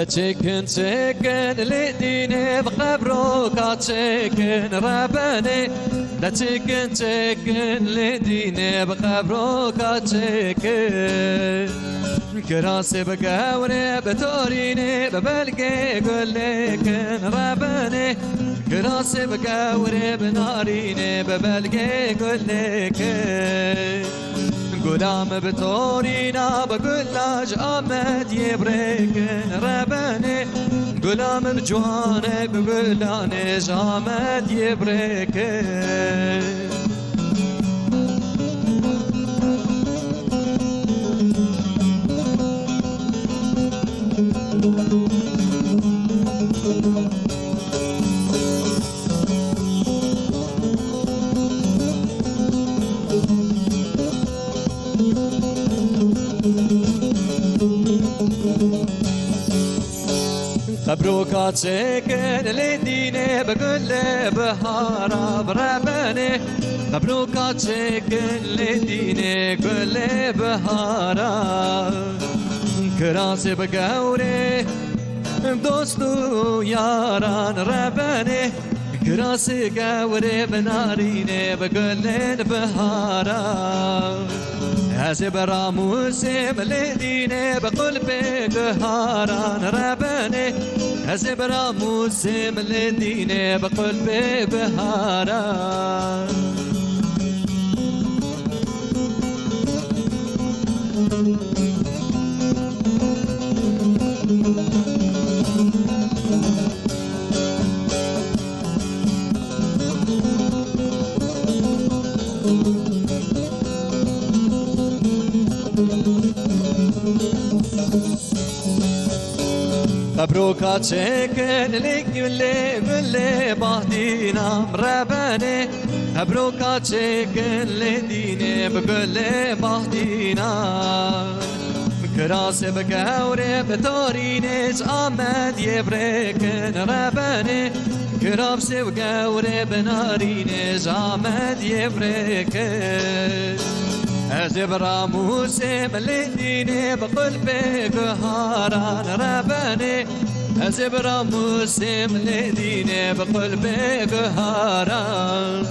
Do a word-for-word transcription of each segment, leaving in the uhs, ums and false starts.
Çêkin, çêkin, lê dînê bi qebroka çêkin, rebenê. De çêkin, çêkin, lê dînê bi qebroka çêkin. Kirasê bi gewrê, bi torînê, bi belgê gulêkin, rebenê. Kirasê bi gewrê, bi narînê, bi belgê gulêkin. Gulam bi torîna, bi gula ji Amediyê birêkin, rebenê. Gulam bi ciwanek, bi gulanê ji Amediyê birêkin. Qebroka çêkin, lê dînê bi gulê bihara bi rebenê. Qebroka çêkin, lê dînê gulê bihara. Kirasê bi gewrê, dost û yaran rebenê. Kirasê gewrê bi narînê, bi gulên bihara. Ez ê bi ramûsê milê dînê, bi qulpê guharan rebenê. Ez ê bi ramûsê milê dînê, bi qulpê guharan. Qebroka çêkin, lê gulê, gulê bahdînam rebenê. Qebroka çêkin, lê dînê bi gulê bahdîna. Kirasê bi gewrê, bi torînê ji Amediyê birêkin, rebenê. Kirasê bi gewrê, bi narînê ji Amediyê birêkin. Ez ê bi ramûsê milê dînê, bi qulpê guharan rebenê. Ez ê bi ramûsê milê dînê, bi qulpê guharan.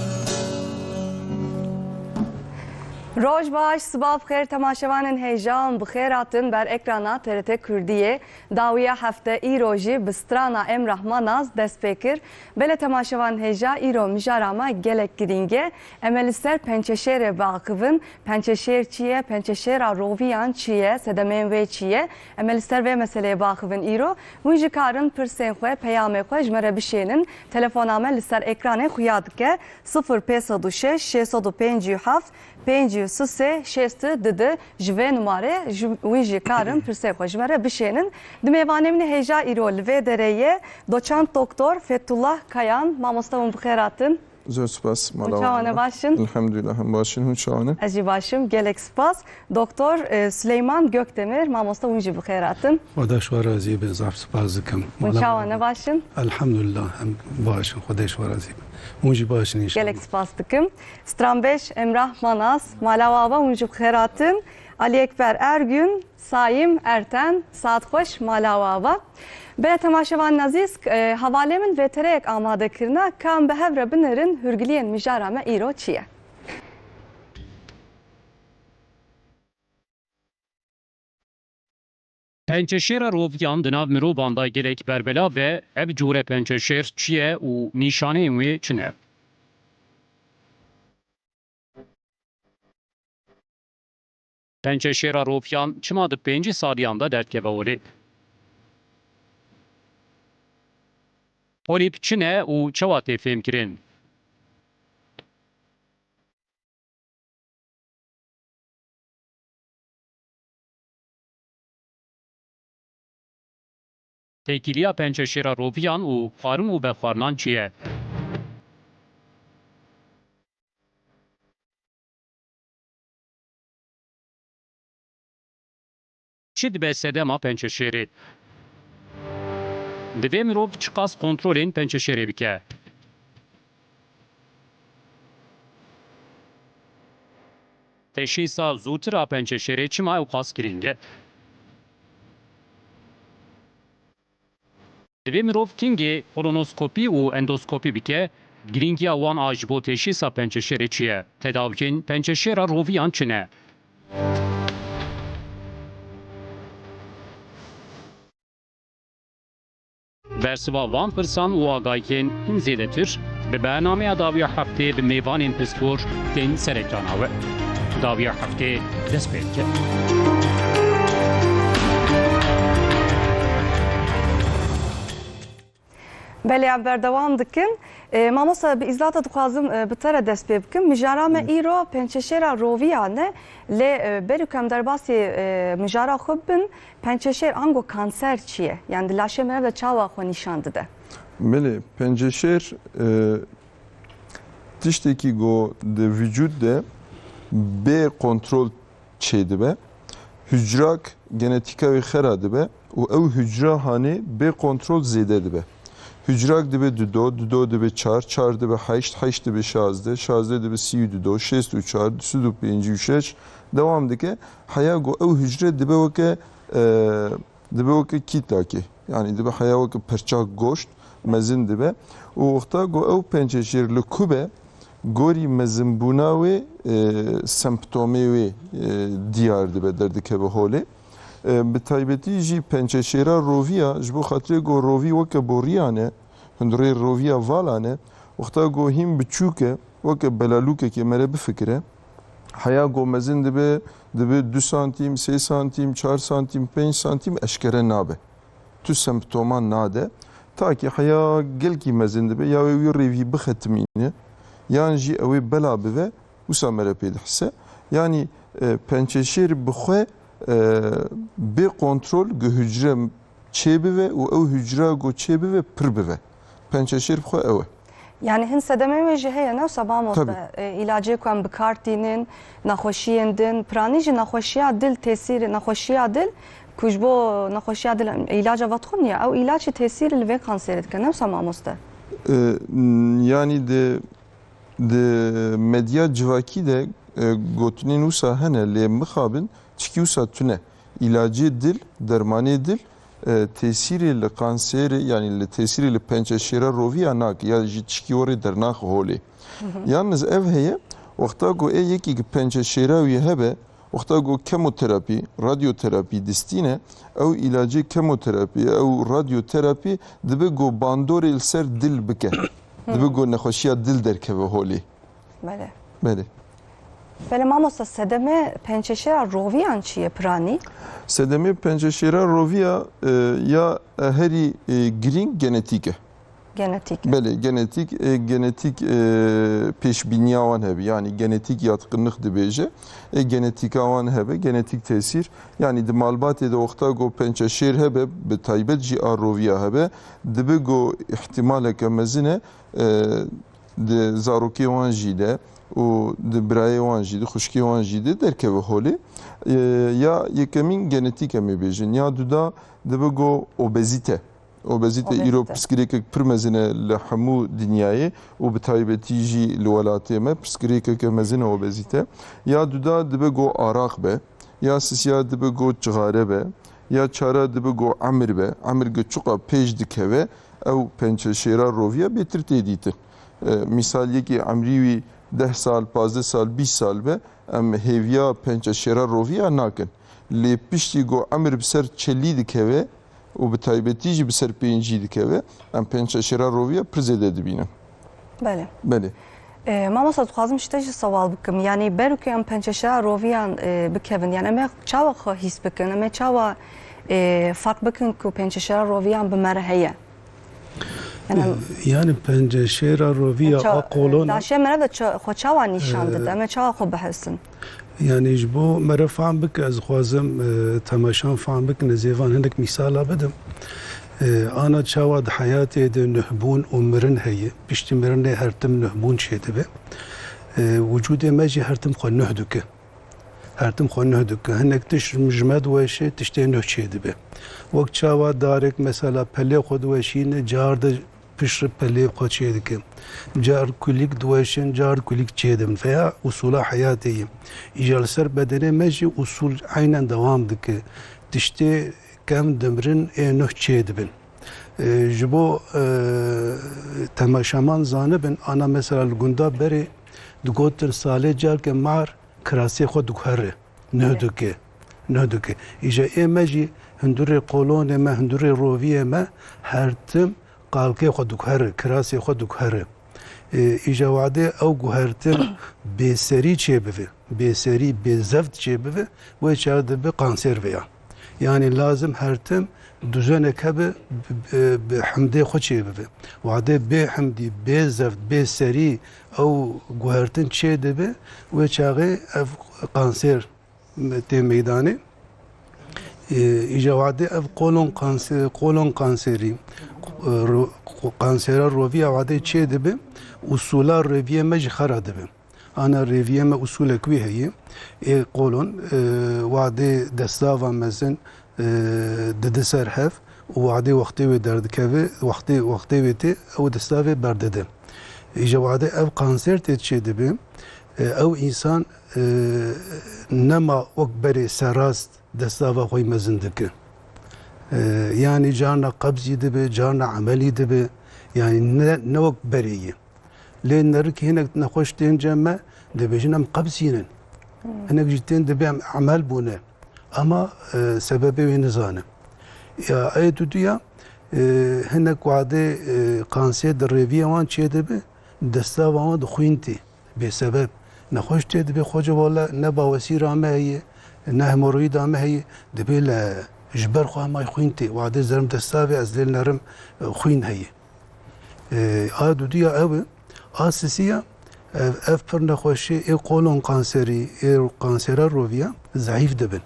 Roj baş, siba bi xêr temaşevanên hêja, em bi xêr hatin ber ekrana T R T Kurdiyê. Dawiya hefte îro jî bi strana Emrah Manaz dest pê kir. Belê temaşevan hêja, îro mijara me gelek girîng e. Em ê li ser pençeşêrê biaxivin. Pençeşêr çi ye? Pençeşêra roviyan çi ye? Sedemeyên wê çi ye? Em ê li ser vê meseleyê biaxivin îro. Hûn jî karin pirsên xwe, peyamê xwe ji me re bişênin. Telefona me li ser ekranê xuya dike. Sifir pênc sed û şeş, şêst sed û pêncî û heft, pêncî û sê, şêst û du. Ji vê numarê ji, wî jî karin pirsê xwe ji me re bişênin. Di mêvanê min ê hêja îro li vê derê ye, doçent doktor Fethullah Kayan. Mamoste, hûn bi xêr hatin. Zor spas, mala. Hûn çawa ne, baş in? Elhamdülillah, em baş in, hûn çawa ne? Ez jî baş im, gelek spas. Doktor, e, Süleyman Gökdemir, mamoste, hûn jî bi xêr hatin. Xweda ji we razî be, zaf spas dikim. Hûn çawa ne, baş in? Elhamdülillah, em baş in, Xwedê ji we razî be. Hûn jî baş in înşallah. Gelek spas dikim. Stranbêj Emrah Manas, mala we ava, hûn jî bi xêr hatin. Ali Ekber Ergün, Sayim Erten, saet xweş, mala we ava. Belê temaşevan nezîz, e, hevalê min vêtereyek amade kirine, ka em bi hev re binêrin hûrgiliyên mijara me îro çi ye? Pençeşêra roviyan di nav mirovan de gelek berbelav e. Ev cûre pençeşêr çi ye û nîşaneyên wê çi ne? Pençeşêra roviyan çima di pêncî saliyan de derdikeve holê? Polîp çi ne û çawa tê fêmkirin? Têkiliya pençeşêra roviyan û xwarin û vexwarinan çi ye? Çi dibe sedema pençeşêrê? Divê mirov çiqas kontrolên pençeşêrê bike? Teşhîsa zûtir a pençeşêrê çima ewqas girîng e? Divê mirov kingê kolonoskopî û endoskopî bike, girîngiya wan a ji bo teşhîsa pençeşêrê çi ye? Tedawiyên pençeşêra roviyan çi ne? Bersiva van pirsan û agahiyên hin zêdetir bi bernameya dawiya heftê bi mêvanên pispor tên ser ekrana we. Dawiya heftê dest pê dike. Belê, em berdewam dikin. E, mamosta, bi îzlata dixwazim, e, bi te re dest pê bikim. Mijara me îro pençeşêra roviya ne, lê, e, ber ku em derbasî, e, mijara xwe bibin, pençeşêr ango kanser çi ye? Yani di laşê me re de çawa xwe nîşan dide? Belê, penceşêr, e, tiştekî ku di vücut de bê kontrol çêdibe. Hucrak genetîka wê xera dibe û ew hucra hanê bê kontrol zêde dibe. Hucrak dibe dudo, dudo dibe çar, çar dibe heşt, heşt dibe şazdeh, şazdeh dibe sî û dudo, şêst û çar, du sed û pêncî û şeş dewam dike. Heya ku ew hucre dibe weke, e, dibe weke kîtlakê. Yanî dibe heya weke perçak goşt mezin dibe. Û wexta ku ew penceşêr li ku be, gorî mezinbûna wê, e, semptomê wê, e, diyar dibe, derdikeve holê. E, bi taybetî jî penceşêra roviya, ji bo xatirê ku rovî weke boriyan e, hundirê roviya valan e, wexta ku hîn biçûk e, weke belalûkekê mere bifikire, heya ku mezin dibe, dibe du santîm, sê santîm, çar santîm, pênc santîm eşkere nabe. Tu semptoman nade. Ta ki heya gelkî mezin dibe, ya wê wî rêvî bixetimîne, yan jî ew ê bela bive, wisa mere pê dihise. Yanî, e, pençeşêr bi xwe, e, bê kontrol gi hucre çêbive û ew hucra ku çêbive pir bive. Pençeşêr bi xwe ew e. Yani hin sedemê wê jî heye, ne wisa mamoste? Tabii. E, îlacê ku em bi kar tînin, nexweşiyên din, piranî jî nexweşiya dil, tesîrê nexweşiya dil, ku ji bo nexweşiya dil îlaca vedixwin ya, ew îlaç jî tesîrê li vê kanserê dike, ne wisa mamoste? E, n-, yani di, di medya civakî de, e, gotinên wisa hene, lê mixabin çikî wisa tune. Îlacê dil, dermanê dil, e, tesîrê li kanserê, yanî li tesîrê li pençeşêra roviya nake, ya jî tişkî werê dernaxe holê. Hı hı. Yalnız ev heye, wexta ku ê yekî ki pençeşêra wî hebe, wexta ku kemoterapî, radyoterapî distîne, ew îlacê kemoterapî, ew radyoterapî dibe ku bandorê li ser dil bike. Hı. Dibe ku nexweşiya dil derkeve holê. Belê. Belê. Belê mamosta, sedemê pençeşêra roviyan çi ye piranî? Sedemê pençeşêra roviya, e, ya, e, herî, e, girîng genetîk e. Genetîk. Belê, genetîk, e, genetîk, e, pêşbîniya wan hebe. Yanî genetîk yatkınlık dibêje. E, genetîka wan hebe, genetîk tesîr. Yanî di malbatê de wexta ku pençeşêr hebe, bi taybet jî a roviya hebe, dibe ku îhtimaleke mezin e, e, di zarokê wan jî de û di birayê wan jî, di xwişkê wan jî de derkeve holê. E, ya yekemîn genetîk em ê bêjin. Ya duda dibe ku obezîte. Obezîte îro pirsgirêkek pir mezin e li hemû dinyayê û bi taybetî jî li welatê me pirsgirêkeke mezin e obezîte. Ya duda dibe ku araq be, ya sisiya dibe ku çixare be, ya çara dibe ku emir be. Emir gi çuqa pêş dikeve, ew pençeşêra roviya bêtir tê dîtin. E, mîsal yekî emrî wî deh sal, pazdeh sal, bîst sal be, em hêviya pençeşêra roviya nakin. Lê piştî ku emir bi ser çelî dikeve û bi taybetî jî bi ser pêncî dikeve, em pençeşêra roviya pir zêde dibînin. Belê. Belê. E, mamosta, dixwazim ji te jî sewal bikim. Yanî ber ku em pençeşêra roviyan, e, bikevin, yanî em ê çawa xwe hîs bikin? Em ê çawa, e, ferq bikin ku pençeşêra roviyan bi me re heye? Yani, yani penceşêra roviya ça-, a kolona. Laşê me re de ça-, xwe çawa nîşan dide? Em ê çawa xwe bihewsin? Yani ji bo me re fam bike, ez dixwazim, e, temaşan fam bikin, ez ê van hinek mîsala bidim. E, ana çawa di heyatê de nuhbûn û mirin heye. Piştî mirinê her tim nuhbûn çêdibe. E, wicûdê me jî her tim xwe nuh dike. Her tim xwe nuh dike. Hinek tişt ji me diweşe, tiştê nuh çêdibe. Wek çawa darek mesela pelê xwe diweşîne, car de piştre pelê xwe çêdike. Car kulîk diweşin, car kulîk çêdibin. Veya usûla heyatê ye. Îja li ser bedenê me jî usûl eynen dewam dike. Tiştê kem dimirin ê nuh çêdibin. E, ji bo, e, temaşeman zanibin, ana mesela li gunda berê digotin salê carke mar kirasê xwe diguhere, nuh dike, nuh dike. Îja ê me jî hundurê qolonê me, hundurê roviyê me her tim qalkê xwe diguhere, kirasê xwe diguhere. E, îja wadê ew guhertin bêserî çêbibe, bêserî, bêzeft çêbibe, wê çax dibe kanser veya. Yani lazim her tim duzenek hebe, bi, bi, bi himdê xwe çêbibe. Wadê bê himdî, bê zeft, bê serî ew guhertin çêdibe, wê çaxê ev kanser tê meydanê. Ee, îja wadê ev kolon kanse-, kolon kanserî, e, ro-, kansera roviya wadê çêdibe, usula reviyê me jî xera dibe. Ana rêviyê me usulek wî heye. Ê qolon, e, wadê destava mezin, e, didi ser hev û wadê wextê wê derdikeve, wextê, wextê wê tê ew destavê berdide. Îja wadê ev kanser tê çêdibe, e, ew însan, e, nema wek berê serrast destava xwe mezin dike. E, yanî carna qebzî dibe, carna emelî dibe. Yanî ne, ne wek berê ye. Lê nerikî hinek nexweş tên cem me, dibêjin em qebzîn in. Hmm. Hinek jî tên dibê em emel bûne. Ama, e, sebebê wê nizanin. Ya, ê duduya, e, hinek wadê, e, kansê di rêviyê wan çêdibe, destava wan di xwîn tê. Bê sebeb. Nexweş tê dibê xwece wala ne bawesîra me heye, ne hemoroîda me heye, dibê le ji ber xwe hemay xwîn tê. Wadê zerim destavê ez lê nerim, e, xwîn heye. E, a duduya ew e. A sisiya, ev, ev pir nexweşî ê kolon kanserî, ê kansera roviya zehîf dibin.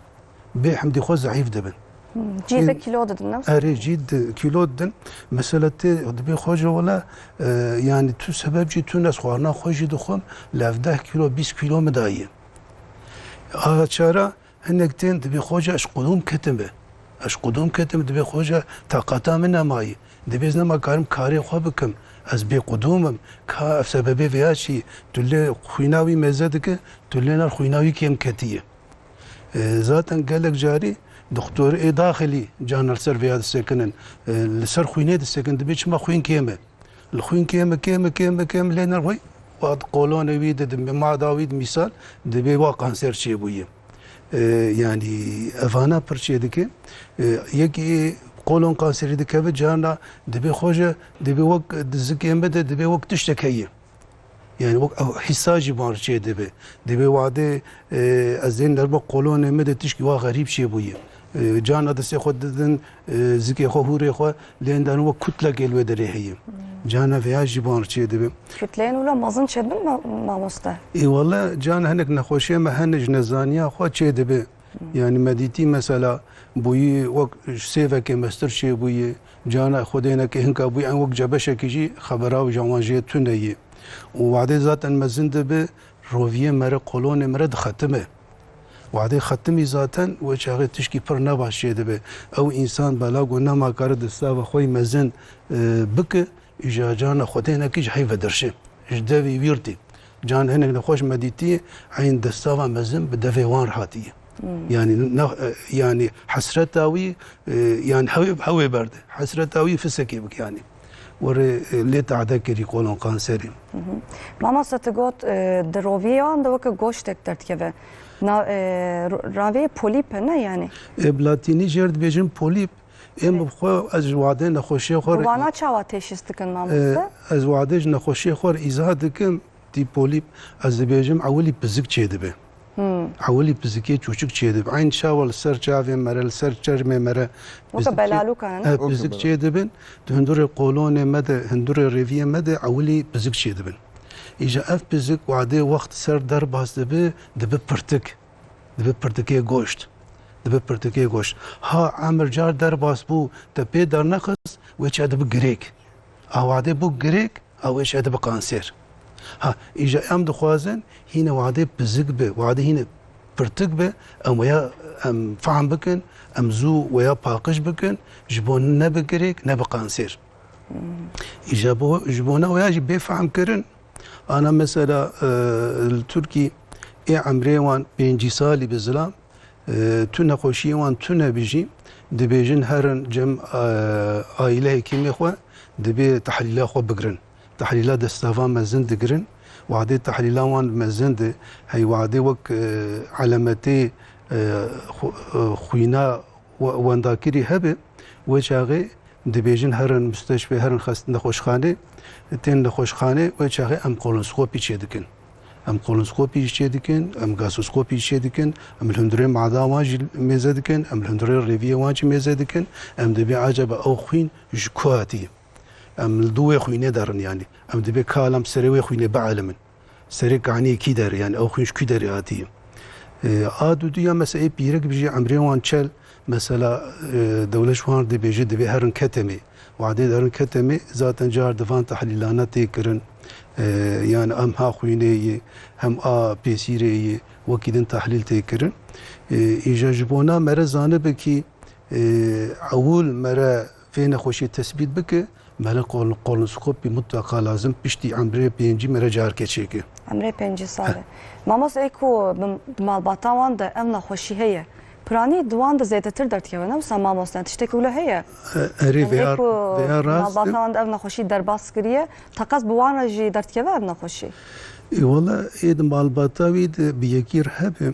Bê hemdî xwe zehîf dibin. Hmm, cî de kîlo didin, ne? Erê, cî di-, kîlo didin. Mesela tê, dibê xwece wala, e, yani tu sebeb jî tu nes xwarina xwe jî dixwim, lev deh kîlo, bîst kîlo min daye. A çara, Hinek tên dibê xweca ez qudûm ketime. Ez qudûm ketime, dibê xweca taqata min nemayî. Dibê ez nema karim karê xwe bikim. Ez bê qudûm im. Ka ev sebebê vêya çî? Tu lê xwîna wî mêze dike, tu lê nar xwîna wî kêm ketiye. E, zaten gelek carî doktor ê daxilî carna li ser vêya disekinin. E, li ser xwînê disekin, dibê çima xwîn kêm e. Li xwîn kêm e, kêm e, kêm e, kêm e, lê nerxwî, wa qolonê wî de, di mada wî de mîsal, dibê wa kanser çêbûye. E, yanî evana pir çê dike. E, yekî kolon kanserî dikeve carna dibê xweca, dibê wek di zikê me de, dibê wek tiştek heye. Yani wek ew hîsa jî wan çê dibe. Dibê wadê, e, ez ê nerma qolonê me de tişkî wa xerîb çêbûye. E, carna destê xwe didin, e, zikê xwe, hûrê xwe, lê hindan wek kutlekê li wê derê heye. Hmm. Carna vêya jî wan çê dibe. Kutleyên wila mezin çêdibin ma-, mamoste? Ê wele carna hinek nexweşiyê me hene ji nezaniya xwe çê dibe. Hmm. Yani me dîtî mesela bûyî wek ji sêvekê mestir çêbûye, carna xwedênekê hinka bûyî en wek cebeşekî jî xebera wî ji wan jê tune ye. Û wadê zaten mezin dibe, roviyê me re, kolonê me re dixetime. Wadê xetimî zaten wê çaxê tişkî pir nebaş çê dibe. Ew însan bela ku nema kare destava xwe yî mezin, e, bike, îja carna xwedênekî ji heyve dirşe. Ji devî wîrtî. Can hinek nexweş me dîtî, eyn destava mezin bi devê wan re hatiye. Hmm. Yani ne, e, yani hesreta wî, e, yani hewê, hewê berde. Hesreta wî fisekê bik yani. Were, e, lê tade kirî kolon kanserî. Hı hı. Mamoste, tu got, e, di roviyê wan de weke goştek derdikeve. Na, e, ro-, ravê polîp e, ne yani? E, bi latînî jê re dibêjin polîp. Ê min bi xwe, ez ji wadê nexweşiyê xwe re. Wana çawa teşhîs dikin, mamoste? E, ez wadê ji nexweşiyê xwe re îzah dikim, tî polîp, ez dibêjim ewilî pizik çêdibe. Hmm. Ewilî pizikê çûçik çêdibe. Eyn çawa li ser çavê me re, li ser çermê me re. Weke pizik çê-, belalûkan, ne? E, pizik çêdibin. Di hundurê qolonê me de, hundurê rêviyê me de ewilî pizik çêdibin. Îja ev pizik wadê wext ser derbas dibe, dibe pirtik. Dibe pirtikê goşt. Dibe pirtikê goşt. Ha emir car derbas bû, te pê dernexist, wê çi dibe girêk. A wadê bû girêk, a wê çi dibe kanser. Ha, îja em dixwazin, hîne wadê pizik be, wadê hîne pirtik be, em waya, em fehm bikin, em zû waya paqij bikin, ji bo nebe girêk, nebe kanser. Hmm. Îja bo, ji bona waya jî bê fehm kirin, Ana mesela, e, li Tirkî ê emrê wan pêncî salî bi zilam, E, tu nexweşiyê wan tune be jî, dibêjin herin cem, e, aîle hekîmê xwe, dibê tehlîla xwe bigirin. Tehlîla destava mezin digirin. Wadê tehlîla wan mezin di, hey wadê wek, e, elemetê, e, xu-, e, xwîna we-, wendakirî hebe, wê çaxê dibêjin herin musteşfê, herin xest-, nexweşxanê, tên nexweşxanê, wê çaxê em kolonskopî çêdikin. Em kolonskopî jî çêdikin, em gasoskopî jî çêdikin, em li hundirê mada wan jî mêze dikin, em li hundirê rêviyê wan jî mêze dikin, em dibê acaba ew xwîn ji ku hatiye? Em li dû wê xwînê derin, yanî em dibê kalam serê wê xwînê bielimin. Serê kaniyê kî der, yanî ew xwîn ji kî derê hatiye? E, a duduya mesela ê pîrek bijî emrê wan çel, mesela, e, dewlet ji wan dibêje dibê herin ketemê. Wadê derin ketemê, zaten car divan tehlîlana tê kirin. E, yanî em ha xwînê yê, hem a pêsîrê yê, wekî din tehlîl tê kirin. E, îja ji bona mere zanibe kî, e, ewil mere vê nexweşiyê tesbît bike, mere kol-, kolonskopî mutlaka lazim piştî emrê pêncî mere carke çêke. Emrê pêncî salê. Heh. Mamoste, ê ku bi, di malbata wan de ev nexweşî heye, piranî di wan de zêdetir derdikeve, ne wisa mamoste? Tiştekî wilo heye? E, erê, yani vêya, ê ku vêya rast e. Malbata wan de ev nexweşî derbas kiriye, teqez bi wan re jî derdikeve ev nexweşî? E, wala ê di malbata wî de bi yekî re hebe,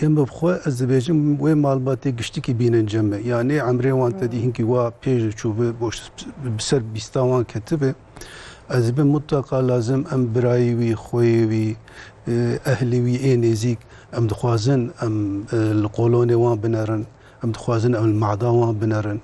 Ê min bi xwe ez dibêjim, wê malbatê giştikî bînin cem me. Yanî emrê wan tedî Hmm. hinkî wa pêş çûbi, boş bi ser bîsta wan ketibi. Ez bi mutlaka lazim em birayê wî, xweyê wî, e, ehlê wî ê nêzîk, em dixwazin em, e, li qolonê wan binerin, em dixwazin em li mada wan binerin.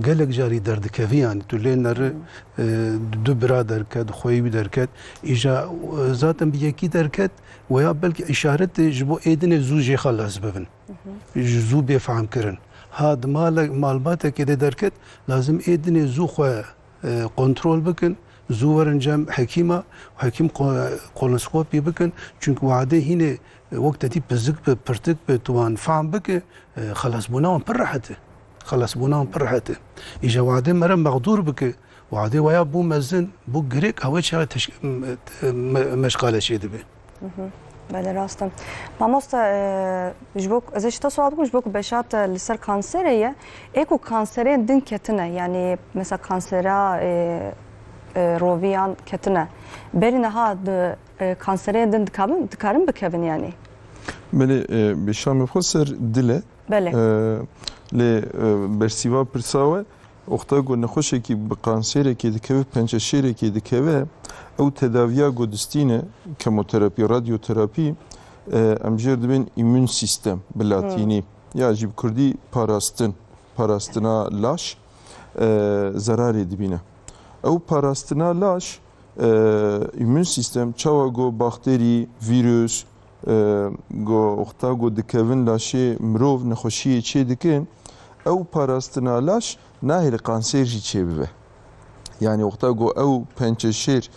Gelek carî derdikevî, yanî tu lê neri, Hmm. e, du bira derket, xweyê wî derket. Îja, e, zaten bi yekî derket, Weya belkî îşaretê ji bo ê dinê zû jê xelas bibin. Mhm. Ji zû bê fehm kirin. Ha di male-, malbatekê de derket, lazim ê dinê zû xwe, e, kontrol bikin, zû werin cem hekîma, hekîm ko-, kolonoskopî bikin. Çunku wadê hînê, e, wek te dî pizik bi, pirtik bi, tu wan fehm bike, e, xelasbûna wan pir rehet e. Xelasbûna wan pir rehet e. Îja wadê mere mexdûr bike, Wadê waya bû mezin, bû girêk, ew ê çaxê teş-, me-, me-, meşqale çêdibe. Mhm. Belê, rast e. Mamoste, e, ji bo ku, ez ê ji te sual bikim, ji bo ku beşa te li ser kanserê ye, ê ku kanserên din ketine, yanî mesela kansera, e, e, roviyan ketine, berî niha di, e, kanserên din dikabin, dikarin bikevin yanî? Belê, e, beşa me xwe ser dil e. Belê. E, lê, e, bersîva pirsa we, Wexta ku nexweşekî bi kanserekê dikeve, pençeşêrekê dikeve, ew tedaviya ku distîne, kemoterapî, radyoterapî, e, em jê re dibên îmûn sîstem bi latînî, Hmm. ya jî bi kurdî parastin, parastina laş, e, zerarê dibîne. Ew parastina laş, e, îmûn sîstem, çawa ku bakterî, vîrus, e, go, wexta ku dikevin laşê mirov, nexweşiyê çê dikin, ew parastina laş nahêle kanser jî çê bibe. Yanî wexta ku ew pençeşêr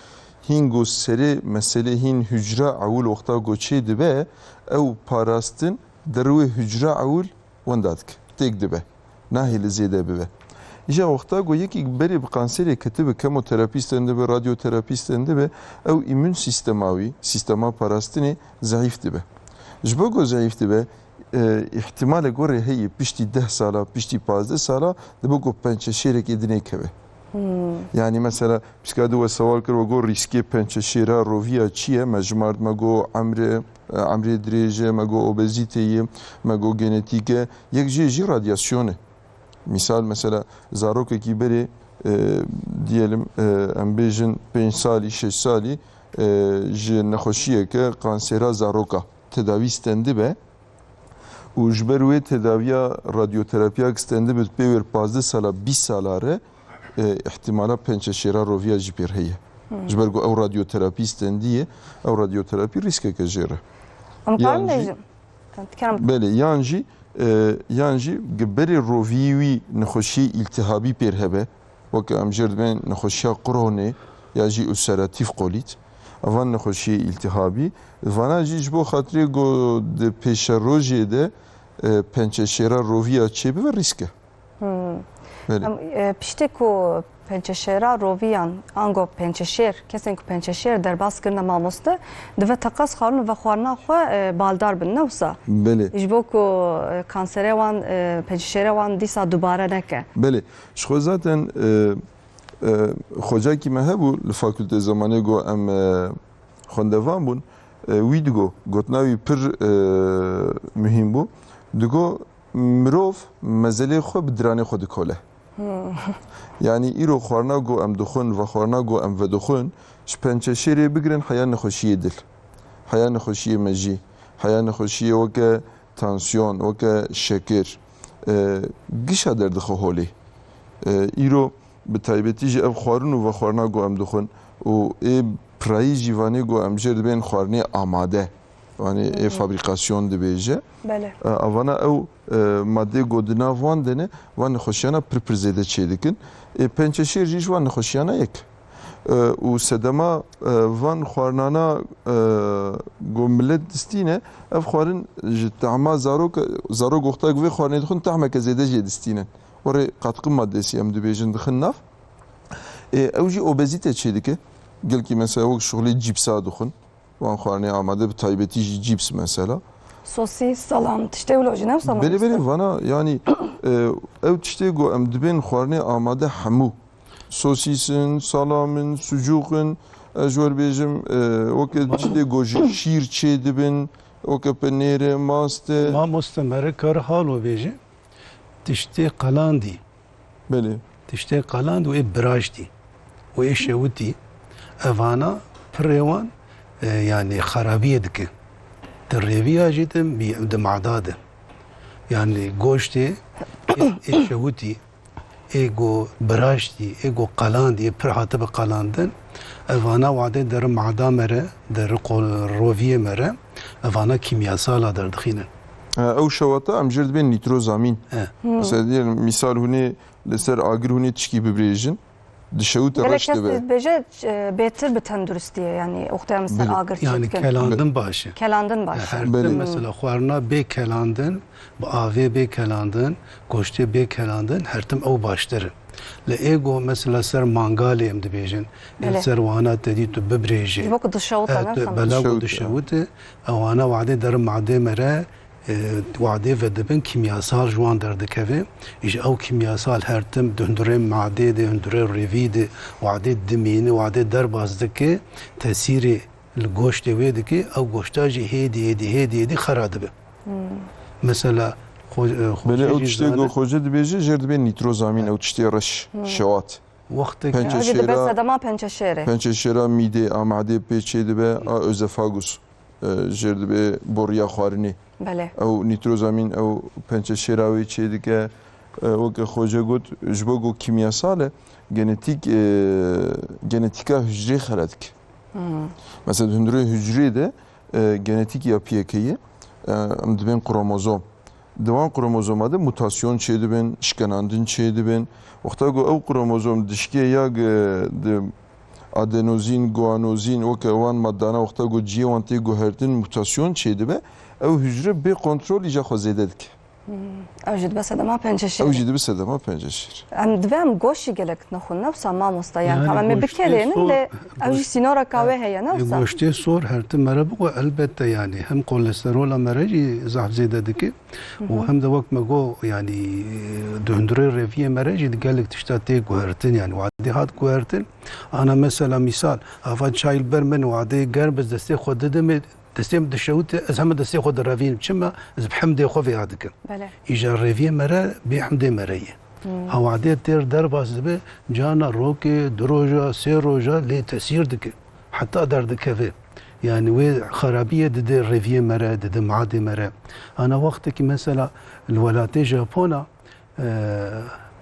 hîn ku serê meselê hîn hucra ewil wexta ku çê dibe, ew parastin derwê hucra ewil wenda dike, têk dibe. Nahêle zêde bibe. Îja wexta ku yekî berê bi kanserê ketibe, kemoterapî stendibe, radyoterapî stendibe, ew îmûn sîstema wî, sîstema parastinê zeîf dibe. Ji bo ku zeîf dibe, e, îhtimalek were heye piştî deh sala, piştî pazdeh sala, dibe ku pençeşêrekê dinê keve. Hmm. Yanî mesela, pîska di we sewal kir, we got rîskê pençeşêra roviya çi ye? Me jimart, me got emre, e, emrê dirêj e, me got obezîte ye, me got genetîk e. Yek jê jî radyasyon e. Mîsal mesela zarokekî berê, e, diyelim, e, em bêjin pênc salî, şeş salî, e, ji nexweşiyeke kansera zaroka tedavî stendibe û ji ber wê tedaviya radyoterapiya ki stendibe pê wêr pazdeh sala, bîst sala re, e, îhtimala pençeşêra roviya jî pêr heye. Hmm. Ji ber ku ew radyoterapî stendiye, ew radyoterapî rîskeke jê re. Em karin Yan jî bêjin. Belê, yan jî, e, yan jî gi berê roviyî wî nexweşiyê îltihabî pêr hebe, weke em jê re dibên nexweşiya Crohnê ya jî ulseratîf kolît, evan nexweşiyê îltihabî, vana jî ji bo xatirê ku di pêşerojê de, e, pençeşêra roviya çêbibe rîsk e. Hmm. Belê. Em, e, piştî ku pençeşêra roviyan, ango pençeşêr, kesên ku pençeşêr derbas kirine mamoste, divê teqez xwarin û vexwarina xwe, e, baldar bin, ne wisa? Belê. Ji bo ku, e, kanserê wan, e, pençeşêrê wan dîsa dubare neke. Belê. Ji xwe zaten, e, e, xocakî me hebû li fakûltê zemanê, got em, e, xwendevan bûn, e, wî digo, gotina wî pir, e, muhîm bû. Digo, mirov mezelê xwe bi diranê xwe dikole. Hmm. Yanî îro xwarina ku em dixwin, vexwarina ku em vedixwin, ji pençeşêrê bigirin heya nexweşiyê dil, heya nexweşiyê mejî, heya nexweşiyê weke tansiyon, weke şekir, e, gişa derdixe holê. E, îro bi taybetî jî ev xwarin û vexwarina ku em dixwin û ê pirayî jî vanê ku em jêr dibên xwarinê amade, wanê ê Hı hı. fabrîkasyon dibêje. Belê. E, evana ew, e, madeyê ku di nav wan de ne, van nexweşiyana pir pir zêde çêdikin. Ê pençeşêr jî ji van nexweşiyana yek. E, û sedema, e, van xwarinana, e, ku milet distîne, ev xwarin ji tehma zarok, zarok wexta ku vê xwarinê dixwin, tehmeke zêde jê distînin. Werê katkı maddesi em dibêjin dixin nav. Ê, ew jî obezîte çêdike. Gelkî mesela wek şixulê cîpsa dixwin. Wan xwarinê amade, bi taybetî jî cîps mesela. Sosîs, salam, tiştê wilo jî ne wisa Belê, belê, mamoste? Vana, yanî, e, ew tiştê ku em dibên xwarinê amade hemû. Sosîs in, salam in, sucûq in, ez ji we re bêjim, e, weke çi dê ku ji şîr çê dibin, weke penêr e, mast e. Mamoste, mere kar halo bêje, tiştê qelandî. Belê. Tiştê qeland û ê biraştî û ê şewitî, evana pirê wan, e, yanî xerabiyê dike. Di rêviya jî de, bi-, di mada de. Yanî goştê ê, ê şewitî, ê ku biraştî, ê ku qelandî, ê pir hatibe qelandin, evana wadê deri mada me re, deri qol-, roviyê me re, evana kîmyasala derdixînin. E, ew şewata em jê re dibên nîtrozamîn. E. Hmm. Mesela diyelim, misal hûn ê li ser agir hûn ê tişkî bibirêjin, dişewite Gelek reş kes dibe. Dibêje, e, bêtir bi tenduristiyê, yanî wexta em ser Belê. Agir Yanî çêdikin. Kelandin baş e. Kelandin baş e. Her tim Belê. Mesela xwarina bê kelandin, bi avê bê kelandin, goştê bê kelandin, her tim ew baştir e. Li ê ku mesela ser mangalê em dibêjin, Belê. Ser wana te dî tu bibirêjê. Ji bo ku dişewite E, ne tu sana. Bela ku Dişewite. Dişewite, ewana wadê derin madê me re, e, wadê vedibin, kîmyasal ji wan derdikeve. Îja ew kîmyasal her tim di hundirê madê de, hundirê rêvî de, wadê dimîne, wadê derbas dike, tesîrê li goştê wê dike, ew goşta jî hêdî, hêdî, hêdî, hêdî xera dibe. Hmm. Mesela, xwe-, e, Belê, xwecê ew jî tiştê ku zane- xwecê dibêje, jê re dibê nîtrozamîn, ew tiştê reş, Hmm. şewat. Wextekî Pençe Hewî dibe şêra, sedema pençeşêrê. Pençeşêra mîdê, a madê pê çê dibe, a özefagus, e, jêr dibe boriya xwarinê. Belê. Ew nîtrozamîn, ew pençeşêra wê çê dike, e, weke xwece got, ji bo ku kîmyasal e, genetîk, e, genetîka hicrê xera dike. Hmm. Mesela di hundirê hicrê de, e, genetîk ya piyekeyî, e, em dibên kromozom. Di wan kromozoma de mutasyon çêdibin, şkenandin çêdibin. Wexta ku ew kromozom dişkê ya gi-, di adenozîn, guanozîn, weke wan maddana wexta ku cihê wan tê guhertin, mutasyon çêdibe, ew hicre bê kontrol îja xwe zêde dike. Hmm. Ew jî dibe sedema penceşêrê. Ew jî dibe sedema penceşêrê. Em divê em goşt jî gelek nexwin, ne wisa mamosta? Yani, Yani tamam, ê goştê bikerênin, sor, lê ew jî goşt-, sînoreka wê heye, ne e, wisa? Goştê sor her tim mere bixwe, elbette, yani hem kolesterola mere jî zehf zêde dike û Hı hı. hem de wek me got, yani, e, di hundirê reviyê mere jî di gelek tişta tê guhertin, yani wadê hat guhertin. Ana mesela misal, ava çay li ber min wadê germ, ez destê xwe didim, destê min dişewite, ez heme destê xwe direvînim. Çima? Ez bi hemdê xwe vêya dikim. Belê. Îja reviyê mere bê hemdê mere ye. Hmm. Ha wadê têr derbas dibe, cana rokê, du roja, sê roja lê tesîr dike. Heta derdikeve. Yani wê xerabiyê dide reviyê mere, dide madê mere. Ana wextekî mesela li welatê Japona, e,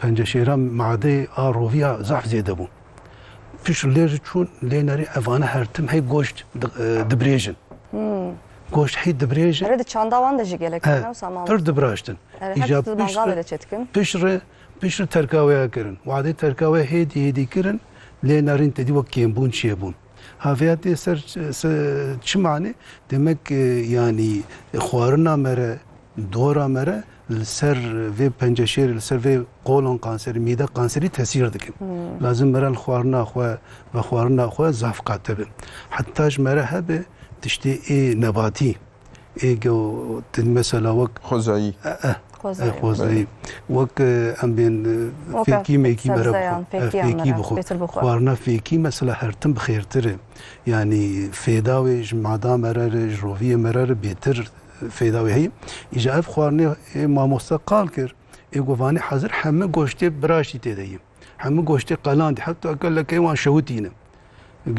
penceşêra madê a roviya zehf zêde bû. Pişt lê ji çûn lê nerî evane her tim hey goşt di-, e, dibrêjin. Hmm. Goşt hey dibrêjin. Erê di çanda wan de jî gelek He, ne wisa mamoste? Pir dibraştin. Erê, her Îja tişt di pişt mangalê de çêdikin. Piştre, piştre terkaweya kirin. Wadê terkawe hêdî hêdî kirin, lê nerîn tedî wek kêmbûn çêbûn. Ha vêya tê ser, se-, çi mane? Demek, e, yanî xwarina mere, dora mere, li ser vê penceşêrê, li ser vê kolon kanserî, mîde kanserî tesîr dikin. Hmm. Lazim mere li xwarina xwe, vexwarina xwe zaf qate be. Heta ji mere hebe tiştê ê nebatî, ê go-, din mesela wek Xwezayî. E, e, Xwezayî. E, xwezayî. Wek, e, em bên, e, Wek fêkî mekî mere sebzeyan, bixwe. E, fêkiyan fêkî mere bixwe. Bêtir bixwe. Xwarina fêkî mesela her tim bi xêrtir e. Yanî fêda wê ji mada mere re, ji roviyê mere re bêtir fêda wê heye. Îja ev xwarinê, e, mamoste qal kir, ê guvanî hezir hemû goştê biraştî tê de ye. Hemû goştê qelandî, heta gelekê wan şewitîne.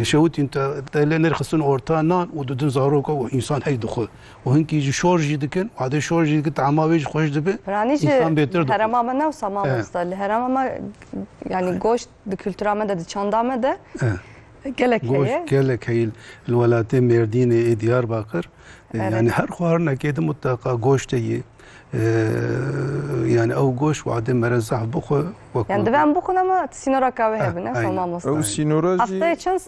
Şewitîn te, te lê nirxistin orta nan û didin zaroka û însan hey dixwe. Û hinkî jî şor jî dikin, wadê şor jî dikin, tehma wê jî xweş dibe. Piranî jî însan bêtir dixwe. Herêma me ne wisa mamoste, li herêma me, yanî goşt di kultura me de, di çanda me de gelek heye. Goşt gelek heye. Li welatê Mêrdînê ê Diyarbakir, e, yanî her xwarinekê de mutlaka goşt heye. E, yanî ew goşt wadê mere zehf bixwe, wek Yani divê em bixwin ama sînoraka wê hebin, e, wisa mamoste. Ew sînora jî Hefteyê çend,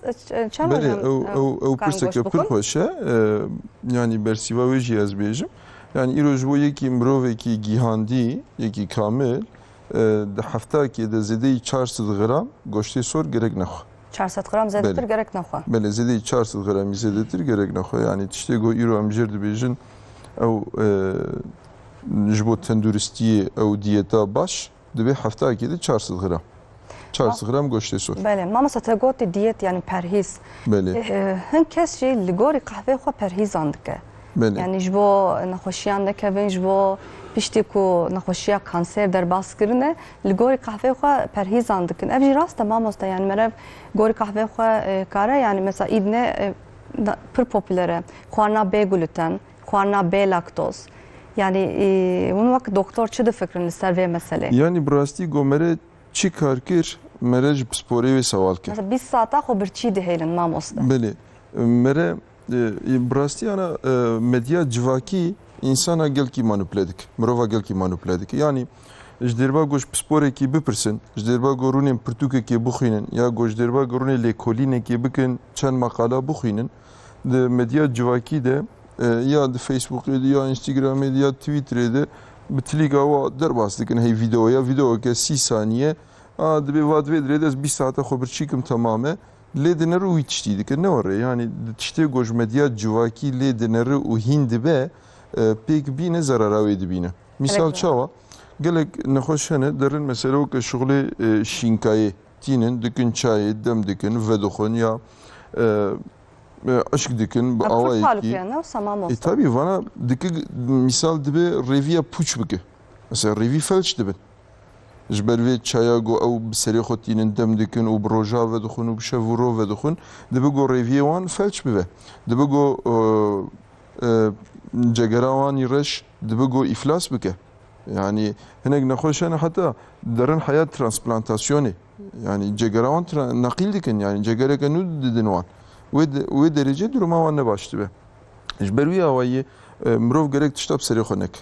çend roj em, ew, e, ew, ew pirseke pir xweş e. E, yanî bersîva wê jî ez bêjim. Yanî îro ji bo yekî mirovekî gîhandî, yekî kamil, e, di heftakê de zêdeyî çar sed gram goştê sor gerek nexwe. Çar sed gram zêdetir gerek nexwe. Belê, zêdeyî çar sed gramî zêdetir gerek nexwe. Yanî tiştê ku îro em jêr dibêjin, ew, e, ji bo tenduristiyê ew diyeta baş, divê heftakê de çar sed gram. Çar sed gram goştê sor. Belê. Mamosta, te gotî diyet, yanî perhîz. Belê. E, hin kes jî li gorî qehvê xwe perhîzan dike. Belê. Yanî ji bo nexweşiyan nekevin, ji bo piştî ku nexweşiya kanser derbas kirine, li gorî qehvê xwe perhîzan dikin. Ev jî rast e mamoste, yanî mere gorî qehvê xwe, e, kare, yanî mesela îdne, e, da-, pir popûler e. Xwarina bê gluten, xwarina bê laktoz. Yanî, e, hûn wek doktor çi difikirin li ser vê meselê? Yanî bi rastî ku mere çi kar kir, mere ji pisporê wê sewal kir. Mesela bîst saeta xwe birçî dihêlin mamoste. Belê. Mere, e, e, bi rastî ana, e, medya civakî însana gelkî manipule dike. Mirova gelkî manipule dike. Yanî ji dêrba ku ji pisporekî bipirsin, ji dêrba ku rûnên pirtûkekê bixwînin, ya ku ji dêrba ku rûnê lêkolînekê bikin, çend maqala bixwînin, di medya civakî de, e, ya di Facebookê de, ya Instagramê de, ya Twitterê de bi tilîka wa derbas dikin. Hey vîdeo ya, vîdeoke sî saniye, a, dibê va divê dirê de ez bîst saete xwe birçî kim, temam e. Lê dinere û wî tiştî dike. Ne were, yanî di tiştê ku ji medya civakî lê dinere û hîn dibe, e, pêk bîne, zerara wê dibîne. Mîsal çawa? Gelek nexweş hene, derin mesela weke şixulê, e, şînkayê tînin, dikin çayê, dem dikin, vedixwin ya, e, e, eşk dikin, bi awayekî. Ev pir talûke ne wisa mamoste? E, tabî, vana dike, mîsal dibe rêviya pûç bike. Mesela rêvî felç dibin. Ji ber vê çaya ku ew bi serê xwe tînin, dem dikin û bi roja vedixwin û bi şev û rov vedixwin, dibe ku rêviyê wan felç bibe. Dibe ku, e, e, cegera wan î reş dibe ku îflas bike. Yanî hinek nexweş hene heta derin heya transplantasyonê. Yanî cegera wan tra-, neqîl dikin, yanî cegereke nû didin wan. Wê de-, wê derece duruma wan ne baş dibe. Ji ber wî awayî, e, mirov gerek tişta bi serê xwe neke.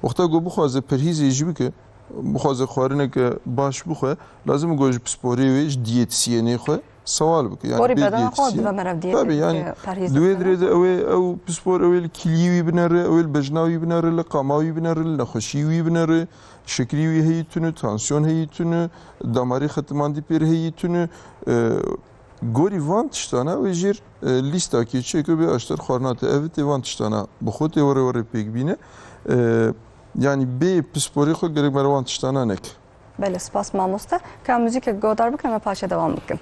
Wexta ku bixwaze perhîzê jî bike, bixwaze xwarineke baş bixwe, lazim e ku ji pisporê wê, ji diyetisyênê xwe sewal bike. Yanî gorî bê bedena xwe diyetisyên dibe merev diyetê. Tabii, yanî perhîz di wê dirê de ew ê, ew pispor ew ê li kîliyê wî binere, ew ê li bejna wî binere, li qama wî binere, li nexweşî wî binere, şekrî wî heyî tune, tansiyon heyî tune, damarê xetimandî pêr heyî tune. E, gorî van tiştana wê jêr, e, lîstakê çêke bê aşter xwarina te evitê van tiştana bi xwe tê were were pêk bîne. E, yanî bê pisporê xwe gerek mere wan tiştana neke. Belê, spas mamoste. Ka muzîkek godar bikin, em ê paşê dewam bikin.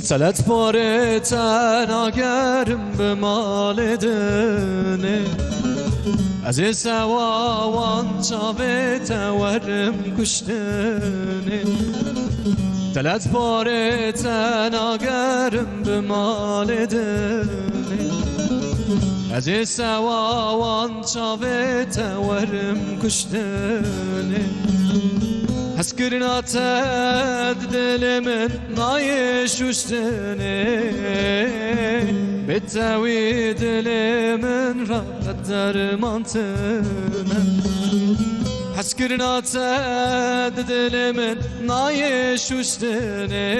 Telet porê te nagerim bi malê dinê. Ez ê sewa wan çavê te werim kuştinê. Telet porê te nagerim bi malê dinê. Ez ê sewa wan çavê te werim kuştinê. Hezkirina te di dilê min nayê şuştinê. Bê te wî dilê min ra qet derman tune. Hezkirina te di dilê min nayê şuştinê.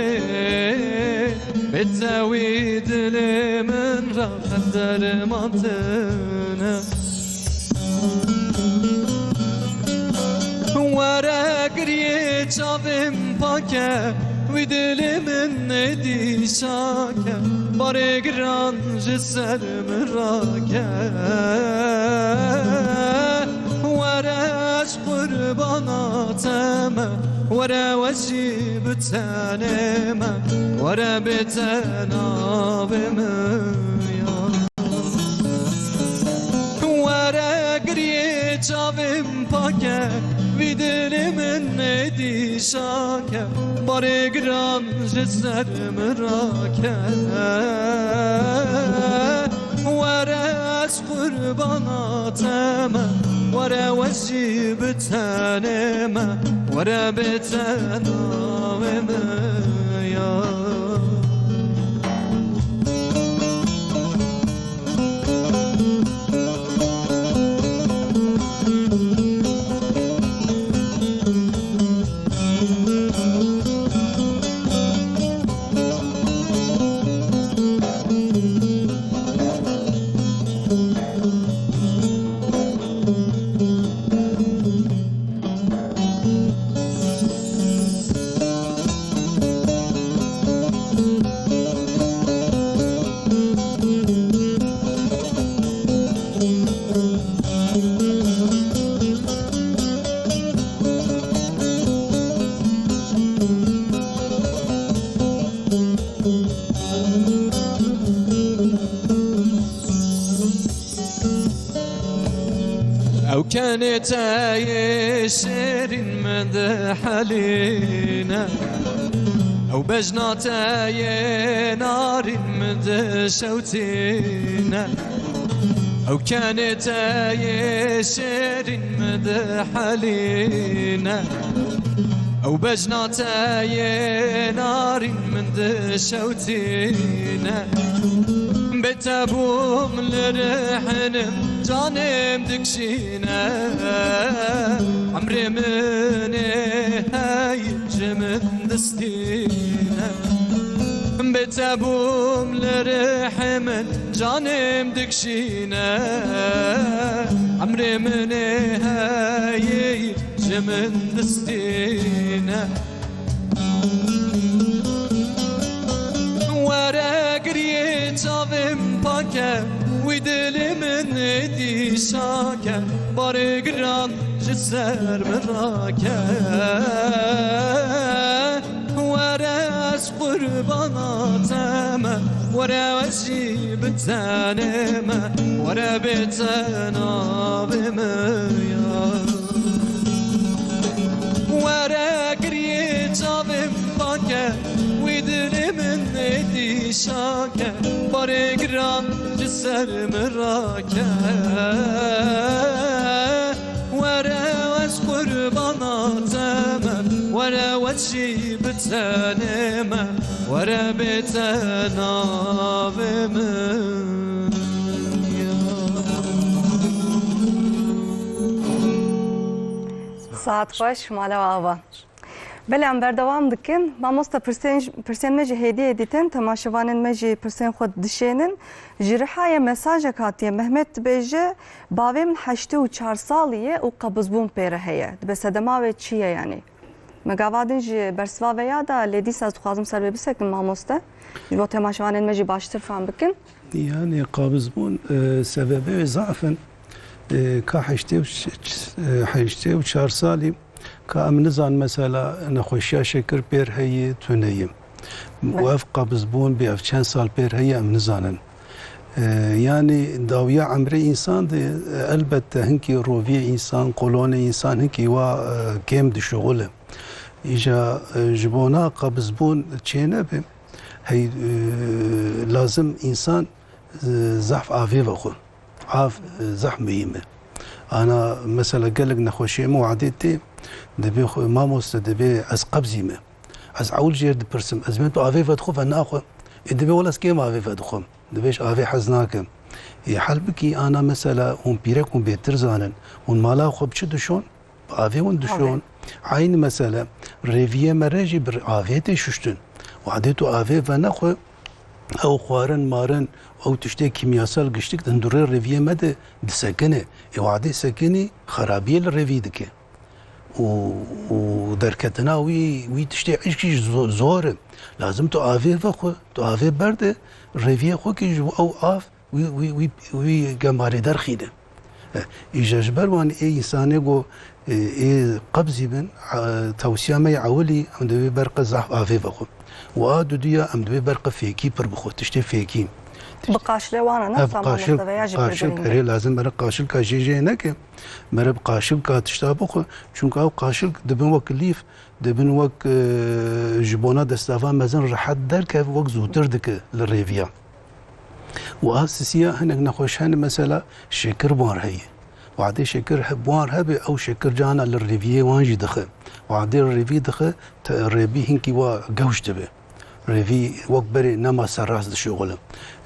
Bê te wî dilê min ra qet derman tune. Were giriyê çavên pake, wî dilê min êdî şake, barê giran ji ser min rake. Were ez qurbana te me, were we jî bi tenê me, were bê te navê min ya. Were giriyê çavên pake, vî dilê min êdî şake, barê giran ji ser min rake. Were ez qurbana te me, were we jî bi tenê me, were bê te navê min ya. Ew kenê te yê şêrîn min dihelîne, ew bejna te yê narîn min dişewtîne. Ew kenê te yê şêrîn min dihelîne, ew bejna te yê narîn min dişewtîne. Bê te bûm li rihnim, canêm dikşîne. Emrê min ê hey ji min distîne. Bê te bûm li rihê min, canêm dikşîne. Emrê min ê hey ji min distîne. Were giriyê çavên pake, wî dilê min êdî şake, barê giran ji ser min rake. Were ez qurbana te me, were we jî bi tenê me, were bê te navê min ya. Were giriyê çavên pake, wî dilê min êdî şake, barê giran ji ser min rake. Were ez qurbana te me, were we jî bi tenê me, were bê te navê min ya. Saet xweş, mala we ava. Belê, em berdewam dikin. Mamoste, pirsên, pirsên me jî hêdî hêdî tên, temaşevanên me jî pirsên xwe dişênin. Ji Rihayê mesajek hatiye. Mehmet dibêje, bavê min heştê û çar salî ye û qebizbûn pê re heye. Dibe sedema wê çi ye yanî? Me gava din ji bersiva vê ya da, lê dîsa ez dixwazim ser vê bisekin mamoste. Ji bo temaşevanên me jî baştir fam bikin. Yani qabizbûn, e, sebebê wê zaf in. E, ka heştê û ç-, ç-, e, heştê û çar salî, ka em nizan mesela nexweşiya şekir pêr heye, tune ye. Be- Û ev qabizbûn bê ev çend sal pêr heye em nizanin. E, yanî dawiya emrê însan de, e, elbette hinkî roviyê însan, qolonê însan hinkî wa, e, kêm dişuxule. Îja, e, ji bona qebizbûn çênebe, hey, e, lazim însan, e, zehf avê vexwe. Av, e, zehf muhîm e. Ana mesela gelek nexweşiyê me wadê tê, dibê xwe, mamoste, dibê ez qebzî me. Ez ewil jêr dipirsim, ez bên tu avê vedixwe ve naxwe. Ê dibê wela ez kêm avê vedixwem. Dibê ji avê hez nakim. Ê halbikî ana mesela hûn pîrek hûn bêtir zanin. Hûn mala xwe bi çi dişon? Bi avê hûn dişon. Eynî mesele, rêviyê me re jî bi avê tê şuştin. Wadê tu avê venexwe, ew xwarin marin, ew tiştê kîmyasal giştik di hundurê rêviyê me de disekine. Ê wadê sekinî xerabiyê li rêvî dike. Û, û derketina wî, wî tiştê îşkî ji zo-, zor e. Lazim tu avê vexwe, tu avê berde, rêviyê xwe kî ji ew av wî, wî, wî, wî gemarê derxîne. E, îja ji ber wan ê însanê go, e, ê qebzî bin, e, tewsiya me yê ewilî, em divê ber qe zehf avê vexwe. Û a duduya em divê ber qe fêkî pir bixwe, tiştê fêkî. Bi qaşilê wana ne Ev wisa qaşil, mamoste veya jî pir qaşil, girîng e. Erê lazim mere qaşilka jê jê neke. Mere bi qaşilka tişta bixwe. Çunku ew qaşilk dibin wek lîf, dibin wek, e, ji bona destava mezin rehet derkev, wek zûtir dike li rêviya. Û a sisiya hinek nexweş hene, mesela şekir wan heye. Wadê şekir he-, wan hebe, ew şekir cana li rêviyê wan jî dixe. Wadê rêvî dixe, te-, rêvî hinkî wa gewş dibe. Rêvî wek berê nema serrast dişuxule.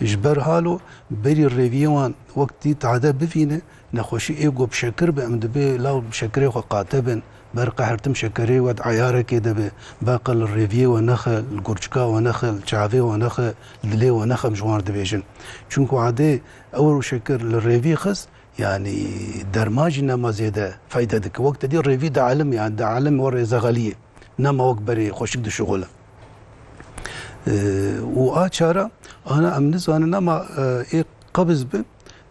Ji ber halo berî rêviyê wan wek tî tade bivîne, nexweşî ê ku bi şekir be, em dibê law bi şekirê xwe qate bin, ber qe her tim şekerê we di eyarekê de be, ber qe li rêviyê we nexe, li gurçika we nexe, li çavê we nexe, li dilê we nexe, em ji wan re dibêjin. Çunku wadê ew şekir li rêvî xist, yanî derman jî nema zêde feyde dike. Wek te dî rêvî di elim, yanî di elim we rêzexeliyê. Nema wek berê xweşik dişuxule. Ee, û a çara, ana em nizanin ama, e, ê qebiz bin,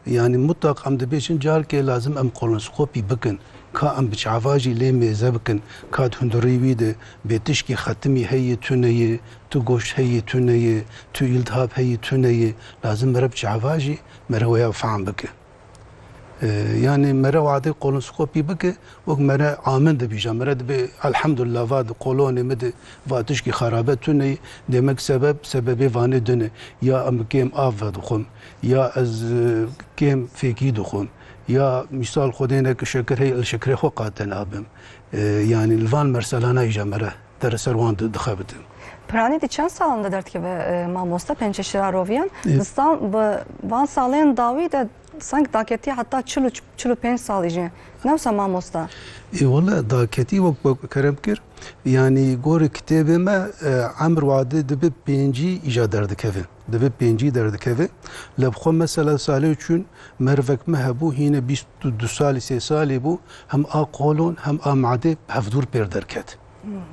yanî mutlaq em dibêjin carkê lazim em kolonskopî bikin. Ka em bi çava jî lê mêze bikin, ka di hundirî wî de bê tişkî xetimî heye tune ye, tu goşt heye tune ye, tu îldihab heye tune ye, lazim mere bi çava jî mere waya fehm bike. Ee, yanî mere wadê kolonskopî bike, wek mere amin dibîja. Mere dibê, elhamdulillah, va di kolonê min de va tişkî xerabe tune ye. Demek sebeb, sebebê vanê din e. Ya em kêm av vedixwim, ya ez, e, kêm fêkî dixwim, ya mîsal xwedê ne ki şekir heye, li şekirê xwe qate nabim. Ee, yanî li van merselana îja mere dere ser wan di-, dixebite. Piranî di çend salan de derdikeve, e, mamoste, pençeşira roviyan? E, Di sal, bi van salên dawî de sanki daketiye heta çil û, çil û pênc salî jî. Ne wisa mamoste? E, wele daketî wek, wek kerem kir. Yanî gorî kitêbê me, e, emir wadê dibe pêncî îja derdikeve. Dibe pêncî derdikeve. Lê bi xwe mesela salê çûn mervek me hebû, hîne bîst û du salî, sê salî bû, hem a kolon, hem a madê hevdûr pêr derket.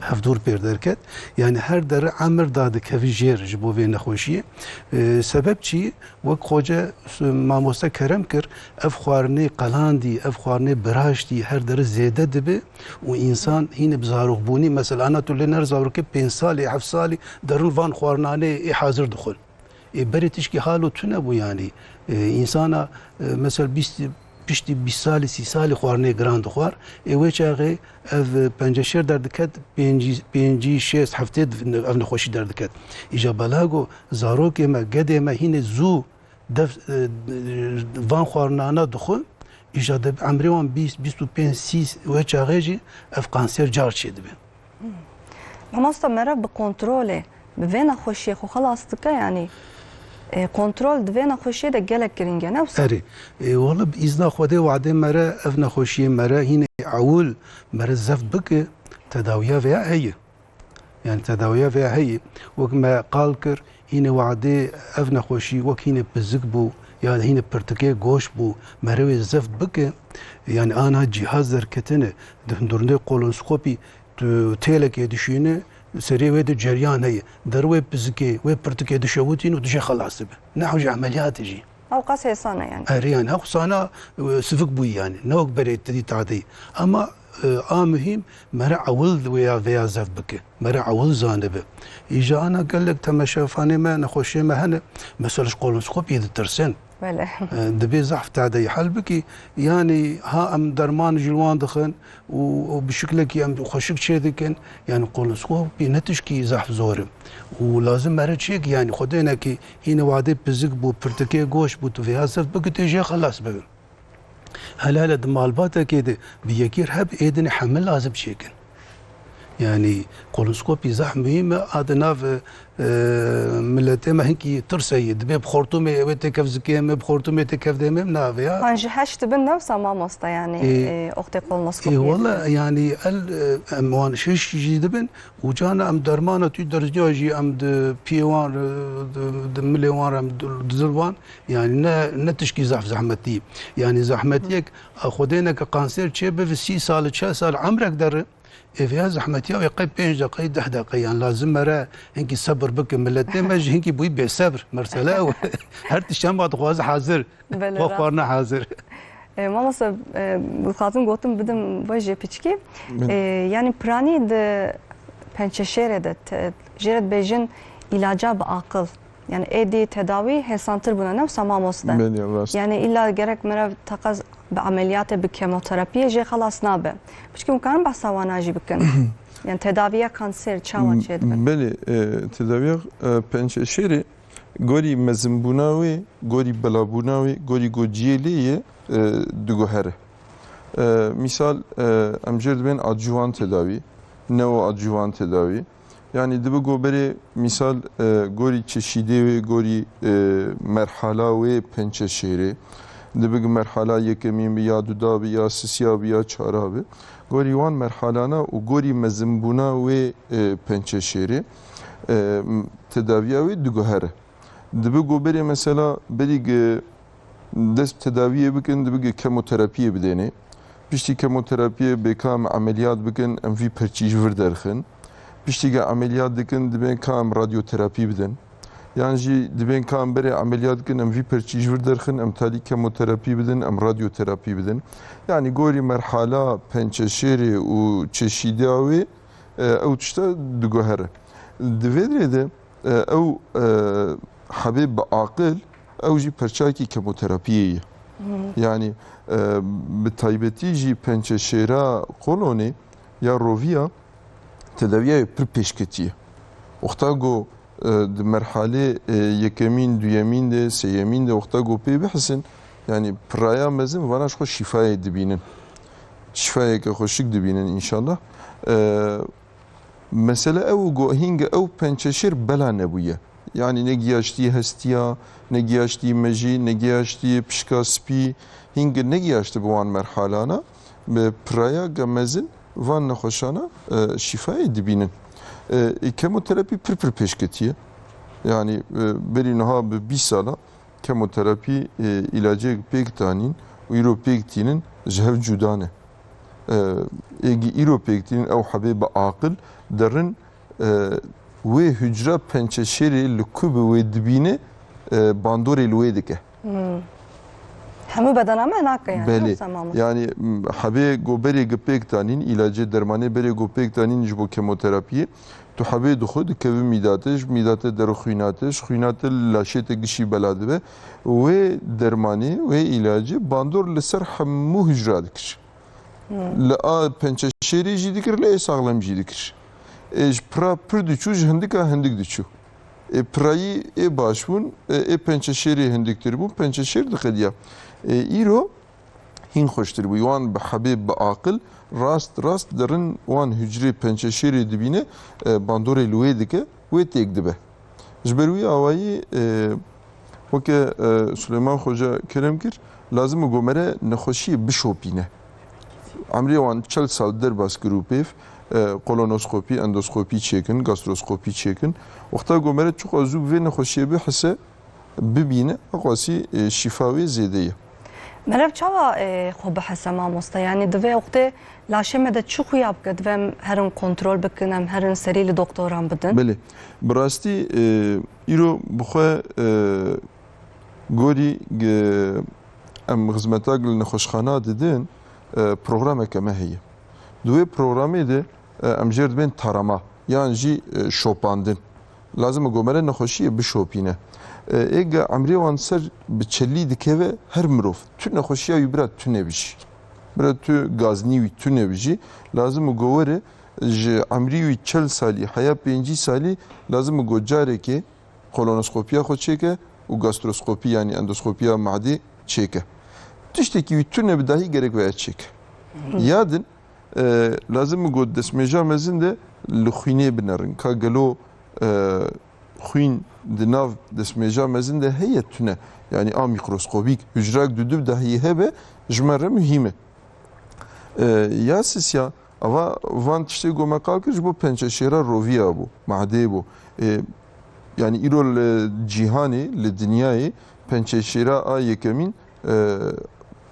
Hevdûr pêr derket. Yanî her dere emir dadikevî jêr ji bo vê nexweşiyê. Ee, sebeb çi? Wek xoce s-, mamoste kerem kir, ev xwarinê qelandî, ev xwarinê biraştî her dere zêde dibe û însan hîne bi zarokbûnî, mesela ana tu lê ner zarokê pênc salî, heft salî derin van xwarinanê ê hazir dixwin. Ê berê tişkî halo tune bû yanî. Ê, însana, e, mesela bîst, piştî bîst salî, sî salî xwarinê giran dixwar. Ê wê çaxê ev, e, penceşêr derdiket, pêncî, pêncî, şêst, heftê ev nexweşî derdiket. Îja belago zarokê me, gedê me hînê zû dev, e, van xwarinana dixwin, îja de emrê wan bîst, bîst û pênc, sî wê çaxê jî ev kanser car çêdibe. Mamosta, meriv bi kontrolê, bi vê nexweşiyê xwe xelas dike, yanî, e, kontrol di vê nexweşiyê de gelek girîng e, ne wisa? Erê, e, wele bi îzna Xwedê wadê mere, ev nexweşiyê mere hînê ewil mere zeft bike, tedawiya vêya heye. Yani tedawiya vêya heye. Wek me qal kir, hînê wadê ev nexweşî wek hînê pizik bû, ya hînê pirtikê goş bû, mere wê zeft bike, yani ana cîhaz derketine, di hundurindê kolonskopî, tu têlekê dişîne, serê wê de ceryan heye. Der wê pizikê, wê pirtikê dişewitîn û tu jê xelas dibe. Ne hewce emeliyatê jî. Ew qas hêsan e yani. Erê yani, ew sana, e, sivik bûyî yani. Ne wek berê te dî tadeyî. Ama e, a muhîm, mere ewil wêya vêya zeft bike. Mere ewil zanibe. Îja ana gelek temeşefanê me, nexweşiyê me hene. Mesela ji kolonskopiyê ditirsin. Belê. E, dibê zehf tadeyî hel bikî. Yanî ha em derman ji li wan dixin û, û bi şiklekî em xweşik çê dikin. Yanî kolonskopî ne tişkî zehf zor e. Û lazim mere çêkî, yanî xwedênekî hîne wadê pizik bû, pirtikê goş bû, tu vêya zeft bikî, tê jê xelas bibin. Hele hele di malbatekê de bi yekî re heb êdinê hemil lazim çêkin. Yanî kolonskopî zehf muhîm e, a di nav, e, miletê me hinkî tirse ye. Dibê bi xortumê wê têkev zikê me, bi xortumê têkev dê me, navê ya. An ji heşt dibin newsa mamosta, yanî, Ê, e, oxtê kolonskopiyê ê, wele, dibin. Yanî el, e, em wan şeş jî dibin û cana em dermana tu derziya jî em di piyê wan re, di, di milê wan re em di, di zil wan. Yanî ne, ne tişkî zehf zehmetî. Yanî zehmetiyek, a, xwedêneke kanser çê bibe sî sal, çel sal emrek dere. Ê vêya zehmetiya wê qey pênc deqe, deh deqe, yan lazim mere hinkî sebir bike. Miletê me jî hinkî bûyî bêsebir. Mersele ew. Her tişt hema dixwaze hazir. Belê, Xwe rast. Xwarina hazir. E, mamoste, e, dixwazim gotin bidim vê jê piçkî. Min- E, yanî piranî di pençeşêrê de te-, jê re dibêjin îlaca bi aqil. Yani êdî tedawî hêsantir bûne, ne wisa mamoste? Belê, rast. Yani îlla gerek meriv teqez bi emeliyatê, bi kemoterapiyê jê xelas nabe. Piçkî hûn karin behsa wana jî bikin? Yani tedaviya kanser çawa çêdibe? Belê, e, tedaviya, e, pençeşêrê gorî mezinbûna wê, gorî belabûna wê, gorî ku cihê lê ye, e, diguhere. E, mîsal, e, em jê re dibên adjuvan tedawî, neoadjuvan tedawî. Yanî dibe ku berê mîsal, e, gorî çeşîdê wê, gorî, e, merhala wê pençeşêrê. Dibe ku merhala yekemîn bi, ya duda bi, ya sisiya bi, ya çara bi. Gorî wan merhalana û gorî mezinbûna wê, e, pençeşêrê, e, m-, tedaviya wê diguhere. Dibe ku berê mesela berî ge-, dest bi tedawiyê bikin, dibe ku kemoterapiyê bidênê. Piştî kemoterapiyê bê ka em emeliyat bikin, em vî perçî ji vir derxin. Piştî ku emeliyat dikin, dibên ka em radyoterapî bidin. Yan jî dibên ka em berê emeliyat dikin, em vî perçî ji vir derxin, em talî kemoterapî bidin, em radyoterapî bidin. Yanî gorî merhala pençeşêrê û çeşîdiya wê, e, ew tişta diguhere. Di vê dirê de, e, ew, e, hebê bi aqil, ew jî perçakî kemoterapiyê ye. Hmm. Yanî, e, bi taybetî jî pençeşêra kolonê ya roviya tedaviya pir pêşketî ye. Wexta ku, e, di merhalê, e, yekemîn, duyemîn de, sêyemîn de wexta ku pê bihisin, yanî piraya mezin vana ji xwe şîfayê dibînin. Şîfayeke xweşik dibînin înşallah. E, Mesele ew got, hînge ew pençeşêr bela nebûye. Yanî ne giyaştî hestiya, ne giyaştî mejî, ne giyaştî pişka spî, hînge negiyaşti bi wan merhalana, bi piraya gemezin van nexweşana, e, şîfayê dibînin. E, e, kemoterapî pir pir pêşketiye. Yanî, e, berî niha bi bîst sala kemoterapî, e, îlacê pêk tanîn û îro pêk tînin ji hev cuda ne. E, êgî îro pêk tînin ew hebê bi aqil derin, e, wê hucra pençeşêrê li ku bi wê dibîne, e, bandorê li wê dike. Hmm. Hemû bedena me nake yani, Belê. Yoksa mamoste? Yani, m, hebê go berê gi pêk tanîn, îlacê dermanê berê go pêk tanîn ji bo kemoterapiyê, tu hebê dixwe dikeve mîdate, ji mîdate dero xwînate, ji xwînate li laşê te gişî bela dibe. Wê dermanê, wê îlacê bandor li ser hemû hucra dikir. Hmm. Li a pençeşêrê jî dikir, li ê saxlem jî dikir. Ê ji pira pir diçû, ji hindika hindik diçû. Ê pirayî ê baş bûn, ê, ê pençeşêrê hindiktir bûn, pençeşêr diqediya. Ê îro hîn xweştir bû. Wan bi hebê bi aqil rast rast derin wan hucrê pençeşêrê dibîne, e, bandorê li wê dike, wê têk dibe. Ji ber wî awayî, e, weke, e, Suleyman Xoca kerem kir, lazim e go mere nexweşiyê bişopîne. Emrê wan çel sal derbas kir û pêv, e, kolonoskopî, endoskopî çêkin, gastroskopî çêkin. Wexta go mere çiqas zû bi vê nexweşiyê bihise, bibîne, heqasî, e, şîfa wê zêde ye. Meriv çawa, e, xwe bihese mamoste? Yanî divê wextê laşê me de çi xuya bike? Divê em herin kontrol bikin, em herin serî li doktoran bidin? Belê. Bi rastî, e, îro bi xwe, e, gorî, e, em xizmeta li nexweşxana didin, e, programeke me heye. Di wê programê de, e, em jê re dibên tarama yan jî, e, şopandin. Lazim e ku me re nexweşiyê bişopîne. E, êga emrê wan ser bi çelî dikeve her mirov. Tu nexweşiya wî bira tune bijî. Bira tu gaznî wî tune bijî. Lazim e ku were ji emrî wî çel salî, heya pêncî salî, lazim e ku carekê kolonoskopiya xwe çêke û gastroskopî, yanî endoskopiya madê çêke. Tiştekî wî tune bi dahî gerek veya çêke. Ya din, e, lazim e ku destmêja mezin de li xwînê binerin. Ka gelo, e, xwîn di nav destmêja mezin de heye tune. Yanî a mîkroskopîk, hücrak dudu bi dahiyê hebe ji me re muhîm e. E, ya sisiya, ava van tiştê ku me qal kir ji bo pençeşêra roviya bû, madê bû. E, yanî îro li cîhanê, li dinyayê pençeşêra a yekemîn, e,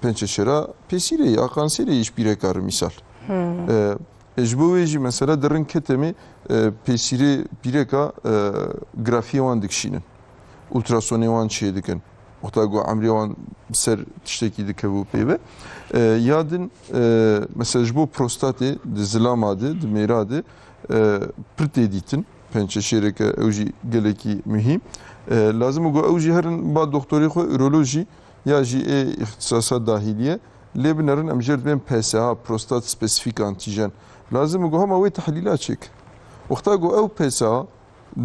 pençeşêra pêsîrê ye, a kanserê ye ji pîreka re mîsal. E, e, ji bo wê jî mesela di rin ketemê, e, pêsîrê pîreka, e, grafiyê wan dikişînin. Ultrasonê wan çê dikin. Wexta ku emrê wan ser tiştekî dikeve û pê ve. E, ya din, e, mesela ji bo prostatê di zilama de, di mêra de, e, pir tê dîtin. Pençeşêreke ew jî gelekî muhîm. E, lazim e ku ew jî herin ba doktorê xwe, urolojî ya jî ê îxtisasa dahîlî ye. Lê binerin em jê re dibên P S A, prostat spesifîk antijen. Lazim e ku hema wê tehlîla çêke. Wexta ku ew P S A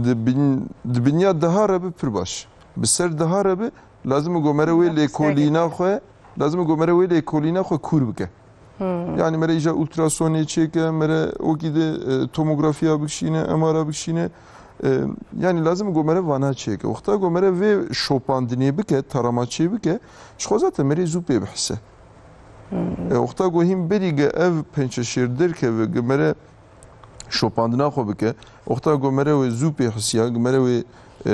di bin-, di binya deha re bi pir baş. Bi ser deha re bi, lazim e ku me re wê lêkolîna xwe, lazim e ku me re wê lêkolîna xwe kûr bike. Hmm. Yanî me re îja ultrasonê çêke, me re wekî de, e, tomografiya bikişîne, M R A bikişîne. E, yanî lazim e ku me re vana çêke. Wexta ku me re vê şopandinê bike, tarama çê bike, ji xwe zaten me rê zû pê bihise. Hmm. E, wexta ku hîn berî ge ev pençeşêr derkeve, ge me re şopandina xwe bike, wexta ku me re wê zû pê hisiya, ge me re wê, e,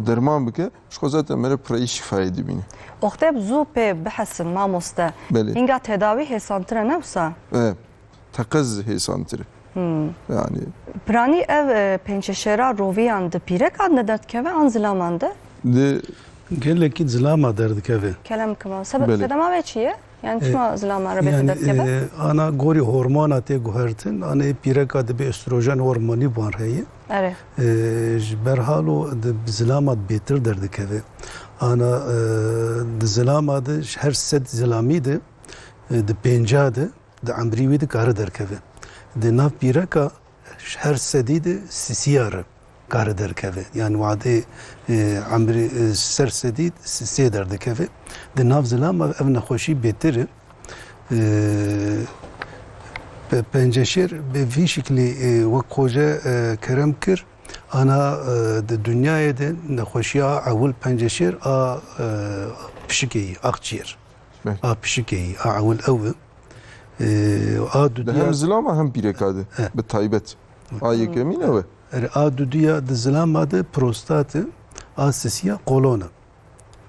derman bike, ji xwe zaten me re pirayî şîfayê dibîne. Wextê bi zû pê bihesin, mamoste. Belê. Hînga tedawî hêsantir e, ne wisa? E, teqez hêsantir e. Hmm. Yanî. Piranî ev, e, pençeşêra roviyan di pîrekan de derdikeve an zilaman de? Di Gelekî zilama derdikeve. Kelem kima. Sebe-, Belê. sedema ve çi ye? Yani E, çima zilama re bêtir yani, derdikeve? E, ana gorî hormona tê guhertin, ana ê pîreka dibe estrojen hormonî wan heye. Erê. E, ji ber halo di zilama bêtir derdikeve. Ana, e, di zilama de ji her sed zilamî de, e, di pênca de, di emrî wî de kare derkeve. Di nav pîreka her sedî de sisiya re kare derkeve. Yani wadê, e, emrî, e, ser sedî sê derdikeve. Di nav zilama ev nexweşî bêtir e. E, pe-, penceşêr bi vî şiklî, e, wek xoce, e, kerem kir. Ana, e, di dinyayê de nexweşiya ewil penceşêr a, e, pişikê yî, akciğer. Beh. A pişikê yî, a ewil ew e. E, a Di hem dudiya zilama hem pîreka de, E. bi taybet. A yekemîn ew e. Erê, a dudiya di zilama de prostat e, a sisiya kolon e.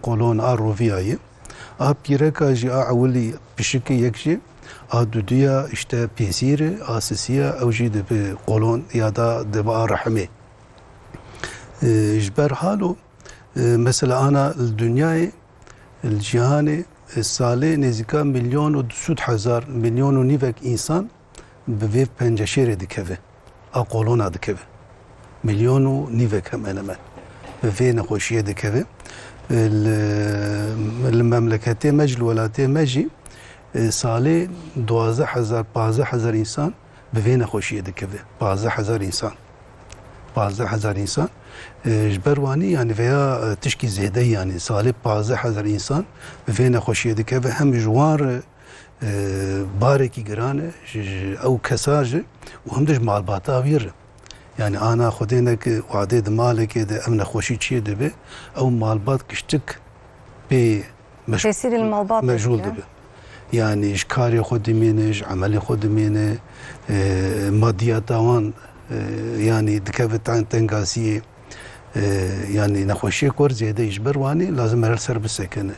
Kolon a roviya ye. A pîreka jî a ewilî pişikê yek jî, a dudiya işte pêsîr e, a sisiya ew jî dibe kolon ya da dibe a rehimê. E, ji ber halo, e, mesela ana li dinyayê, li cîhanê, e, salê nêzîka milyon û du sed hezar, milyon û nîvek însan bi vê penceşêrê dikeve. A kolona dikeve. Milyon û nîvek hemen hemen. Bi vê nexweşiyê dikeve. E, li, li memleketê me jî, li welatê me jî, e, salê duwazdeh hezar, pazdeh hezar însan bi vê nexweşiyê dikeve. Pazdeh hezar însan. Pazdeh hezar însan. E, ji ber wanî, yani, veya, e, tişkî zêde, yani, salê pazdeh hezar însan bi vê nexweşiyê dikeve. Hem ji wan re, e, barekî giran e, ji, ji ew kesa jî û hem de ji malbata wî re. Yani, ana Xwedê neke wadê di malekê de ev nexweşî çê dibe, ew malbat giştik pê meş-, Tesîrê li malbatê mecûl dike. dibe. Yani ji karê xwe dimîne, ji emelê xwe dimîne, e, madiyata wan, e, yani dikeve ten-, tengasiyê, e, yani nexweşiyê kor zêde ji ber wanî lazim mere ser bisekine.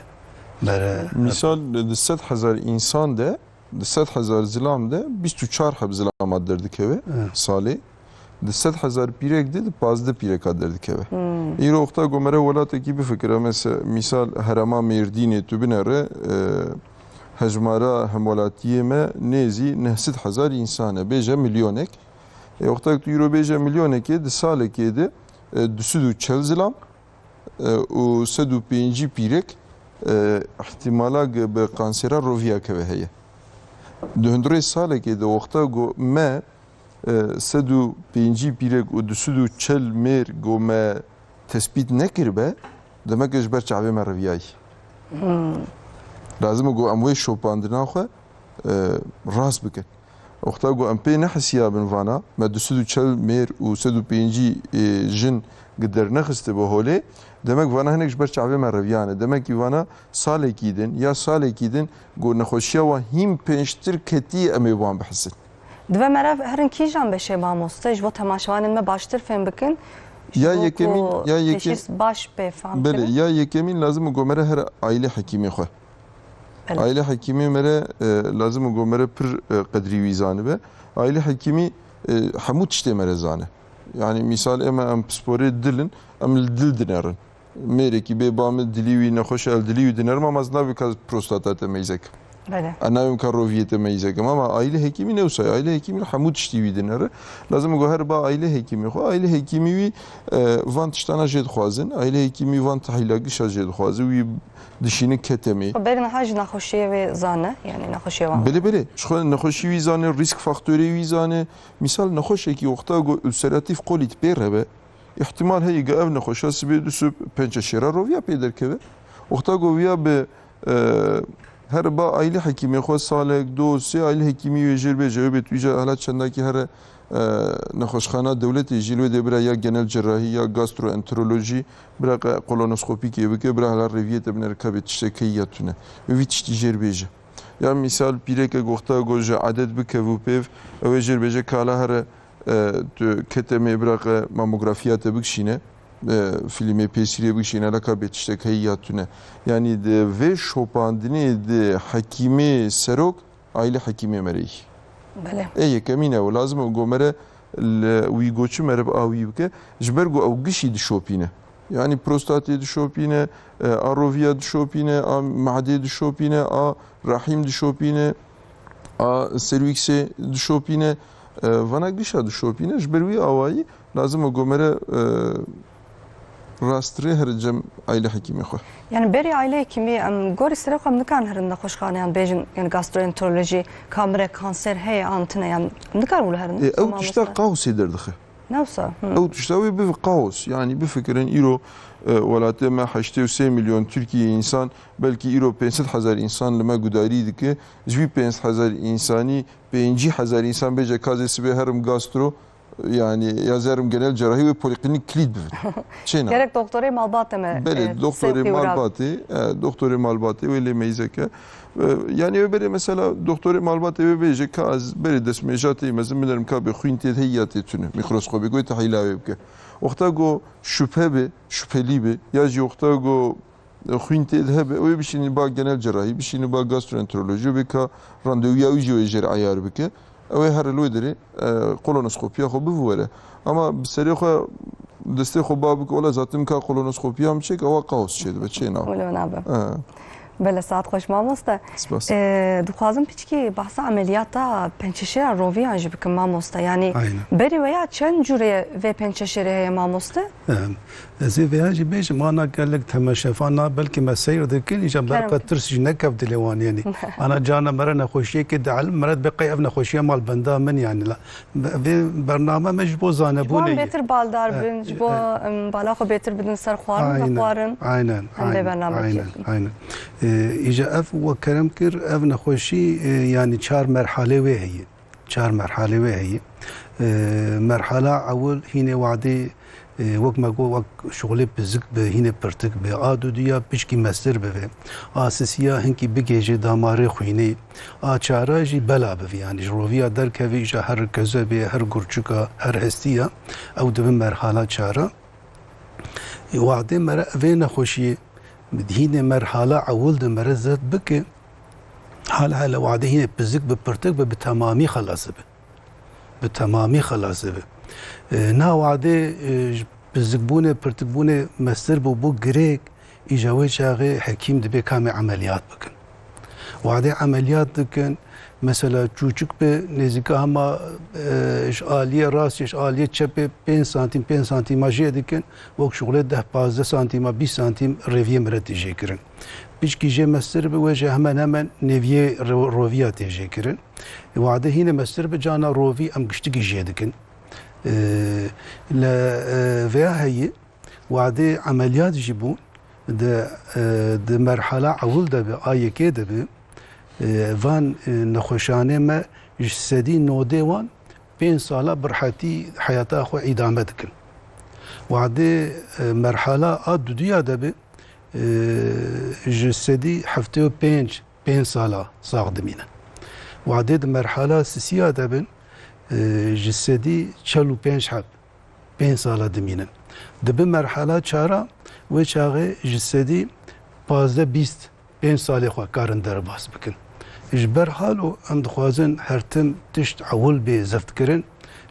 Mere Misal di sed hezar însan de, di sed hezar zilam de bîst û çar heb zilama derdikeve Evet. salê. Di sed hezar pîrek de di pazdeh pîreka derdikeve. Hmm. Îro wexta ku mere welatekî bifikire, mese-, mîsal herêma Mêrdînê tu binere, e, Hejmara hemwelatiyê me nêzî neh sed hezar însan e, bêje milyonek. E, wexta ku tu îro bêje milyonekê, di salekê de, e, du sed û çel zilam, e, û sed û pêncî pîrek, e, îhtîmala ge bi kansera roviya keve heye. Di hundirê salekê de wexta ku me, e, sed û pêncî pîrek û du sed û çel mêr ku me tespît nekiribe, demek ji ber çavê me reviyayî. Lazim e ku em wê şopandina xwe, e, rast bikin. Wexta ku em pê nehisiyabin vana, me du sed û çel mêr û sed û pêncî, e, jin gi dernexistibû holê, demek vana hinek ji ber çavê me reviyane. Demekî vana salekî din ya salekî din ku nexweşiya wan hîn pêştir ketî, em ê wan bihisin. Divê meriv herin kîjan beşê mamoste, ji bo temaşevanên me baştir fêm bikin? Ji Ya bo yekemîn, ku ya yekem-, teşhîs baş bê fam Belê, kirin? Ya yekemîn lazim e ku mere here aile hekîmê xwe. Belê. Aile hekîmê mere, e, lazim e ku mere pir, e, qedrî wî zanibe. Aile hekîmî, e, hemû tiştê mere zane. Yani misal ême em pisporê dil in, em li dil dinerin. Mêrekî bê ba min dilî wî nexweş e, ez dilî wî dinerim, ama ez nabim ka prostata te meyze kim. Belê. Ez nabim ka roviyê te meyze kim. Ama aile hekîmî ne wisa ye. Aile hekîmî hemû tiştî wî dinere. Lazim e ku here ba aile hekîmê xwe. Aile hekîmî wî, e, van tiştana jê dixwazin. Aile hekîmî van tehîla gişa jê dixwazin. Wî dişînin ketemê. Xwe berî niha jî nexweşiyê wê zane, yani nexweşiyê wan. Belê, belê. Ji xwe nexweşî wî zane, risk faktorê wî zane. Misal nexweşekî wexta ku ulseratîf kolît pê re be, îhtimal heye ku ev nexweşa sibê du sib pençe şêra roviya pê derkeve. Wexta ku viya bi, e, here ba aile hekîmê xwe salek, do, sê aile hekîmî wê jêr bêje, wê bê tu îca hela çendakî here, e, nexweşxana dewletê jî li wê dê bira ya genel cerrahî ya gastroenterolojî, bira qe kolonoskopîkê bike, bira hela reviyê te binere ka bê tiştek heye ya tune. Wê vî tiştî jêr bêje. Ya misal pîrekek wexta ku ji edet bikevû pêv, ew ê jêr bêje ka hela here, e, tu ketemê bira qe mamografiya te bikişîne, e, fîlmê pêsîrê bikişîne, hela ka bê tiştek heye ya tune. Yanî di vê şopandinê di hekîmê serok, aile hekîmê mere yî. Belê. Ê yekemîn ew, lazim e ku mere li wî goçî mere bi a wî bike, ji ber ku ew gişî dişopîne. Yanî prostatê dişopîne, e, a roviya dişopîne, a mehdê dişopîne, a rehîm dişopîne, a serwîksê dişopîne, e, vana gişa dişopîne. Ji ber wî awayî lazim e ku mere, e, rastrê here cem aile hekîmê xwe. Yani berî aile hekîmî em gorî serê xwe em nikarin herin nexweşxaneyan bêjin, yani gastroenterolojî, ka mire kanser heye an tune, yani em nikarin wilo herin. E, ew tişta kaosê derdixe. Ne wisa? Hı. Ew tişta wê biv kaos. Yani bifikirin îro, e, welatê me heştê û sê milyon Tirkiyê însan, belkî îro pênc sed hezar însan li me gudarî dike. Ji vî pênc sed hezar însanî pêncî hezar însan bêje ka ez ê sibê herim gastro, yani ya ez ê herim genel cerrahî wê polîklînîk kilît bivin. Çêna. Gerek doktorê malbatê me, Belê, e, doktorê sewqî wira. Malbatê, e, doktorê malbatê wê lê meyzeke. E, yani wê berê mesela doktorê malbatê wê bêje ka ez berê destmêja tê mezin binerim ka bê xwîn tê heye ya tê tune. Mîkroskopê wê tehîla wê bike. Wexta ku şüphe be, şüphelî be, ya jî wexta ku xwîn tê de hebe, ew ê bişînî ba genel cerrahî, bişînî ba gastroenterolojî, bê ka randewiya wî jî wê jêr eyar bike. Ew ê here li wê derê, e, kolonoskopiya xwe bivû were. Ama bi serê xwe, destê xwe ba bike, wela zaten ka kolonoskopiya min çêke, ewa kaos çêdibe, çênabe. Wilo nabe. E. Belê, saet xweş mamoste. Spas. E, dixwazim piçkî behsa emeliyata pençeşêra roviyan jî bikim mamoste. Yani Aynen. Berî we ya çend cûrê vê pençeşêrê heye mamoste? Em, ez ê vêya jî bêjim, ana gelek temaşevan na belkî me seyr dikin, îca Kerem. Berqa tirs jî nekevt dilê wan yanî. Ana carna mere nexweşiyekê dielm, mere dibê qey ev nexweşiya mal benda min yanî la. Vê bername me ji bo zanebûnê Ji bo ye. Bêtir baldar E, bin, ji bo, e, em, bala xwe bêtir bidin ser xwarin, Aynen, bixwarin. Aynen, Em bê aynen, bername aynen, kêfî. Aynen. E, îca ev we kerem kir, ev nexweşî, e, yanî çar merhalê wê heye. Çar merhalê wê heye. E, merhala ewil hînê wadê, e, wek me got, wek şixulê pizik bi, hînê pirtik bi. A dudiya pişkî mestir bibe. A sisiya hinkî bigêje damarê xwînê. A çara jî bela bibe. Yani ji roviya derkeve îja her kezebê, her gurçika, her hestiya. Ew dibe merhala çara. E, wadê mere vê nexweşiyê hînê merhala ewil de mere zed bike. Hala hele wadê hînê pizik bi pirtik be, bi temamî xelas be. Bi temamî xelas be. E, na wadê, e, ji pizikbûnê, pirtikbûnê mestir bû, bû girêk, îja wê çaxê hekîm dibê kamê emeliyat bikin. Wadê emeliyat dikin, mesela çûçik bi nêzîka hema, e, ji aliyê rastê, ji aliyê çepê pênc santîm, pênc santîma jê dikin, wek şixulê deh pazdeh santîma, bîst santîm rêviyê miret tê jê kirin. Piçkî jê mestir bi, wê jê hemen hemen nêviyê ro-, roviya tê jê kirin. Wadê hînê mestir bi, cana rovî em giştikî jê dikin. E, le, e, veya heyî, Wadê emeliyat jî bû, di, e, di merhala ewil de bi, a yekê de bi, e, van, e, nexweşanê me ji sedî nodê wan pênc sala bi rehetî heyata xwe îdame dikin. Wadê, e, merhala a duduya de bi, e, ji sedî heftê û pênc, pênc sala sax dimînin. Wadê di merhala sisiya de bin, e, ji sedî çel û pênc heb pênc sala dimînin. Dibi merhala çara, wê çaxê ji sedî pazdeh bîst pênc salê xwe karin derbas bikin. Ji ber halo em dixwazin her tim tişt ewil bê zeftkirin,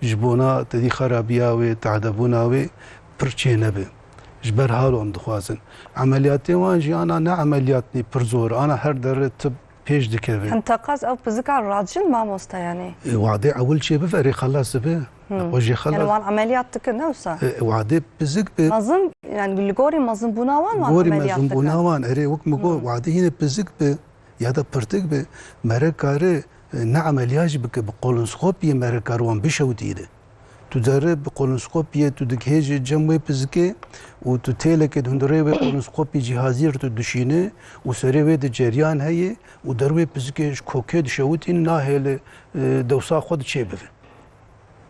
ji bona tedî xerabiya wê, tadebûna wê pir çê nebe. Ji ber halo em dixwazin. Emeliyatê wan jî ana ne emeliyatnî pir zor, ana her derê tib pêş dikeve. Him teqez ew pizika radjin mamoste, yanî? E, wadê ewil çê bive, erê xelas dibe. Hmm. Xwe jê xelas. Yani wan emeliyat dikin, ne wisa? E, wadê pizik bi. Mezin, yani li gorî mezinbûna wan, wan Gorî emeliyat dikin. Mezinbûna wan, erê wek min got, Hmm. wadê hînê pizik bi ya da pirtik bi, mere kare, e, ne emeliyat jî bike, bi kolonskopiyê mere kare wan bişewitîne. Tu dere bi kolonskopiyê tu digihêjî cem wê pizikê û tu têlekê di hundirê wê kolonskopî cîhazî re tu dişîne û serê wê de ceryan heye û der wê pizikê ji kokê dişewitîn nahêle, e, dewsa xwe de çê bive.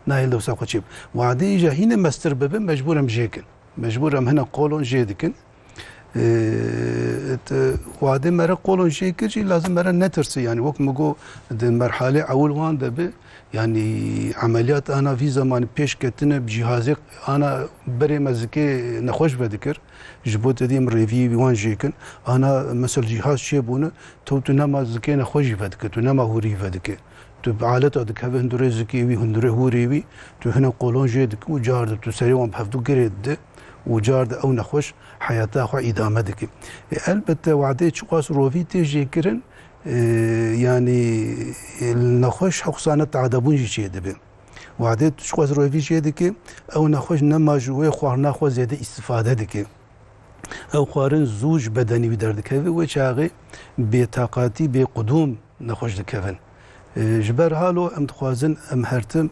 Nahêle dewsa xwe çê bive. Wadê îja hînê mestir bibe, mecbûr em jê kin. Mecbûr em hine kolon jê dikin. Ee, te, wadê mere kolon jê kir jî lazim mere netirse, yani wek min got di merhalê ewil wan de bi, yani emeliyat ana vî zemanî pêş ketine bi cîhazê ana berê me zikê nexweş vedikir. Ji bo te dî em rêviyê wî wan jê kin. Ana mesela cîhaz çêbûne, tew tu nema zikê nexweş jî vedike, tu nema hûrî vedike. Tu bi aleta dikeve hundirê zikê wî, hundirê hûrê wî, tu hine kolon jê dike û car de tu serê wan bi hevdu girê dide û car de ew nexweş heyata xwe îdame dike. E, elbette wadê çiqas rovî tê jêkirin, e, yanî, e, nexweş hewsane tadebûn jî çê dibe. Wadê tu çiqas rovî jê dike, ew nexweş nema ji wê xwarina xwe zêde îstifade dike. Ew xwarin zû ji bedenî wî derdikeve, wê çaxê bêtaqatî, bêqudûm nexweş dikevin. E, ji ber halo em dixwazin em her tim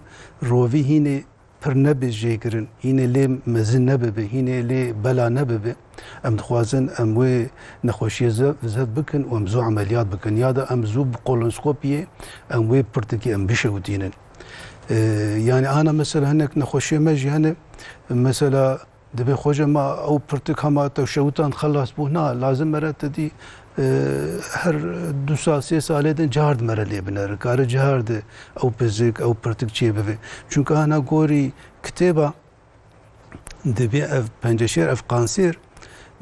rovî hînê pir nebe jêkirin, hînê lê mezin nebibe, hînê lê bela nebibe. Em dixwazin em wê nexweşiyê ze-, zev bikin û em zû emeliyat bikin ya da em zû bi kolonskopiyê em wê pirtikî em bişewitînin. E, yani ana mesela hinek nexweşiyê me jî hene, mesela Dibê xweşe ma ew pirtik hema te şewitan xelas bû. Na, lazim mere te dî, e, her du sal, sê salê din cihar di mere lê binere. Kare cihar di ew pizik, ew pirtik çê bibe. Çunke ana gorî kitêba dibê ev penceşêr, ev kanser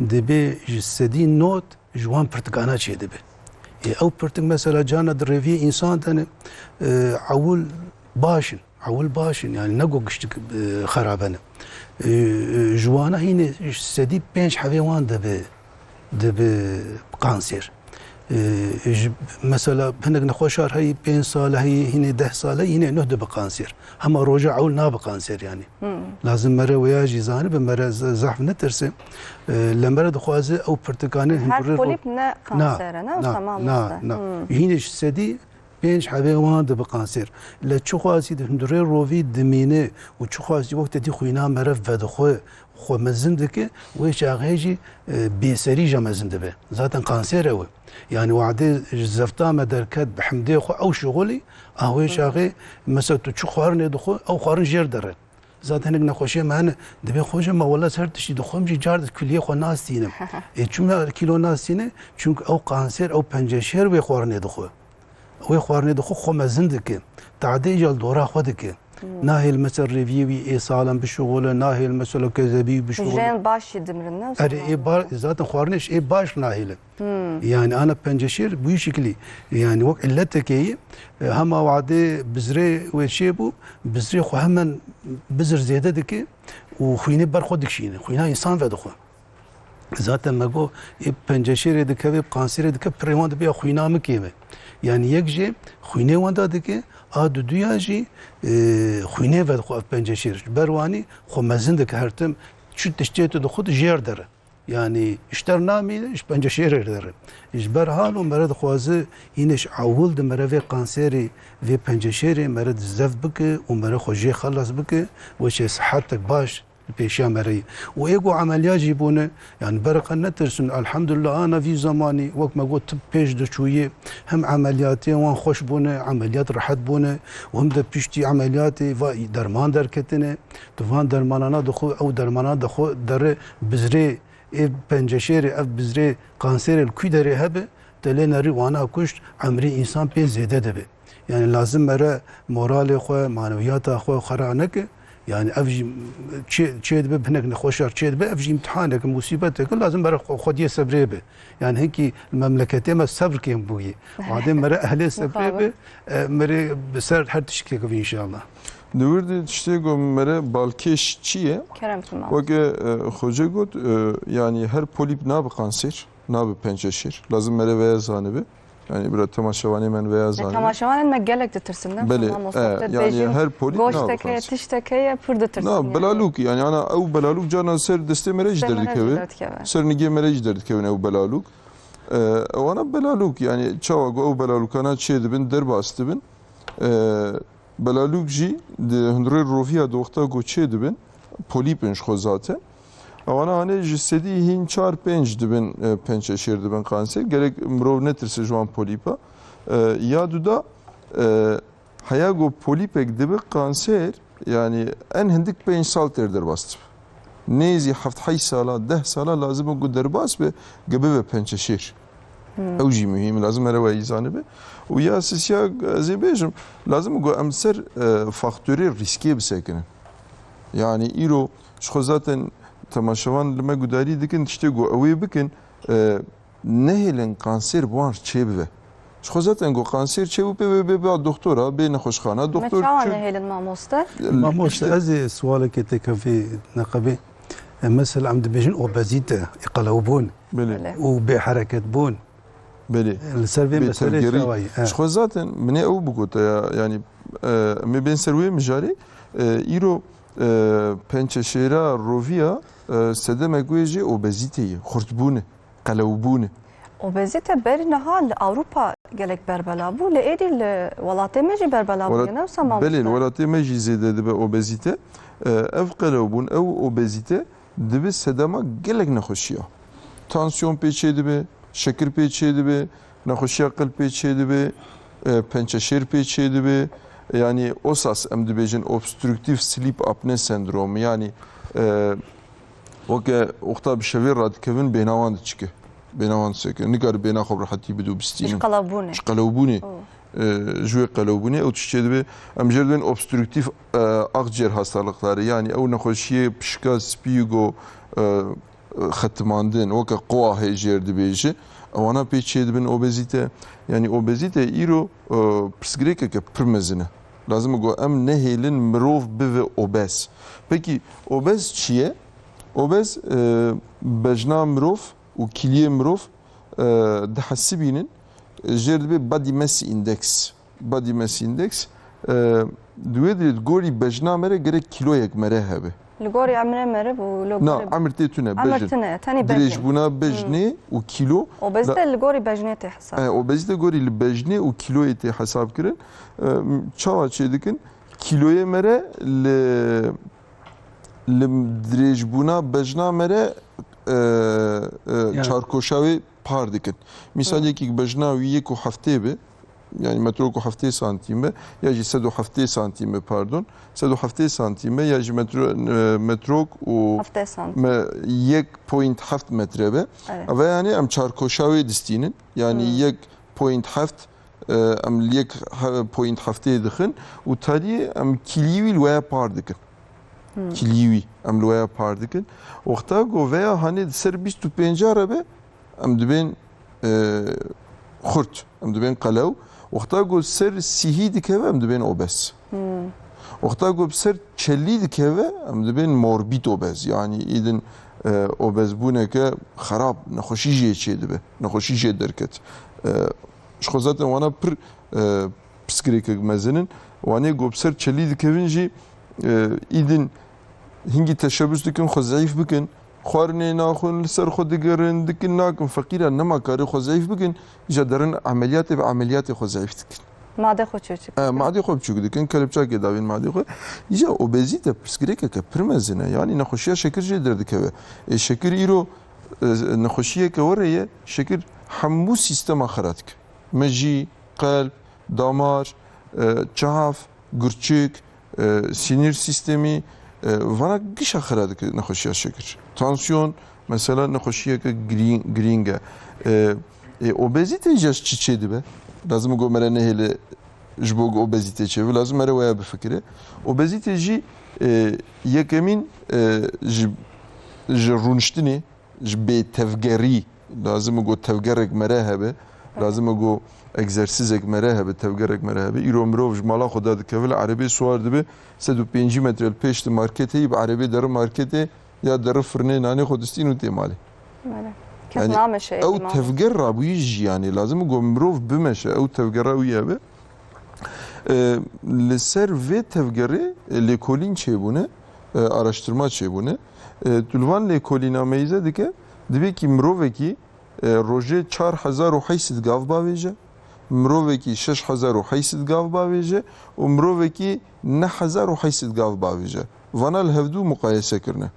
dibê ji sedî nod ji wan pirtikana çê dibe. Ê, ew pirtik mesela cana di rêviyê însan de ne, e, ewil baş in. Ewil baş in, yani ne got giştik, e, xerabe ne. E, e, ji wana hînê sedî pênc hebê wan dibe, dibe kanser. E, ji, mesela hinek nexweşar heyî pênc sale heyî, hînê deh sale, hînê nuh dibe kanser. Hema roja ewil nabe kanser yani. Hmm. Lazim mere wêya jî zanibe, mere ze-, zehf netirse. E, le mere dixwaze ew pirtikane Her hundirê ro-, polîp ne Na, kanser e, ne? na, Tamam na, usta. na. Hmm. Hînê ji sedî pênc hebê wan dibe kanser. Le çixwasî di hundirê rovî dimîne û çixwasî wextê dî xwîna meriv vedixwe, xwe mezin dike, wê çaxê jî, e, bêserî ja mezin dibe. Zaten kanser ew e. Yani wadê ji zefta me derket bi hemdê xwe ew şixulî, a wê çaxê mesela tu çi xwarinê dixwe, ew xwarin jêr dere. Zaten hinek nexweşiyê me hene, dibê xweşe me wela ser tiştî dixwim jî car di kuliyê xwe nastînim. Ê çima kîlo nastîne? Çunku ew kanser, ew penceşêr wê xwarinê dixwe. Wê xwarinê dixwe xwe mezin dike. Tadê îca li dora xwe dike. Hmm. Nahêl mesela rêviyê wî ê salam bişuxule, nahêl mesela kezebî bişuxule. Hicreyên baş jî dimirin, ne? Erê, ê bar, zaten xwarinê ji ê baş nahêle. Hmm. Yani ana penceşêr bu şekilî. Yani wek illetekê yî, e, hema wadê bizrê wê çê bû, bizrê xwe hemen bizir zêde dike û xwînê ber xwe dikişîne. Xwîna însan vedixwe. Zaten me got, ê penceşêrê dikeve, bi kanserê dike, pirê wan dibe ya xwîna min kêm e. Yani yek jê xwînê wan da dike, a duduya jî, e, xwînê vedixwe ev penceşêr. Ji ber wanî xwe mezin dike her tim, çi tiştê tu dixwe tu jêr dere. Yani ji te re namîne, ji penceşêrê re dere. Ji ber halo me re dixwaze hîne ji ewil de me re vê kanserê, vê penceşêrê me re zeft bike û me re xwe jê xelas bike, weşê sihetek baş li pêşiya me re ye. Û ê ku emeliyat jî bûne, yani bereqe netirsin, elhamdulillah, ana vî zemanî, wek me got, tib pêş diçûyê, hem emeliyatê wan xweş bûne, emeliyat rehet bûne û hem de piştî emeliyatê va derman derketine. Tu van dermanana dixwe, ew dermana dixwe dere bizrê ê penceşêrê, ev bizrê kanserê li kû derê hebe, te lê nerî wana kuşt, emrê însan pê zêde dibe. Yani lazim me re moralê xwe, manewiyata xwe xera neke. Yani ev jî çê, çê dibe, hinek nexweşar çê dibe, ev jî îmtihanek, musîbetek e, lazim me re xwe, xwediyê sebrê be. Yani hinkî li memleketê me sebr kêm bûye. Wadê me re ehlê sebrê be, e, me re bi ser her tiştekê keve înşallah. Di wir de tiştê ku me re balkêş çi ye? Kerem ki mamoste. Weke, e, xoce got, e, yani her polîp nabe kanser, nabe penceşêr. Lazim me re veya zanibe. Yani bira temaşevanê men veya Ne zanibe. Temaşevanên me gelek ditirsin, ne? Belê, Tamam, e, Mustafa, yani bêjin her polîp nabe goşteke, kanser. Tişteke ye, pir ditirsin Na, yani. Belalûk, yani ana ew belalûk carna ser destê me re jî Destê me re jî derdikeve. Derdikeve. Ser nigê me re jî derdikevin ew belalûk. E, ewana belalûk, yani çawa ku ew belalûkana çê dibin, derbas dibin. E, Belalûk jî di hundirê roviya di wexta ku çê dibin, polîp in ji xwe zaten. Ewana hanê ji sedî hîn çar pênc dibin, e, pençeşêr dibin kanser. Gerek mirov netirse ji wan polîpa. E, ya duda, e, heya ku polîpek dibe kanser, yani en hindik pênc sal têr derbas dibe. Nêzî heft heyş sala, deh sala lazim e ku derbas be, ge bibe pençeşêr. Hmm. Ew jî muhîm, lazim e re weyî zanibe. Û ya sisiya, ez ê bêjim, lazim e ku em ser, e, faktorê rîskê bisekinin. Yani îro ji xwe zaten temaşevan li me gudarî dikin, tiştê ku ew ê bikin, e, nehêlin kanser bi wan re çêbibe. Ji xwe zaten ku kanser çêbû pê wê bê ba doktora, bê nexweşxana, Me doktor çawa çi- nehêlin mamoste? Mamoste, ez ê sualekê te kevî neqebî. E, mesela em dibêjin obezîte, qelewbûn Belê. Belê. û bêhereketbûn. Belê. Li ser vê Bê meselê tevgerî. çawa ye? He. Ji xwe zaten min ê ew bigota ya, yani, e, em ê bên ser wê mijarê, e, îro, e, pençeşêra roviya, e, sedemek wê jî obezîte ye, xurtbûn e. Qelewbûn e. Obezîte berî niha li Ewropa gelek berbela bû, li êdî li welatê me jî berbela bû, Welat-, ne wisa mamoste? Belê, li welatê me jî zêde dibe obezîte. E, ev qelewbûn, ew obezîte dibe sedema gelek nexweşiya. Tansiyon pê çê dibe, şekir pê çê dibe, nexweşiya qelb pê çê dibe, e, pençeşêr pê çê dibe. Yani osas em dibêjin obstructive sleep apnea sendromu. Yani, e, Weke wexta bi şevê radikevin bêhna wan diçike. Bêhna wan diseke. Nikare bêhna xwe bi rehetî bide û bistînin. Ji qelewbûnê. Ji qelewbûnê. Oh. E, ji wê qelewbûnê ew tişt çêdibe. Em jê re dibên obstrüktif, e, akciğer hastalıkları. Yani ew nexweşiyê pişika spî go, e, xetimandin, weke qoa hê jê re dibêje. Ewana pê çêdibin obezîte. Yani obezîte îro, e, pirsgirêkeke pir mezin e. Lazim e ku em nehêlin mirov bive obez. Pekî obez çi ye? Obez, e, bejna mirov û kîliyê mirov, e, dihesibînin, e, jê re dibê body mass index. Body mass index, e, di wê dirê di gorî bejna me re gerek kîloyek me re hebe. Li gorî emrê meriv û li Na, gorî emir tê tune, emir bejin. Tune, tenê bejnê. Dirêjbûna bejnê Hmm. û kîlo. Obezîte La- li gorî bejnê tê hesab. E, obezîte gorî li bejnê û kîloyê tê hesab kirin. E, çawa çêdikin? Kîloyê me re li, li dirêjbûna bejna me re, e, e, Ya. çarkoşa wê par dikin. Mîsal Hı. yekî bejna wî yek û heftê be, yani metrok û heftê santîm be, ya jî sed û heftê santîm be, pardon, sed û heftê santîm be, ya jî metro-, e, metrok û Heftê santîm. me-, yek point heft metre be. Evet. Eve yani em çarkoşa wê distînin, yani Hı. yek point heft, e, em li yek he-, point heftê dixin û tariyê em kîliyî wî li weya par dikin. Hı. Kîliyî wî em li weya par dikin. Wexta ku veya hanê di ser bîst û pênca re be, em dibên, e, xurt, em dibên qelew. Wexta ku ser sîhî dikeve, em dibên obez. Hmm. Wexta ku bi ser çelî dikeve, em dibên morbîd obez. Yanî îdin, E, obezbûneke xerab, nexweşî jê çêdibe, nexweşî jê derket. E, ji xwe zaten wana pir, e, pirsgirêkek mezin in. Wanê ku bi ser çelî dikevin jî, e, îdin hingî teşebûs dikin, xwe zeîf bikin. Xwarinê naxwin, li ser xwe digerin, dikin nakin. Feqîra nema karê xwe zeîf bikin, îja derin emeliyatê, bi emeliyatê xwe zeîf dikin. Madê xwe çûçik E, dikin. Madê xwe biçûk dikin, kelepçakê davên madê xwe. Îja obezîte pirsgirêkeke pir mezin e. Yanî nexweşiya şekir jê derdikeve. Ê, şekir îro, e, nexweşiyeke were ye, şekir hemû sîstema xera dike. Mejî, qelb, damar, e, çav, gurçik, e, sinîr sîstemî, e, vana gişa xera dike nexweşiya şekir. Tansiyon, mesela nexweşiyeke girî-, girîng e. E, e, obezîte îja ji çi çêdibe? Lazim e ku me re nehêle ji bo ku obezîte çêbe. Lazim e me re weya bifikire. Obezîte jî, e, yekemîn, e, ji, ji rûniştinê, ji bêtevgerî, lazim e ku tevgerek me re hebe, lazim e ku egzersîzek me re hebe, tevgerek me re hebe. Îro mirov ji mala xwe de dikeve, li erebê siwar dibe, sed û pêncî metre li pêş di marketê yî, bi erebê deri marketê ya deri firnê nanê xwe distîn û tê malê. Bele. Kes Yani nameşe ew îmam. Tevger rabûyî ji jiyanê. Lazim e ku mirov bimeşe, ew tevgera wî hebe. E, li ser vê tevgerê, e, lêkolîn çêbûne, e, araştirma çêbûne. E, tu li van lêkolîna meyze dike, divê kî mirovekî, e, rojê çar hezar û heyt sed gav bavêje, mirovekî şeş hezar û heyt sed gav bavêje û mirovekî neh hezar û heyt sed gav bavêje. Vana li hevdû muqayese kirine.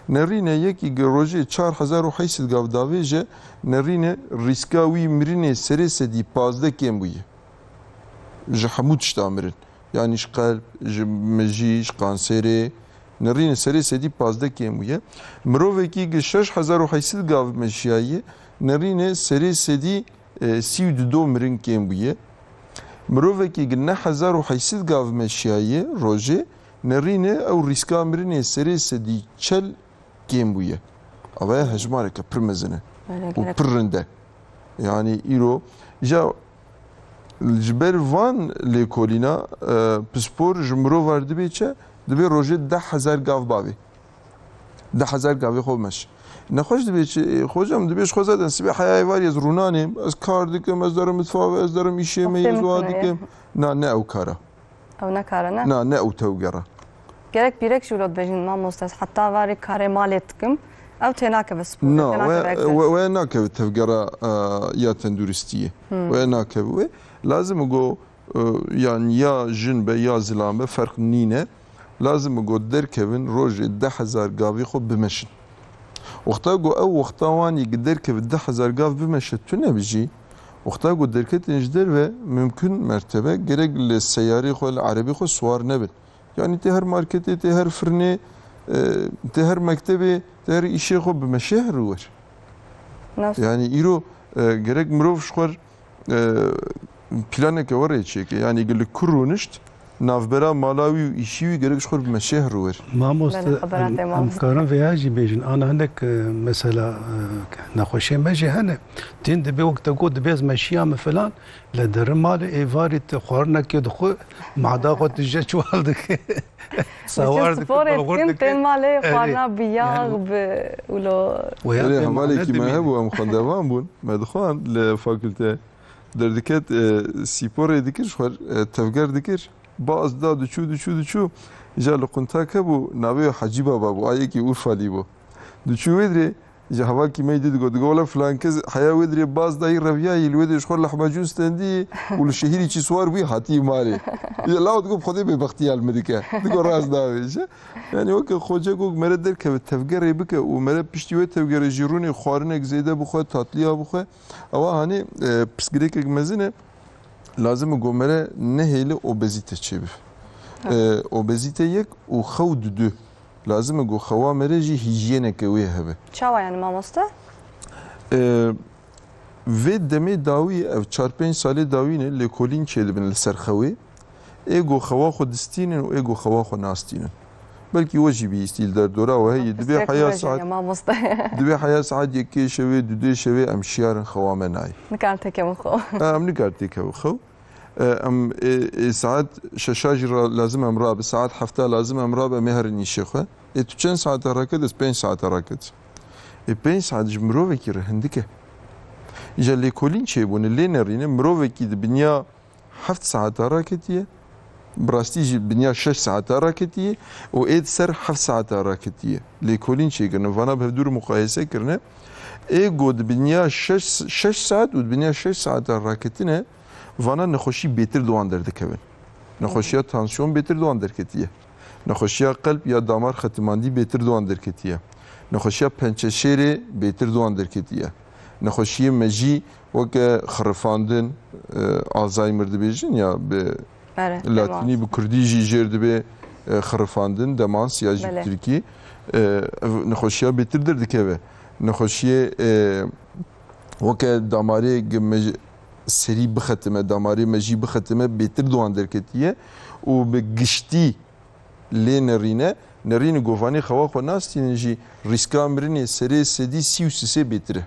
Nerîne yekî gi rojê çar hezar û heyt sed gav davêje, nerîne rîska wî mirinê serê sedî pazdeh kêm bûye. Ji hemû tişta mirin. Yanî ji qelb, ji mejî, ji kanserê, nerîne serê sedî pazdeh kêm bûye. Mirovekî gi şeş hezar û heyt sed gav meşiyaye, nerîne serê sedî, e, sî û du do mirin kêm bûye. Mirovekî gi neh hezar û heyt sed gav meşiyaye rojê, nerîne ew rîska mirinê serê sedî çel kêm bûye. Ava ye hejmareke pir mezin e Bele û gerek. Pir rind e. Yanî îro, îja ji ber van lêkolîna, e, pispor ji mirov re dibê çi? Dibê rojê deh hezar gav bavê. Deh hezar gavê xwe bimeşe. Nexweş dibê çi? E, xocam dibê ji xwe zaten sibê heya êvarî ez rûnanêm, ez kar dikim, ez derim mitfaxê, ez derim îşê me, Aferin ez wiha sana ya. Dikim. Na, ne ew kar e. Ew ne kar e, ne? Na, ne ew tevger e. Gerek pîrek jî wilo dibêjin, mamoste, ez heta varê karê malê dikim. Ew tênakeve spor, Na, tênakeve we, egzersiz. We, we nakeve tevgera, e, ya tenduristiyê. Hmm. We nakeve we. Lazim e go, e, yan ya jin be ya zilam be ferq nîne. Lazim e go derkevin rojê deh hezar gavî xwe bimeşin. Wexta go ew wexta wanî gi derkeve deh hezar gav bimeşe tune bi jî, wexta go derketin ji derve mimkun mertebe gerek li seyarê xwe, li erebê xwe siwar nebin. Yanî tê her marketê, tê her firnê, e, tê her mektebê, tê her îşê xwe bimeşe her wer. Nas- Yanî îro, e, gerek mirov ji xwe, e, planeke were çêke. Yanî li ku rûnişt, navbera mala wî û îşî wî gerek ji xwe bimeşe her wer. Mamoste, Bele, xebera em, te em mamoste. Karin vêya jî bêjin. Ana hinek, e, mesela, e, nexweşê me jî hene. Tên dibê wek te got, dibê ez meşiya me filan, Li derin malê êvarî tu xwarinekê dixwe, mada xwe tu je çiwal dike. Sawar dike, sporê balxur dikin, dike. Tên malê Erê. Xwarina bi yağ, Yani bi wilo. Wê ya Erê, te hevalekî mane me dimîne. Hebû, em xwendevan bûn. Me dixwand li fakülte. Derdiket, e, sporê dikir, ji xwe, e, tevger dikir. Baz da diçû, diçû, diçû. Îja li quntak hebû, navê Hecî Baba bû, a yekî Urfalî bû. Diçû wê dirê, Ji hevalkî me yî dî digot, digot, "Wele filan kes heya wê dirê baz dayî reviyayî, li wê dirê ji xwe lehmacûn stendî û li şehîrî çî siwar bûyî hatî malê." Ya law digot, "Bi Xwedê bêbextiya li min dike." Digot, "Rast navêje." Yani weke xoce got, mere derkeve tevgerê bike û mere piştî wê tevgerê jî rûnê xwarinek zêde bixwe, tatliya bixwe. Ewa hanê, e, pirsgirêkek mezin e. Lazim e ku mere nehêle obezîte çêbibe. Evet. E, obezîte yek û xew didu. Lazim e ku xewa mere jî hîjyeneke wê hebe. Çawa yani mamoste? E, vê demê dawî, ev çar pênc salê dawî ne, lêkolîn çêdibin li ser xewê. Ê ku xewa xwe distînin û ê ku xewa xwe nastînin. Belkî we jî bihîstî li derdora we heye. Dibê heya saet, dibê heya saet yekê şevê, dudê şevê em şiyar in, xewa me nayê. Nikarin têkevin xew. E, em nikarin têkevin xew. E, em, ê, ê saet şeşa jî ra-, lazim em rabe, saet hefta lazim em rabe, em ê herin îşê xwe. Ê tu çend saete raket? Ez pênc saete raket. Ê pênc saet ji mirovekî re hindik e. Îja lêkolîn çêbûne, lê nerîne, mirovekî di binya heft saeta raketiye, bi rastî jî binya şeş saeta raketiye û ê di ser heft saeta raketiye. Lêkolîn çêkirine, vana bi hevdû re muqayese kirine. Ê go di binya şeş, şeş saet û di binya şeş saeta raketine, vana nexweşî bêtir di wan derdikevin. Nexweşiya tansiyon bêtir di wan derketiye. Nexweşiya qelb ya damar xetimandî bêtir di wan derketiye. Nexweşiya pençeşêrê bêtir di wan derketiye. Nexweşiyê mejî weke xirifandin, e, Alzheimer dibêjin ya bi Erê, latînî, bi kurdî jî jêr dibe, e, xirifandin, demans ya jî bi Belê. tirkî. E, ev nexweşiya bêtir derdikeve. Nexweşiyê, e, weke damarê ge mej-, serî bixetime, damarê mejî bixetime, bêtir di wan derketiye û bi giştî lê nerîne, nerîne govanê xewa xwe nastînin jî rîska mirinê serê sedî sî û sisê bêtir e.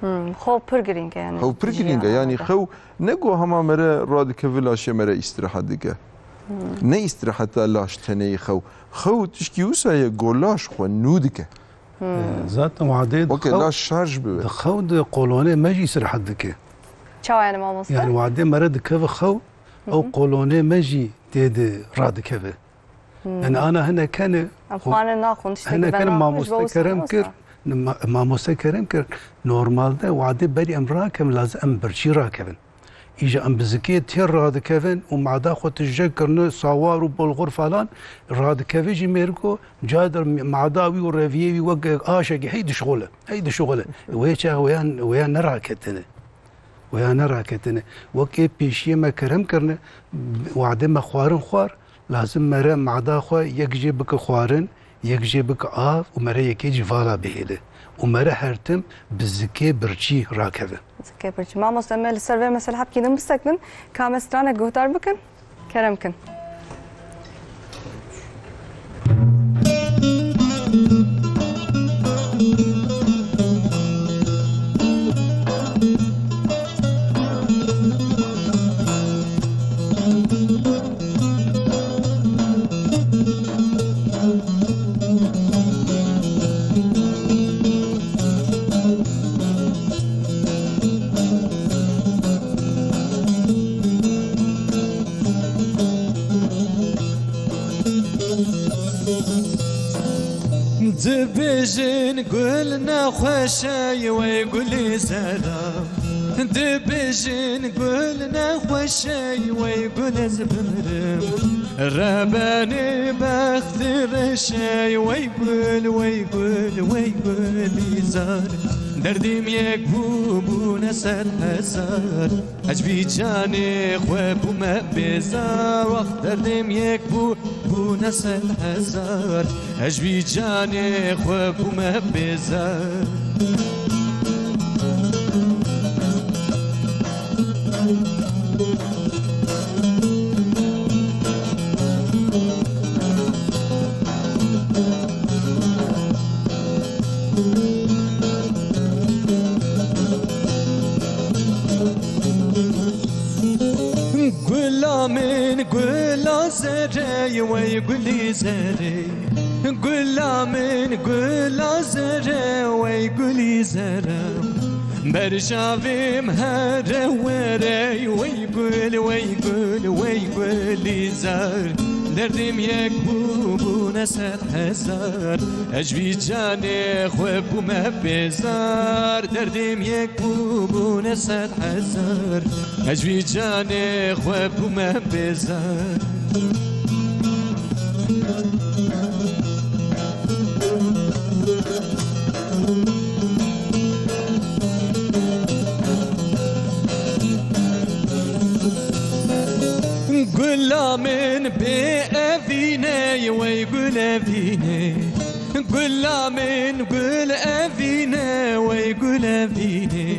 Hmm, xew pir girîng e yani. Xew pir girîng e, yanî xew ne go hema mere radikeve laşê mere îstirahat dike. Hmm. Ne îstiraheta laş tenê yê xew. Xew tişkî wisa ye go laş xwe nû dike. Hmm. E, zaten wadê di Weke xew, laş şarj bibe. di xew de qolonê me jî îstirahat dike. Çawa yani mamoste? Yani wadê mere dikeve xew, ew qolonê me jî tê de radikeve. Hmm. Yani ana hinek hene, Em xo-, xwarin naxwin, tiştekî hinek hene venaxwin, ji bo mamoste wisa kerem kir, wisa. ma-, mamoste kerem kir, normalde wadê berî em rakevin, lazim em birçî rakevin. Îja em bi zikê tê radikevin û mada xwe tije kirine, sawar û bulgur falan, radikeve jî mêriko, cadir mada wî û reviyê wî wek aşekî hey dişixule, hey dişixule. Wê çax wêya, wêya neraketine. Wêya neraketine. Wek ê pêşiyê me kerem kirine, wadê me xwarin xwar, lazim mere mada xwe yek jê bike xwarin, yek jê bike av û mere yekê jî vala bihêle. Û mere her tim bi zikê birçî rakeve. Zikê birçî. Mamoste, me li ser vê meselê hepkî din bisekinin, ka me stranek guhdar bikin, kerem kin. Dibêjin gul nexweş e, wey gulî zera. Dibêjin gul nexweş e, wey gul ez bimirim. Rebenê bextê reş e, wey gul, wey gul, wey gulî zar. Derdê min yek bû, bûne sed hezar. Ez vî canê xwe bûme bêzar, wext derdê min yek bû, bûne sed hezar. Ez vî canê xwe bûme bêzar. Gula min gula zerê, wey gulî zerê. Gula min gula zerê, wey gulî zerê. Berjavê min here were, wey gul, wey gul, wey gulî zer. Derdê min yek bû, bûne sed hezar. Ez vî canê xwe bûme bêzar. Derdê min yek bû, bûne sed hezar. Ez vî canê xwe bûme bêzar. Gula min bê evînê, wey gul evînê. Gula min gul evînê, wey gul evînê.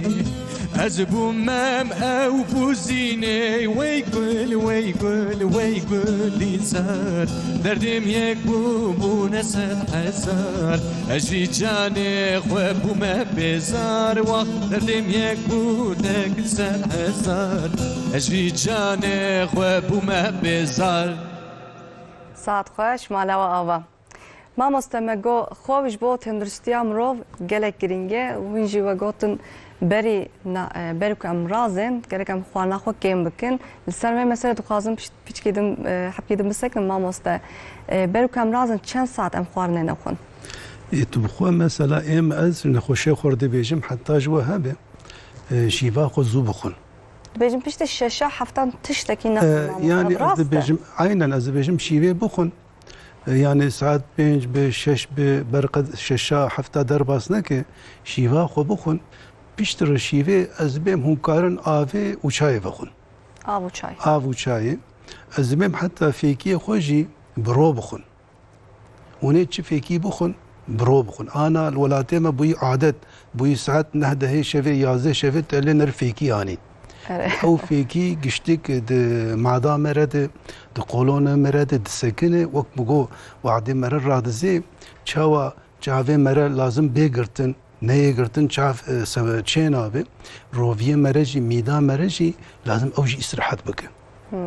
Ez bûm mem ew bûzînê, wey gul, wey gul, wey gulî zer. Derdê min yek bû, bûne sed hezar. Ez vî canê xwe bûme bêzar, wext derdê min yek bû, tek sed hezar. Ez vî canê xwe bûme bêzar. Saet xweş, mala we ava. Mamoste, me got, xwe ji bo tenduristiya mirov gelek girîng e. Hûn jî we gotin berî na-, e, berî ku em razên, gerek em xwarina xwe kêm bikin. Li ser vê meselê dixwazim piç-, piçkî din, e, hepkî din bisekinin, mamoste. E, berî ku em razên, çend saet em xwarinê nexwin? Ê, tu bi xwe mesela êm ez nexweşê xwe dibêjim, heta ji we hebe, e, şîva xwe zû bixwin. Dibêjin piştî şeşa heftan tiştekî E, nexwin, mamoste. Yani Ev ez rast e? Dibêjim, aynen ez dibêjim şîvê bixwin. E, yani saet pênc bi, şeş bi, berqed şeşa hefta derbas neke, şîva xwe bixwin. Piştre şîvê ez bêm hûn karin avê û çayê vexwin. Av û çay. Av û çayê. Ez dibêm heta fêkiyê xwe jî bi ro bixwin. Hûn ê çi fêkî bixwin, bi ro bixwin. Ana li welatê me bûyî adet, bûyî saet neh dehê şevê, yazdeh şevê te lê nir fêkî anî. Erê. Ew fêkî giştik di mada me re de, di qolona me re de disekine, wek bi go wadê me re radizê, çawa çavê me re lazim bê girtin, neyê girtin, çav, e, sebe-, çê nabe, roviyê me re jî, mîda me re jî lazim ew jî îstirahet bike. Hmm.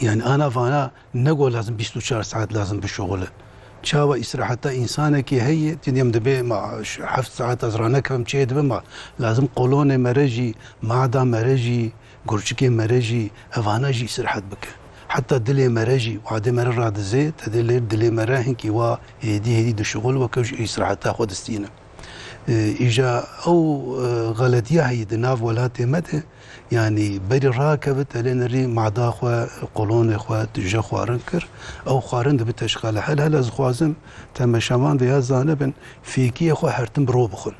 Yani ana vana ne go lazim bîst û çar saet lazim bişuxule. Çawa îstiraheta însanekî heye, ti diyem dibe ma ş-, heft saet ez ranekevim çê dibe ma lazim qolonê me re jî, mada me re jî, gurçikê me re jî, evana jî îstirahet bike. Heta dilê me re jî, wadê me re radizê, te dê lê dilê me re hinkî wa hêdî hêdî dişuxul weke ji îstiraheta xwe distîne. E, îja ew, e, xeletiya heye di nav welatê me de, yanî berî rakeve te lê nerî mada xwe, qolonê xwe tije xwarin kir. Ew xwarin dibe teşqele. Hel hel ez dixwazim temeşevan vêya zanibin, fêkiyê xwe her tim bi ro bixwin.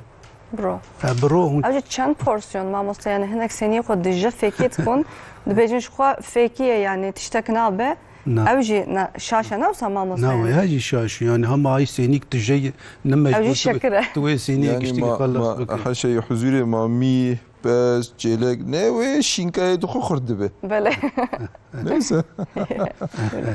Bi ro. E, bi ro hûn Ew jî çend porsiyon, mamoste? Yani hinek sêniyê xwe tije fêkiyê dixwin, dibêjin ji xwe fêkiyê, yani tiştek nabe. Na. Ew jî na, şaş e, ne wisa, mamoste? Na, yani? Wêya jî şaş e. Yani hema ay sênîk tije ye, ne mecbur Ew jî tu, şekir e. Tu wê sêniyê Yani giştî ma, xelas ma bike. Heşeyê huzûrê ma mî, pez, çêlek, ne wê şînkayê dixwe xurt dibe. Belê. Neyse.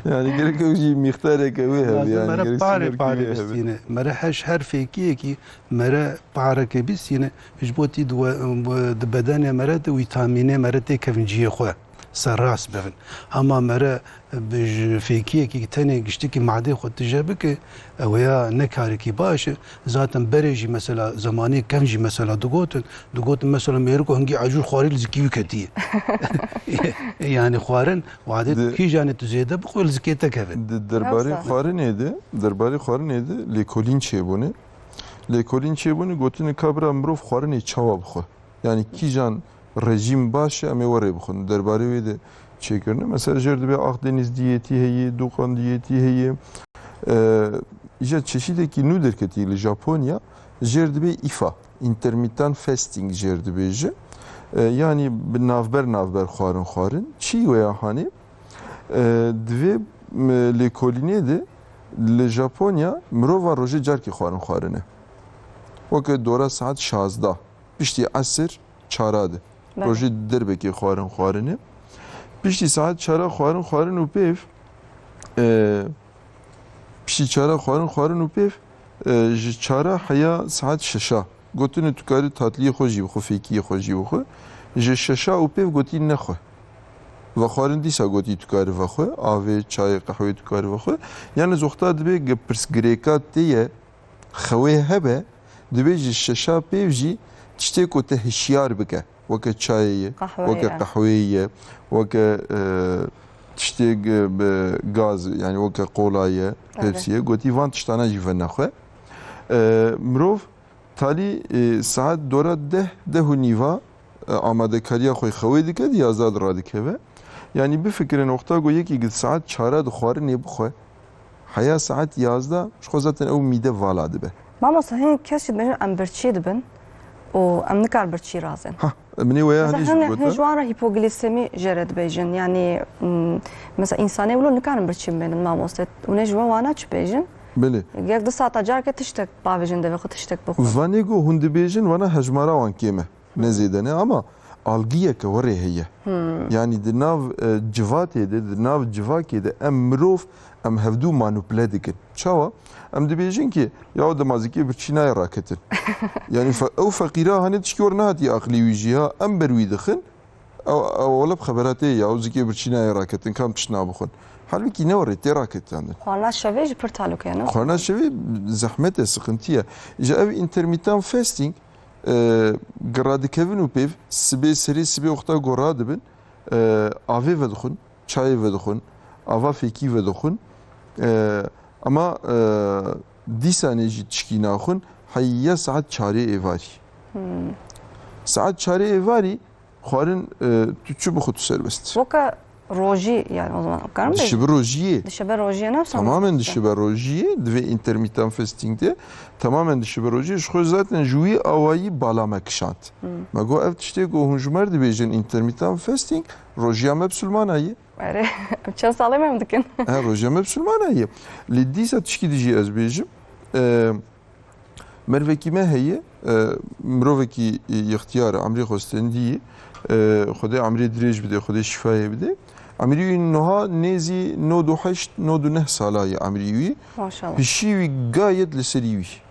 Yani gerek ew jî mîxtareke wê hebe, Lazim yani mere gerek parê, sînorkî parê wê hebe. Bistîne. Mere heş her fêkiyekî mere pareke bistîne. Ji bo tî di we-, di bedenê mere de wîtamînê mere tê kevin cihê xwe. Serrast bibin. Hema mere bi ji fêkiyekî tenê giştikî madê xwe tije bike, ew ya ne karekî baş e. Zaten berê jî mesela zemanê kevn jî mesela digotin, digotin mesela mêriko hingî ecûr xwarî li zikî wî ketiye. Yani xwarin wadê Di- kîjanê tu zêde bixwe li zikê te keve. Di derbarê Ewsa. Xwarinê de, derbarê xwarinê de lêkolîn çêbûne. Lêkolîn çêbûne gotine ka bira mirov xwarinê çawa bixwe. Yani kîjan rejîm baş e, em ê werê bixwin. Derbarê wê de çêkirine. Mesela jêr dibê Akdeniz diyetî heye, Dukan diyetî heye. E, îja çeşîdekî nû derketî li Japonya, jêr dibê ifa, intermittent fasting jêr dibêje. E, yani bi navber navber xwarin xwarin. Çi wêya hanê? E, divê, m, lêkolînê de li Japonya mirova rojê carkê xwarin xwarine. Weke dora saet şazdeh. Piştî esir çara de. Belê. Rojê derbekê xwarin xwarine. Piştî saet çara xwarin xwarin û pêv, e, piştî çara xwarin xwarin û pêv, e, ji çara heya saet şeşa. Gotine tu karî tatliyê xwe jî bixwe, fêkiyê xwe jî bixwe. Ji şeşa û pêv gotî nexwe. Vexwarin dîsa gotî tu karî vexwe. Avê, çayê, qehwê tu karî vexwe. Yalnız wexta dibê ge pirsgirêka tê ye, xewê hebe, divê ji şeşa pêv jî tiştê ku te hişyar bike. Weke çayê ye, Qehweyê weke ye. Qehweyê ye, weke, e, tiştê ge-, be-, gaz, yani weke qola ye, Evet. Pepsi ye. Gotî van tiştana jî venexwe. E, mirov talî, e, saet dora deh, deh û nîva, e, amadekariya xwe xewê dike, di yazda de radikeve. Yani bifikirin, wexta ku yekî di saet çara de xwarinê bixwe, heya saet yazda, ji xwe zaten ew mîde vala dibe. Mamoste, hin kes jî dibêjin em birçî dibin û em nikar birçî razin. Ha, min ê weya Mesela hinê jî hin, hin gotin. Ji wan re hîpoglisemi jê re dibêjin. Yani, m, mesela însanê wilo nikarin birçî bimênin, mamoste. Hûn ê ji we wana çi bêjin? Belê. Gerek du saeta careke tiştek bavêjin devê xwe, tiştek bixwin. Vanê ku hûn dibêjin, vana hejmara wan kêm e. Ne zêde ne, ama algiyeke werê heye. Hmm. Yani di nav, e, civatê de, di nav civakê de em mirov, em hevdû manupule dikin. Çawa? Em dibêjin ki, ya dema zikê birçî nayê raketin. Yani fe-, ew feqîra hanê tişkî wer nehatiye aqilê wî jî ha, em ber wî dixin, ew, ew wele bi xebera tê ya, ew zikê birçî nayê raketin, kam tişt nabixwin. Halbûkî ne were tê raketandin. Xwarina şevê jî pir talûke ye, ne? Xwarina şevê zehmet e, sıkıntı ye. Ji ev intermittent fasting, e, radikevin û pêv, sibê serê sibê wexta ku radibin, e, avê vedixwin, çayê vedixwin, ava fêkî vedixwin. E, ama, e, dîsanê jî tişkî naxwin, heya saet çarê êvarî. Hmm. Saet çarê êvarî xwarin, e, tu çi bixwe tu serbest. Weke rojî, yani o zaman karim bêjim? Dişibe rojiyê. Dişibe rojiyê ne? Tamamen dişibe rojiyê, di vê intermittent fasting de tamamen dişibe rojiyê. Ji xwe zaten ji wî awayî bala me kişand. Hmm. Me got ev tiştê ku hûn ji me re dibêjin intermittent fasting, rojiya me bisilmana ye. Erê, çend salê me em dikin? He, rojiya me bisilmana ye. Lê dîsa tişkî dijî ez bêjim. E, Mervekî me heye, e, mirovekî, e, yextiyar e, emrê xwe stendî ye. E, Xwedê emrê dirêj bide, Xwedê şîfayê bide. Emrî wî niha nêzî nod û heşt, nod û neh sala ye emrî wî. Maşallah. Hişî wî gayet li serî wî.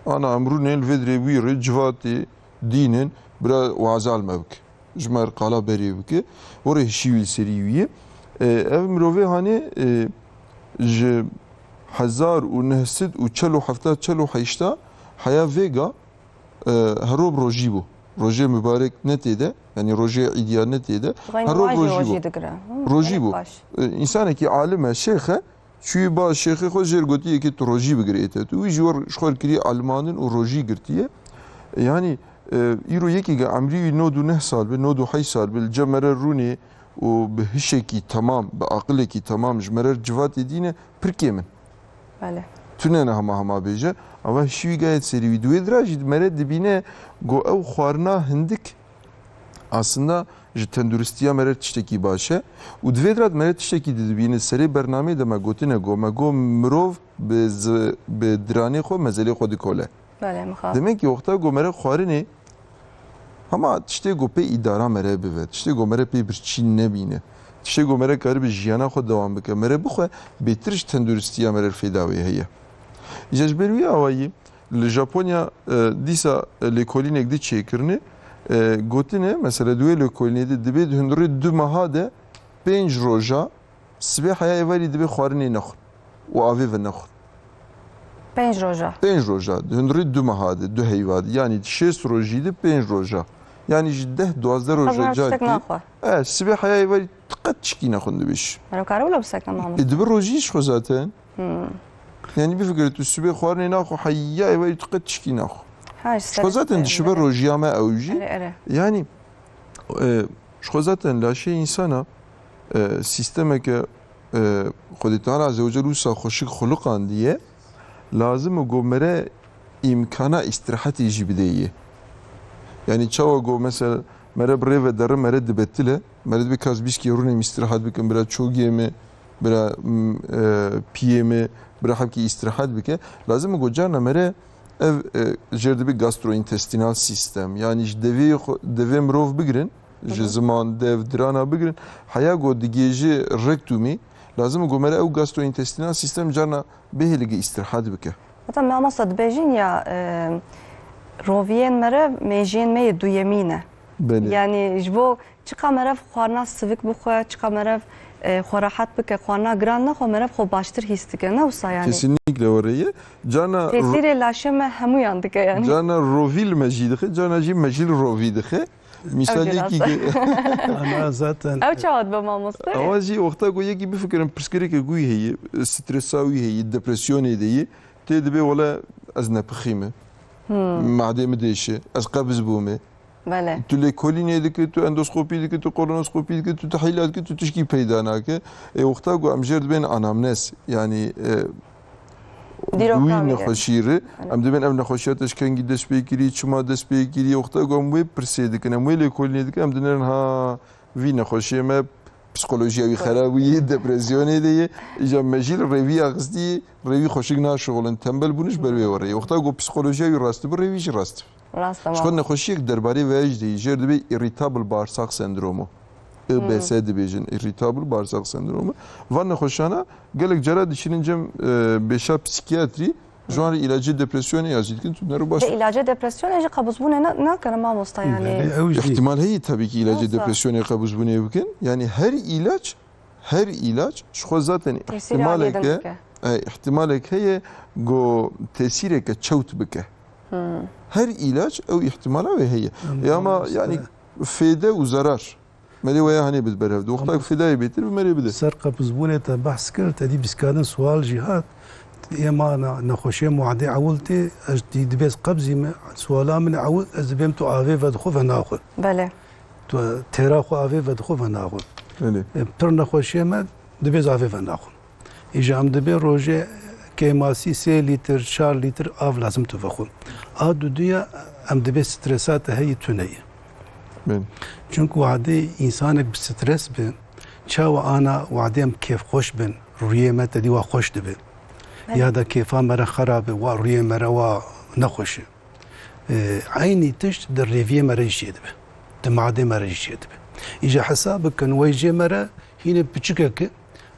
Ana em rûnên li vê dirê wî rê civatê dînin, bira wazal me bike. Ji me re qala berê bike. Were hişî wî li serî wî ye. E, ev mirovê hanê, e, ji hezar û neh sed û çel û hefta, çel û heşta heya vêga, e, hero bi rojî bû. Rojê mibarek ne tê de, yanî rojê îdiya ne tê de. Hero bi rojî bû. Rojî bû. E, însanekî alim e, şêx e, çûyî ba şêxê xwe jêr gotî yekê tu rojî bigirê te. Tu wî ji we ji xwe kirî elmandin û rojî girtiye. Yanî, e, îro yekî ge emrî wî nod û neh sal be, nod û heşt sal be, li cem me re rûnê û bi hişekî temam, bi aqilekî temam ji me re civatê dîne pir kêm in. Belê. Tune ne hema hema bêje. Ava hişî wî gayet serî wî. Di wê dira jî me re dibîne go ew xwarina hindik aslında ji tenduristiya me re tiştekî baş e û di vê dira de me re tiştekî di dibîne. Serê bernameyê de me gotine go, me go mirov bi zi-, bi diranê xwe mezelê xwe dikole. Belê, mixabin. Demek ki wexta go me re xwarinê, hema tiştê go pê îdara me re bive, tiştê go me re pê birçî nebîne, tiştê go me re karibe jiyana xwe dewam bike, me re bixwe, bêtir ji tenduristiya me re fêda wê heye. Îca ji ber wî awayî, Li Japonya, e, dîsa, e, lêkolînek di çêkirine, e, gotine, mesela di wê lêkolînê de dibê di hundirê du meha de pênc roja sibê heya êvarî dibê xwarinê nexwin û avê venexwin. Pênc roja? Pênc roja. Di hundirê du meha de, du heyva de. Yanî şêst rojî de pênc roja. Yanî ji deh duwazdeh roja carkî. Naxwe. E, sibê heya êvarî qet tişkî nexwin dibê jî. Mero kare wilo bisekne mamoste. E, dibi rojî ji xwe zaten. Hmm. Yanî bifikire tu sibê xwarinê naxwe heya êvarî tu qet tişkî naxwe. Ha, ji xwe zaten dişibe rojiya me ew jî. Erê, erê. Yanî, e, ji xwe zaten laşê însana, e, sîstemeke, e, Xwedê Teala Azze ve Celle wisa xweşik xuliqandiye, lazim e go mere îmkana îstirahetê jî bideye. Yanî çawa go mesela mere bi rê ve derin, mere dibetile, mere dibê kas bîst kê rûnê min îstirahet bikin, bira çogiyê min, bira, m, e, piyê min, bira hebkî îstirahet bike. Lazim e go carna mere ev, e, jêr dibê gastrointestinal sistem. Yanî ji devê xwe, devê mirov bigirin, ji ziman, dev, dirana bigirin. Heya go digêje rektumî, lazim e go mere ew gastrointestinal sistem carna bihêlige îstirahet bike. Heta me mamosta dibêjin ya, e, roviyên me re mêjiyên me yê duyemî ne. Belê. Yanî ji bo çiqa merev xwarina sivik bixwe, çiqa merev, e, xwe rehet bike, xwarina giran nexwe, merev xwe baştir hîs dike. Ne wisa yanî? Kesinlikle were ye. Carna ro- Tesîrê laşê me hemûyan dike yanî. Carna rovî li me jî dixe, carna jî me jî li rovî dixe. Mîsalekî ge- Ana zaten. Ew çawa dibe mamoste? Awa jî wexta ku yekî bifikirin pirsgirêke ku wî heye, stresa wî heye, depresyonê de ye, tê dibê wele ez nepixî me. Hmm. Madê min dêşe, ez qebiz bûme. Belê. Tu lêkolînê dike, tu endoskopî dike, tu kolonoskopî dike, tu tehîlat dike, tu tişkî peyda nake. Ê wexta ku em jêr dibên anamnez, yanî, e, Dîroka wî wî ye. Nexweşî re, Erê. Em dibên ev nexweşiya te ji kengî dest pê kirî, çima dest pê kirî, wexta ku em wê pirsê dikin, em wê lêkolînê dikin, em dinêrin ha vî nexweşiyê me psîkolojiya wî xera bûyî, depresyonê de ye. Îca me jî li rêvî axistî, rêvî xweşik naşixulin, tembel bûn ji ber wê were ye. Wexta ku psîkolojiya wî rast bi, rêvî jî rast bi. Rast e. Ji xwe nexweşiyek derbarê vê jî de ye, jêr dibê irritable bağırsak sendromu. I B S Hmm. dibêjin, irritable bağırsak sendromu. Van nexweşana gelek cara diçînin cem, e, bêşa psîkiyatrî, ji wan re îlacê depresyonê ya jî dikin, tu nero baş. Îlacê depresyonê jî qebûzbûnê ne, nakene mamosta yanî? Belê, ew jî. Îhtimal heye tabii ki îlacê Nasıl? depresyonê qebûzbûnê bikin. Yanî her îlaç Her îlaç ji xwe zaten ihtimaleke, e, ihtimalek heye ku tesîreke çewt bike. Her îlaç ew ihtimala wê heye. Ya ma, yanî, fêde û zerar. Merê weya hanê bid berhev. Di wexta ku fêdayê bêtir bi merê bide. Ser qepizbûnê te behs kir, te dî biskadin sual jî hat. Ê ma na-, nexweşiyê muadê ewil tê, ez dî dibê ez qebzî me, suala min ewil, ez dibêm tu avê vedixwe venaxwe. Belê. Tu têra xwe avê vedixwe venaxwe. Belê. E, pir nexweşiyê me dibê ez avê venaxwe. Îja em dibê rojê kêmasî sê lîtir, çar lîtir av lazim tu vexwe. A duduya em dibê stresa te heyî tune ye. Belê. Çunku wadê însanek bi stres bi, çawa ana wadê em kêfxweş bin, rûyê me tedî wa xweş dibe. Belê. Ya da kêfa me re xera be, wa rûyê me re wa nexweş e. E, eynî tişt di rêviyê me re jî çêdibe. Di madê me re jî çêdibe. Îja hesab bikin, wey jê me re hînê piçikek e.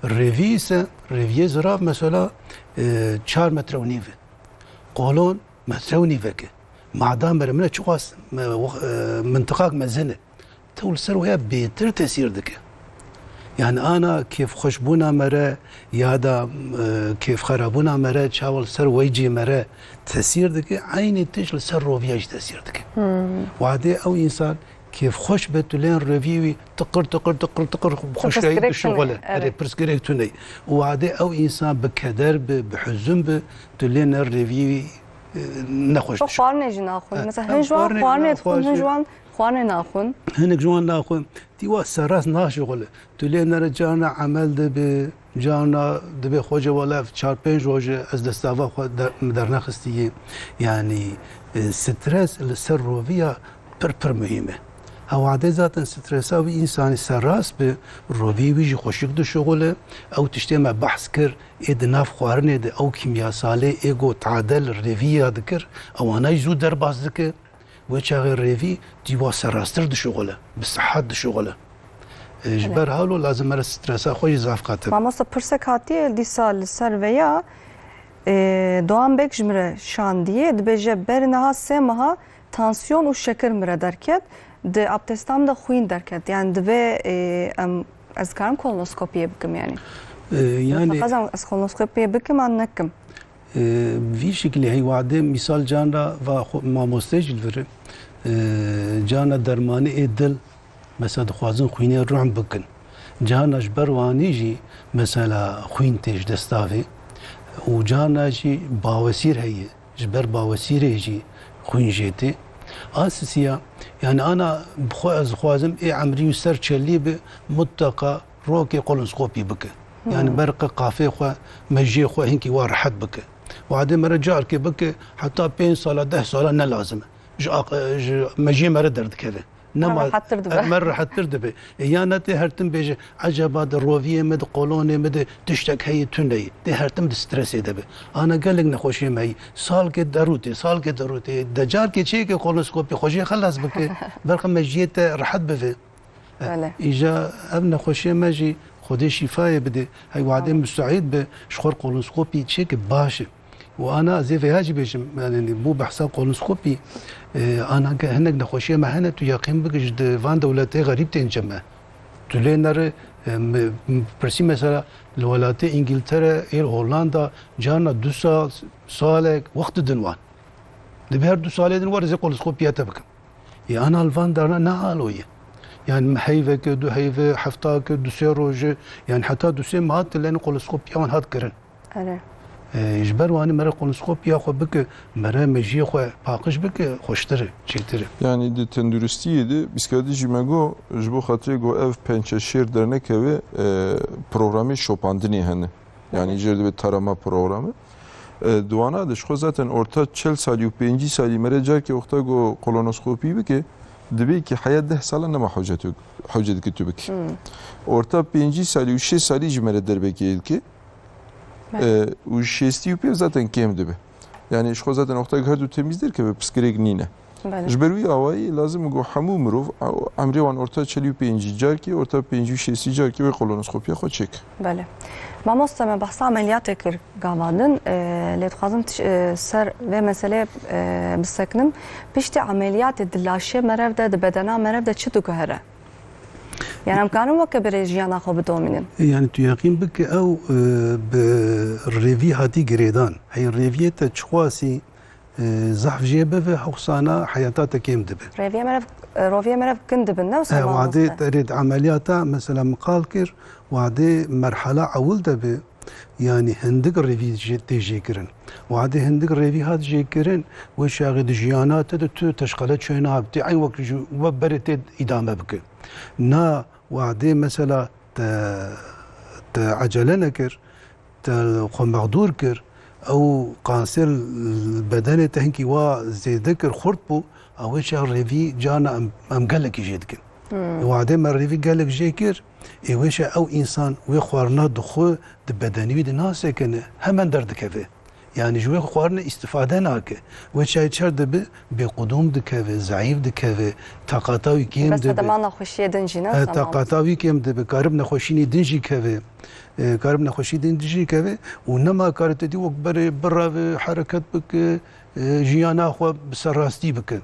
Rêvî ise, rêviyê zirav mesela, e, çar metre û nîv e. Kolon metre û nîvek e. Mada me re min e çiqas, me, e, mintiqak mezin e. Tew li ser waya bêtir tesîr dike. Yani ana kêfxweşbûna me re ya da, e, kêfxerabûna me re çawa li ser weycê me re tesîr dike, eynî tişt li ser roviya jî tesîr dike. Wadê ew însan kêfxweş be, tu lên reviyê wî tiqir, tiqir, tiqir, tiqir xweşkayî dişuxule. Erê, pirsgirêk tune ye. Û wadê ew însan bi keder bi, bi huzin bi, tu lê ne reviyê wî, e, nexweş dişuxule. Xwarinê jî naxwin. Mesela hin ji wan xwarinê dixwin, hin ji wan xwarinê naxwin. Hinek ji wan naxwin. Tî wa serrast naşuxule. Tu lê nere carna emel dibe, carna dibe xwece wala ev çar pênc roj e ez destava xwe de-, min dernexistî ye. Yanî, e, stres li ser roviya pir pir muhîm e. Hewadê zaten stresa wî însanî serrast bi, rovî wî jî xweşik dişuxule. Ew tiştê me behs kir, ê di nav xwarinê de ew kîmyasalê ê ku tade li rêviya dikir, ewana jî zû derbas dike. Wê çaxê rêvî dîwa serrastir dişuxule, bi sihet dişuxule. E, ji ber halo lazim mere stresa xwe jî zaf qate. Mamosta, pirsek hatiye dîsa li ser veya, e, Doğan Bek ji min re şandiye, dibêje berî niha sê meha tansiyon û şekir min re derket, di abtestan de xwîn derket. Yani divê, e, em, ez dikarim kolonoskopiyê bikim yani? E, yani Mutleqa ez kolonoskopiyê bikim an nekim? E, vî şekilî hey wadê mîsal can ra va xwe-, mamoste jî li vir e. E, cana dermanê ê dil, mesela dixwazin xwînê rûn bikin. Cana ji ber wanî jî mesela xwîn tê ji destavê û cana jî bawesîr heye. Ji ber bawesîrê jî xwîn jê tê. A sisiya, yani ana bi xwe ez dixwazim ê emrî wî ser çelî bi, mutlaka rokê kolonskopî bike. Yani berqe qafê xwe, mejiyê xwe hinkî wa rehet bike. Wadê mere carkê bike, heta pênc sala, deh sala ne lazim e. Ji aq-, ji mejiyê mere derdikeve. Nema rehettir dibe. Ev me rehettir dibe. E, ya ne tê her tim bêje, eceba di roviyê me, di kolonê me de tiştek heye tune ye. Tê her tim di stresê de be. Ana gelek nexweşiyê me heye. Salkê derû tê, salkê derû tê. De carkê çêke kolonskopî, xwe jê xelas bike. Berqe mejiyê te rehet bive. Belê. Îja ev nexweşiyê me jî Xwedê şîfayê bide. Hey wadê Amîn. Musaîd be, ji xwe kolonskopî çêke baş e. Û ana ez ê vêya jî bêjim, yani, bû behsa kolonskopî, e, ana ke hinek nexweşiyê me hene, tu yeqîn bike ji di van dewletê xerîb tên cem e. Tu lê nere, e, mi, mi pirsî mesela li welatê Îngiltere, ê Hollanda, carna du sal, salek wext didin wan. Dibê her du salê din were ez ê kolonskopiya te bikim. Ê ana li van darna ne alo ye. Yani heyveke, du heyve, heftake, du sê roje, yani heta du sê meha tu lêne kolonskopiya wan hat kirin. Erê. E, ji ber wanî mere kolonskopiya xwe bike, mere mejiyê xwe paqij bike, xweştir e, çêtir e. Yani di tenduristiyê de, bîskadî jî me got, ji bo xatirê got ev pençe şêr dernekeve, e, programê şopandinê hene. Yani jêr dibe tarama programı. E, di wana de ji xwe zaten orta çel salî û pêncî salî mere carkê wexta ku kolonoskopî bike, dibê ki heya deh sala nema hewce tu, hewce dike tu bikî. Orta pêncî salî û şêst salî ji mere derbekê dike. Belê. E, û şêstî û pênc zaten kêm dibe. Yani ji xwe zaten wexta ku her du temîz derkeve pirsgirêk nîne. Belê. Ji ber wî awayî lazim e ku hemû mirov, emrê wan orta çelî û pêncî carkê, orta pêncî û şêstî carkê wê kolonoskopiya xwe çêk. Belê. Mamoste, me behsa ameliyatê kir gava din, e, lê dixwazim tiş-, e, ser vê meseleyê, e, biseknim. Piştî ameliyatê di laşê merev de, di bedena merev de çi diguhere? Yani em karin weke berê jiyana xwe bidomînin. Yani tu yeqîn bike ew, e, bi rêvî hatî girêdan. Hey rêviyê te çixwasî, e, zehf jê bibe, hewsana heyata te kêm dibe. Rêviyê merev, e, roviyê merev kin dibin, ne wisa E, mamoste? Wadê te rê di emeliyata, mesela min qal kir, wadê merhala ewil de bi, yani hindik rêvî jê, tê jêkirin. Wadê hindik rêvî hat jêkirin, wê çaxê di jiyana te de tu teşqele çê nabe, tê eyn wek ji we berê tê îdame bike. Na wadê mesela te, te ecele nekir, te xwe mexdûr kir, ew kanser li bedenê te hinkî wa zêde kir, xurt bû, ew wê çax rêvî carna em, em gelekî jê dikin. Hmm. Wadê me rêvî gelek jê kir, ê wê çax ew însan wê xwarina dixwe di bedenî wî de nasekine, hemen derdikeve. Yani ji wê xwarine îstifade nake. Wê çax çer dibe, bêqudûm dikeve, zeîf dikeve, taqata wî kêm Bes dibe. Dema nexweşiyê din jî ne E, wisa taqata mamoste? Wî kêm dibe, karib nexweşînî din jî keve. E, karib nexweşî din jî keve û nema kare te dî wek berê birave, hereket bike, e, jiyana xwe bi serrastî bike.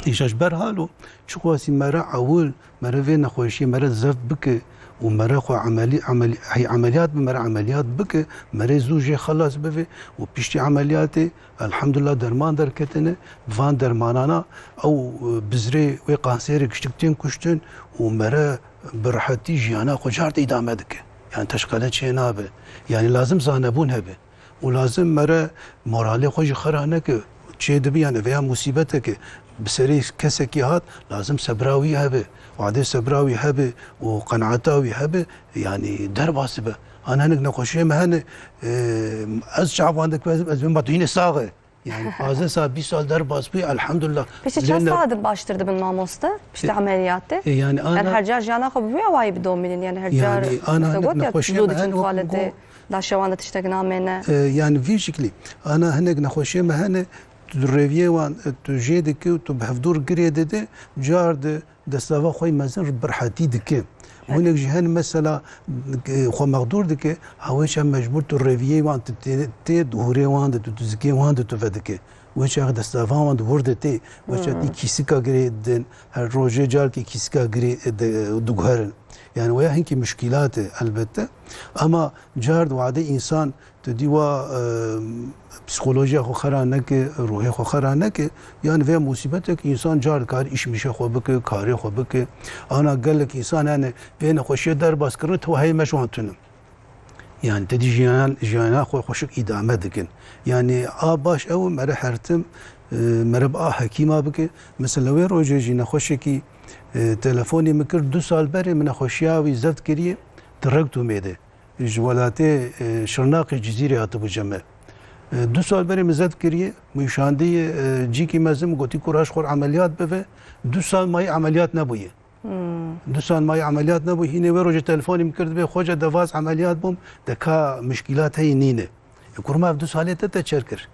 Îşa ji ber halo, çiqasî mere ewil, mere vê nexweşiyê mere zeft bike û mere xwe emelî, emelî, hey emeliyat bi mere emeliyat bike, mere zû jê xelas bibe û piştî emeliyatê, elhamdulillah, derman derketine, bi van dermanana ew, e, bizrê wê kanserê giştik tên kuştin û mere bi rehetî jiyana xwe car de îdame dike. Yani teşqele çê nabe. Yani lazim zanebûn hebe. Û lazim mere moralê xwe jî xera neke. Çê dibe yani veya musîbeteke bi serê kesekî hat, lazim sebra wî hebe. Wadê sebra wî hebe û qenaeta wî hebe, yani derbas dibe. Ana hinek nexweşiyê me hene, e, ez çavan dikim, ez, ez bim, tu yine sax e. Yani pazdeh sal, bîst sal derbas bû, elhamdulillah. Piştî çend sal din baştir dibin mamoste? Piştî E, emeliyatê? E, yani Yani ana her car jiyana xwe bi vî awayî bidomînin, yani her car Yani ana mesela hinek got ya, nexweşiyê zû me diçin hene, wek tuvaletê, got, laşê wan de tiştek namêne. E, yani vî şiklî. Ana hinek nexweşiyê me hene, tu rêviyê wan, e, tu jê dike û tu bi hevdûr girê dide, car di destava xwe yî mezin bi rehetî dike. Hinek jî hene mesela, e, xwe mexdûr dike, ha wê çax mecbûr tu rêviyê wan tu tê, tê di hûrê wan de, tu, tu zikê wan de tu vedike. Wê çax destava wan di wir de tê. Wê çax tî kîsika girê din, her rojê carekî kîsika girê, e, de, diguherin. Yani wê hinkî muşkîlat e elbette. Ama car di wadê însan Tu dî wa, e, psîkolojiya xwe xera neke, ruhê xwe xera neke, yani vê musîbetek însan car dikare îşmîşe xwe bike, karê xwe bike. Ana gelek însan hene vê nexweşiyê derbas kirine, tu heyê me ji wan tune. Yani te dî jiyan, jiyana xwe xweşik îdame dikin. Yani a baş ew, mere her tim, e, mere bi a hekîma bike. Mesela wê rojê jî nexweşekî, e, telefonê min kir, du sal berê min nexweşiya wî zeft kiriye, di rektumê de. Ji welatê, e, Şirnaqê Cizîrê hatibû cem me. E, du sal berê min zeft kiriye, min şandiye, e, cîkî mezin, min gotî, kura ji xwe re emeliyat bive. Du sal mayî emeliyat nebûye. Hmm. Du sal mayî emeliyat nebûye. Hînê wê rojê telefonê min kir, dibê, Xoca, de vaz emeliyat bûm, de ka mişkîlat heye nîne. E, kurma ev du salê te te çer kir?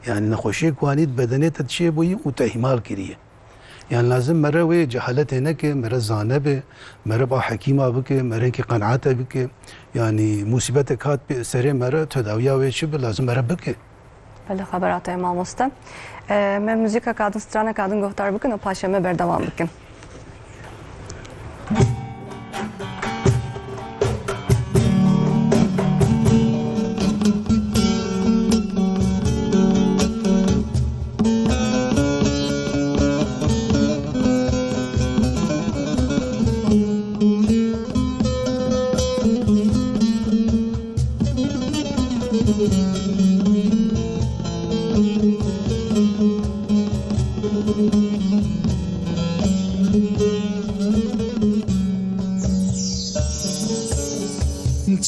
Yani nexweşiyê ku anî di bedenê te çêbûyî û te îhmal kiriye. Yani lazim mere wê cehaletê neke, mere zane be, mere ba hekîma bike, mere ki qenaete bike. Yani musîbetek hat pê serê mere, tedawiya wê çi be, lazim mere bike. Belê, xebera te ye mamoste. E, me muzîka kadin, straneka din guhdar bikin û paşê me berdewam bikin.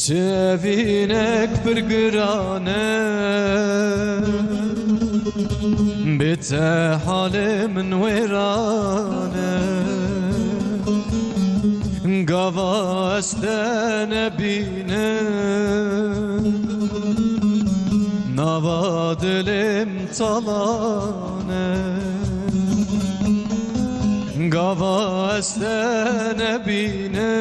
Çevînek pir giran e, bê te halê min wêran e. Gava ez te nebînim, nava dilê min talan e. Gava ez te nebînim,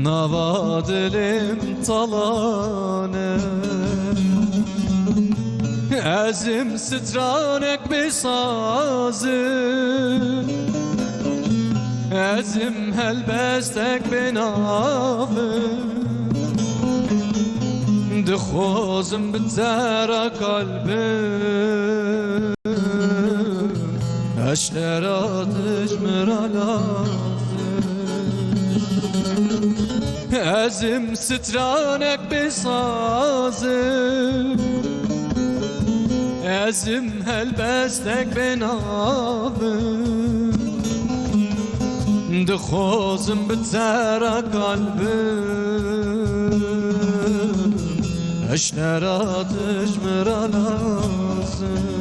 nava dilê min talan e. Ez im stranek bê sazim, Ez im helbestek bê navim, dixwazim bi zera kalbim, eştera dijmira lazim. Ez im stranek bê sazim, ez im helbestek bê navim, dixwazim bi zera kalbim, eştera dijmira lazim.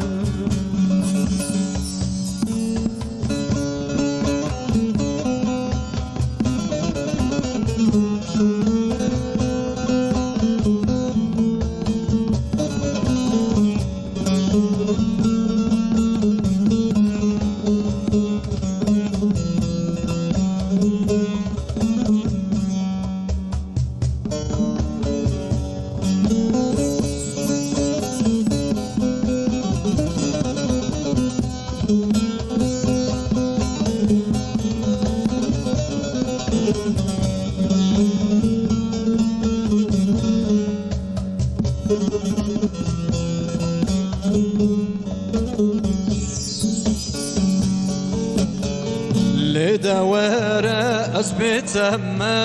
Lê de were ez bê teme,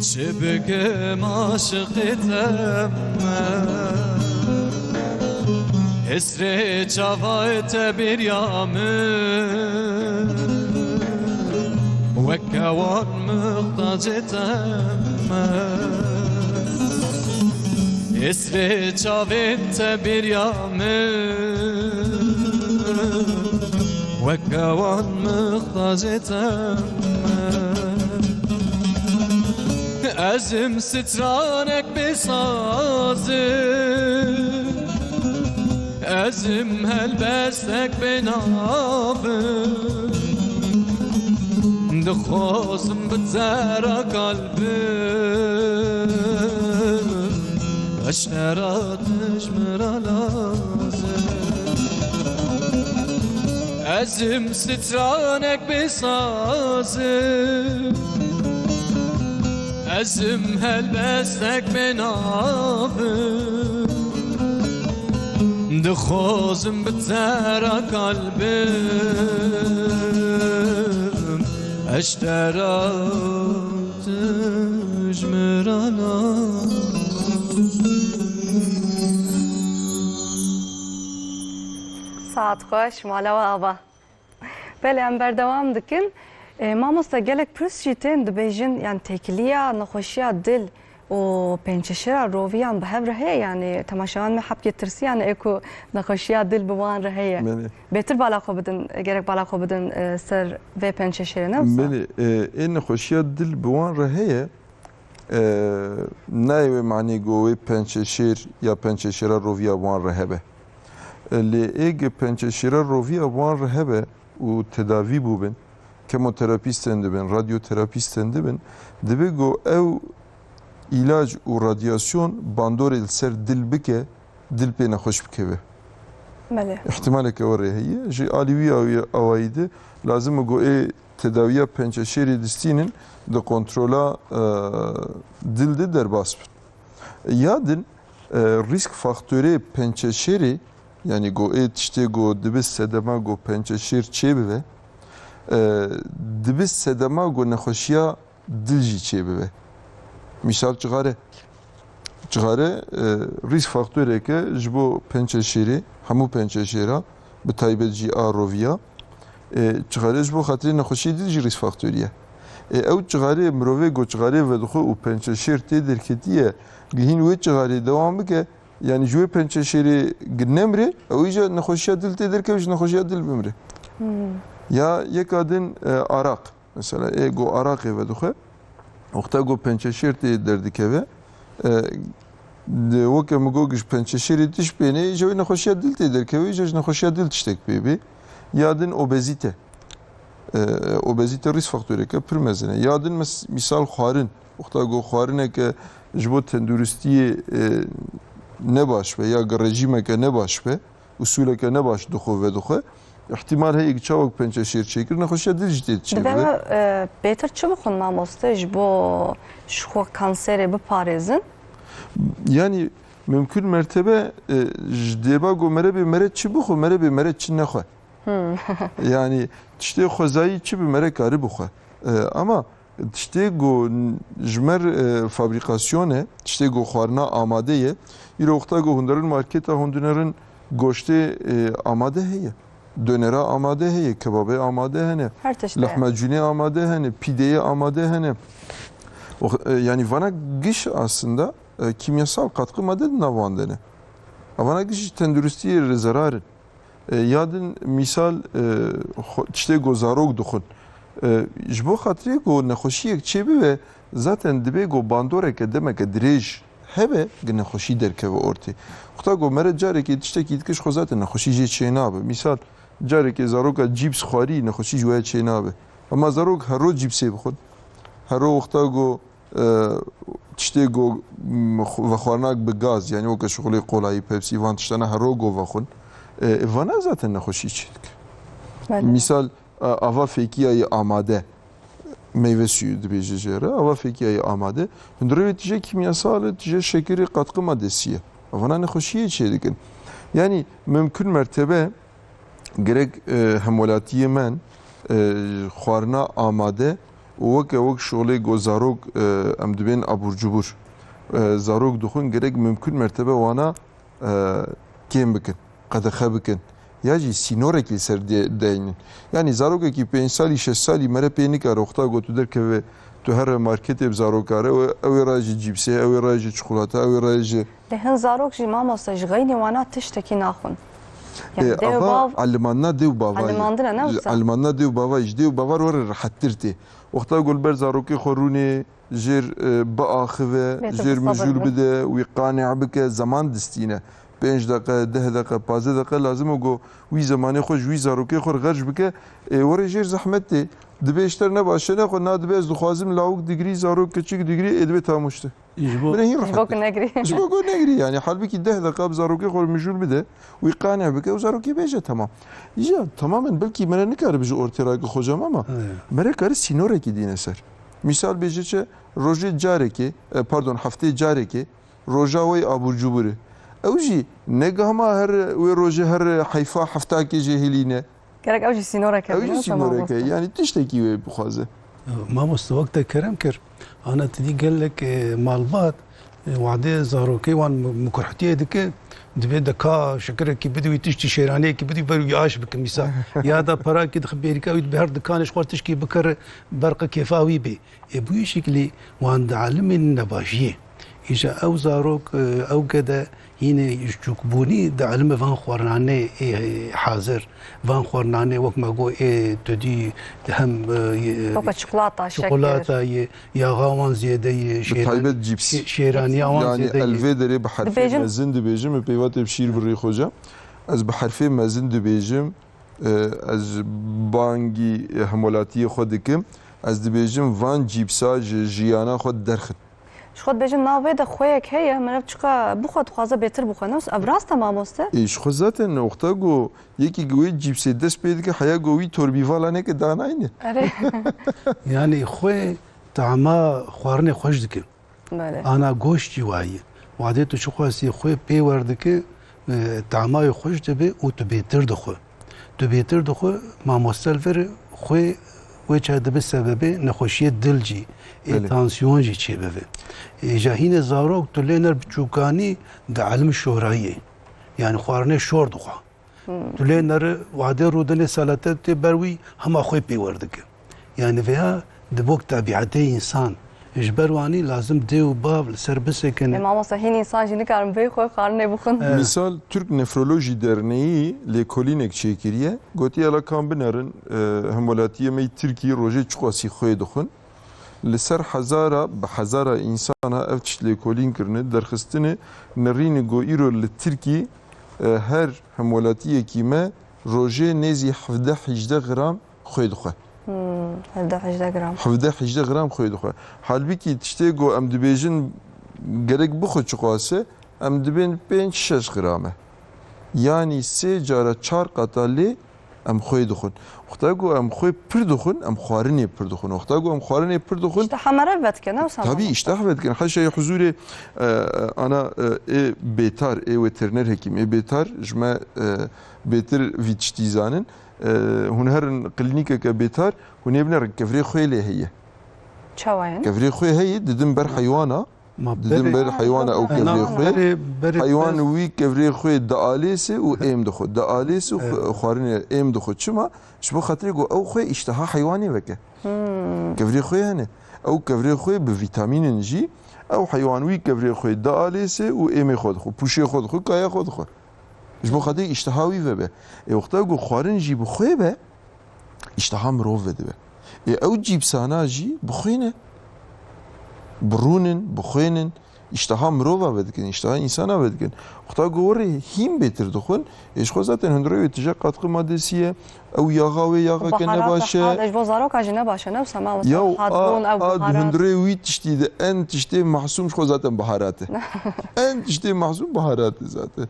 çi bikim aşiqê te me. Hêsrê çavayê te bêriya min, weke wan muxtacê te me. Hêsrê çavên te bêriya min, weke wan muxtacê te me. Ez im stranek bê sazim, ez im helbestek bê navim, dixwazim bi zera kalbim, eştera dijmira lazim. Ez im stranek bê sazim, ez im helbestek bê navim, dixwazim bi zera kalbim, eştera dijmira lazim. Saet xweş, mala we ava. Belê, em berdewam dikin. E, mamoste, gelek pirs jî tên dibêjin, yani têkiliya nexweşiya dil û pençeşêra roviyan bi hev re heye, yani temaşevan me hebkê tirsiyan ê ku nexweşiya dil bi wan re heye. Belê. Bêtir bala xwe bidin, gerek bala xwe bidin, e, ser vê pençeşêrê, ne wisa? Belê, e, ê nexweşiya dil bi wan re heye, e, nayê wê manê ku wê pençeşêr ya pençeşêra roviya bi wan re hebe. E, lê ê ge pençeşêra roviya bi wan re hebe û tedavî bûbin, kemoterapî stendibin, radyoterapî stendibin, dibe ku ew îlac û radyasyon bandorê li ser dil bike, dil pê nexweş bikeve. Belê. Îhtimaleke were heye. Ji alî wî awî-, awayî de lazim e ku ê tedawiya pençeşêrê distînin di kontrola, e, dil de derbas bin. Ya din, e, rîsk faktorê pençeşêrê, yanî ku ê tiştê ku dibe sedema ku pençeşêr çêbibe, e, dibe sedema ku nexweşiya dil jî çêbibe. Mîsal cixare. Cixare, e, rîsk faktoreke ji bo pençeşêrê, hemû pençeşêra, bi taybet jî a roviya. E, cixare ji bo xatirê nexweşiyê dil jî rîsk faktorî ye. E, ew cixarê mirovê ku cixarê vedixwe û pençeşêr tê derketiye, gihîn wê cixarê dewam bike, yanî ji wê pençeşêrê nemire, ew îca nexweşiya dil tê derkeve, ji nexweşiya dil bimire. Hmm. Ya yeka din, e, araq. Mesela, ê ku araqê vedixwe, wexta ku pençeşêr tê derdikeve, e, di, weke min got, ji pençeşêrê tişt pê neyê, ji wê nexweşiya dil tê derkeve, îca ji nexweşiya dil tiştek pê bê. Ya din obezîte. E, obezîte rîsk faktoreke pir mezin e. Ya din mes-, mîsal xwarin. Wexta ku xwarineke ji bo tenduristiyê, e, ne baş be, ya ku rejîmeke ne baş be, usûleke ne baş dixwe vedixwe, Îhtimal heye ki çawa ku pençe şêr çêkir, nexweşiya din jî tê çêbibe. Divê me, e, bêtir çi bixwin mamoste ji bo ji xwe kanserê biparêzin? Yanî mimkun mertebe, e, ji dêba ku mere bê mere çi bixwe, mere bê mere çi nexwe. Hmm. Yanî tiştê xwezayî çi bi mere kari bixwe. E, ama tiştê ku n-, ji mer, e, fabrîkasyon e, tiştê ku xwarina amade ye, îro wexta ku hûn derin marketa hûn dinerin goştê, e, amade heye. Dönera amade heye, kebabê amade hene, Her tişt e. Lahmacunê amade hene, pîdeyê amade hene. O, e, yani vana giş aslında, e, kimyasal katkı madde di nav wan de ne. Vana giş tenduristiyê re zerar in. E, ya din mîsal, e, xwe, tiştê ku zarok dixwin. E, ji bo xatirê ku nexweşiyek çêbibe, zaten dibe ku bandoreke demeke dirêj hebe, gi nexweşî derkeve ortê. Wexta ku mere carekê tiştekî dike, ji xwe zaten nexweşî jê çênabe. Mîsal, carekê zaroka cîps xwarî, nexweşî ji we çênabe. Ema zarok hero cîpsê bixwin, hero wexta ku, e, tiştê ku, m, xw-, vexwarinak bi gaz, yani weke şixulê kolayî, pepsî, van tiştana hero ku vexwin, e, vana zaten nexweşî çêdike. Belê. Mîsal, e, ava fêkiya yê amade, meyve suyu dibêje jê re, ava fêkiya yê amade, hundirê wê tije kîmyasal e, tije şekerê, katkı maddesi ye. Vana nexweşiyê çêdikin. Yani mimkun mertebe gerek, e, hemwelatiyê men, e, xwarina amade û weke wek şolê ku zarok, e, em dibên abur cubur, e, zarok dixwin, gerek mimkun mertebe wana, e, kêm bikin, qedexe bikin. Ya jî sînorekî ser de-, deynin. Yani zarokekî pênc salî, şeş salî mere pê nikare wexta ku tu derkeve, tu here marketê bi zarokare, ew, ew ê raye ji cîpsê, ew ê raye ji çikolata, ew ê raye ji Lê hin zarok jî mamoste ji xeynî wana tiştekî naxwin. Yani Ê, dew ava bav elimanina dew bavayê. Elimandine ne wisa? Elimandina dew bavayê. Ji dew bavar were rehettir tê. Wexta ku li ber zarokê xwe rûnê, jêr, e, biaxive, Bê tu jêr bi sabir mijûl bi. bide, wî qanî bike, zeman distîne. Pênc deqe, deh deqe, pazdeh deqe lazim e ku wî zemanê xwe ji wî zarokê xwe re xerc bike. Ê, were jêr zehmet tê. Dibê ji te re ne baş e, ne xwe, na dibê ez dixwazim lawik digirî, zarok kiçik digirî, ê dibê tamûşte. Ji bo Bire hîn Ji rehet bo be. ku negirî. Ji bo ku negirî yani. Halbikî deh deqa bi zarokê xwe mijûl bide, wî qane bike û zarokê bêje temam. Ya tamamen belkî mere nikaribe ji ortê rake xocam ama Evet. mere kare sînorekî dîne ser. Misal bêje çi, rojê carekê, e, pardon, heftê carekê, roja wê abur cubur e. Ew jî ne gahma her wê rojê her heyfa hefta kê jê hilîne. Gerek ew jî sînoreke Ew bîne, jî tamam sînoreke, olsun. yani tiştekî wê bixwaze. Mamoste, wek te kerem kir, ana tu dî gelek, e, malbat, e, wadê zarokê wan mu-, mukurhitiyê dike, divê deka şekirekî bidî wî, tiştî şêraniyekî bidî, ber wî aş bike mîsal. Ya da perakî dixe bêrîka wî, dibe her dikanê ji xwe tişkî bikire, berqe kêfa wî bê. Ê, bi wî şeklî wan dielime nebaşiyê. Îja ew zarok, e, ew gede hînê ji çûkbûnî dielime van xwarinanê ê hazir, van xwarinanê wek me got ê tu dî hem, e, Weke çikolata, çikolata şeker. yê, yaxa wan zêde yê, Bi şêran-, taybet cîps. şê-, şêraniya wan Yani zêde yê. elvê derê bi herfê Dibêjin mezin dibêjim, min peyva tê bi şîr birî xocam. Ez bi herfê mezin dibêjim, e, ez bangî hemwelatiyê xwe dikim. Ez dibêjim van cîpsa ji jiyana xwe derxin. Ji xwe dibêjin navê de xweyek heye, mirev çiqa bixwe dixwaze bêtir bixwe. Ne wisa? Ev rast e mamoste? Ê, ji xwe zaten wexta ku yekî ku wê cîpsê dest pê dike, heya ku wî torbîvala neke danayne. Erê. Yani xwe tama xwarinê xweş dike. Belê. Ana goşt jî wayî. Wadê tu çiqasî xwe pê werdike, e, tamayê xweş dibe û tu bêtir dixwe. Tu bêtir dixwe, mamoste li vir xwe wê çaye dibe sebebê nexweşiyê dil jî, ê Belê. tansiyon jî çêbibe. Ê, ja hînê zarok tu lê ner bi çûkanî dielime şorayiyê. Yani xwarinê şor dixwe. Hmm. Tu lê neri wadê rûdinê selete tê ber wî hema xwe pê werdike. Yani veya di bok tebiatê insan. Ji ber wanî lazim dê û bav li ser bisekine. E, mamosta, hîn insan jî nikarin vê xwe xwarinê bixwin. Evet. Misal, Türk Nefroloji Derneği lêkolînek çêkiriye. Gotiye, la kan binerin, e, hemwelatiyê me yî Tirkî rojê çiqasî xwê dixwin. Li ser hezara, bi hezara insana ev tişt lêkolîn kirine, derxistine, nerîne ku îro li Tirkî, e, her hemwelatiyekî me rojê nêzî hevdeh hejdeh gram xwê dixwe. Hmm, hevdeh hejdeh gram. Hevdeh hejdeh gram xwê dixwe. Halbikî tiştê ku em dibêjin gerek bixwe çiqas e, em dibên pênc şeş gram e. Yanî sê cara çar qata lê Em xwê dixwin. Wexta ku em xwê pir dixwin, em xwarinê pir dixwin. Wexta ku em xwarinê pir dixwin, îşteha me re vedike, ne wisa? Tabî, îşteh vedikin. Heşa yê huzûrê, e, ana, e, ê bêtar, ê weteriner hekîm, ê bêtar ji me, e, bêtir vî tiştî zanin. E, hûn herin klînîkeke bêtar, hûn ê binêrin kevirê xwê lê heye. Çawa yani? Kevirê xwê heye, didin ber heywana, Ma didin berê, ber heywana ew na, kevirê xwê. Berê, berê Heywan pez- wî kevirê xwê dialêse û êm dixwe. Dialêse û Evet. xwe-, xwarinê êm dixwe. Çima? Ji bo xatirê ku ew xwe îşteha heywanê veke. Hmm. Kevirê xwê hene. Ew kevirê xwê bi vîtamînin jî, ew heywan wî kevirê xwê dialêse û êmê xwe dixwe, pûşê xwe dixwe, kaya xwe dixwe. Ji bo xatirê îşteha wî vebe. Ê wexta ku xwarin jî bi xwê be, îşteha mirov vedibe. Ê ew cîpsana jî bi xwê ne. Bi rûnin, bi xwê nin. Îşteha mirova vedikin, îşteha însana vedikin. Wexta ku werê hîn bêtir dixwin, ê ji xwe zaten hundirê wê tije qatqi madesî ye. Ew yaxa wê yaxeke nebaş e. Baharat, ji bo zaroka jî nebaş e, ne wisa ma wisa. Yaw, hadbûn, a, ew a, baharat. Hundirê wî tiştî de en tiştê mahsûm ji xwe zaten baharat e. En tiştê mahsûm baharat e zaten.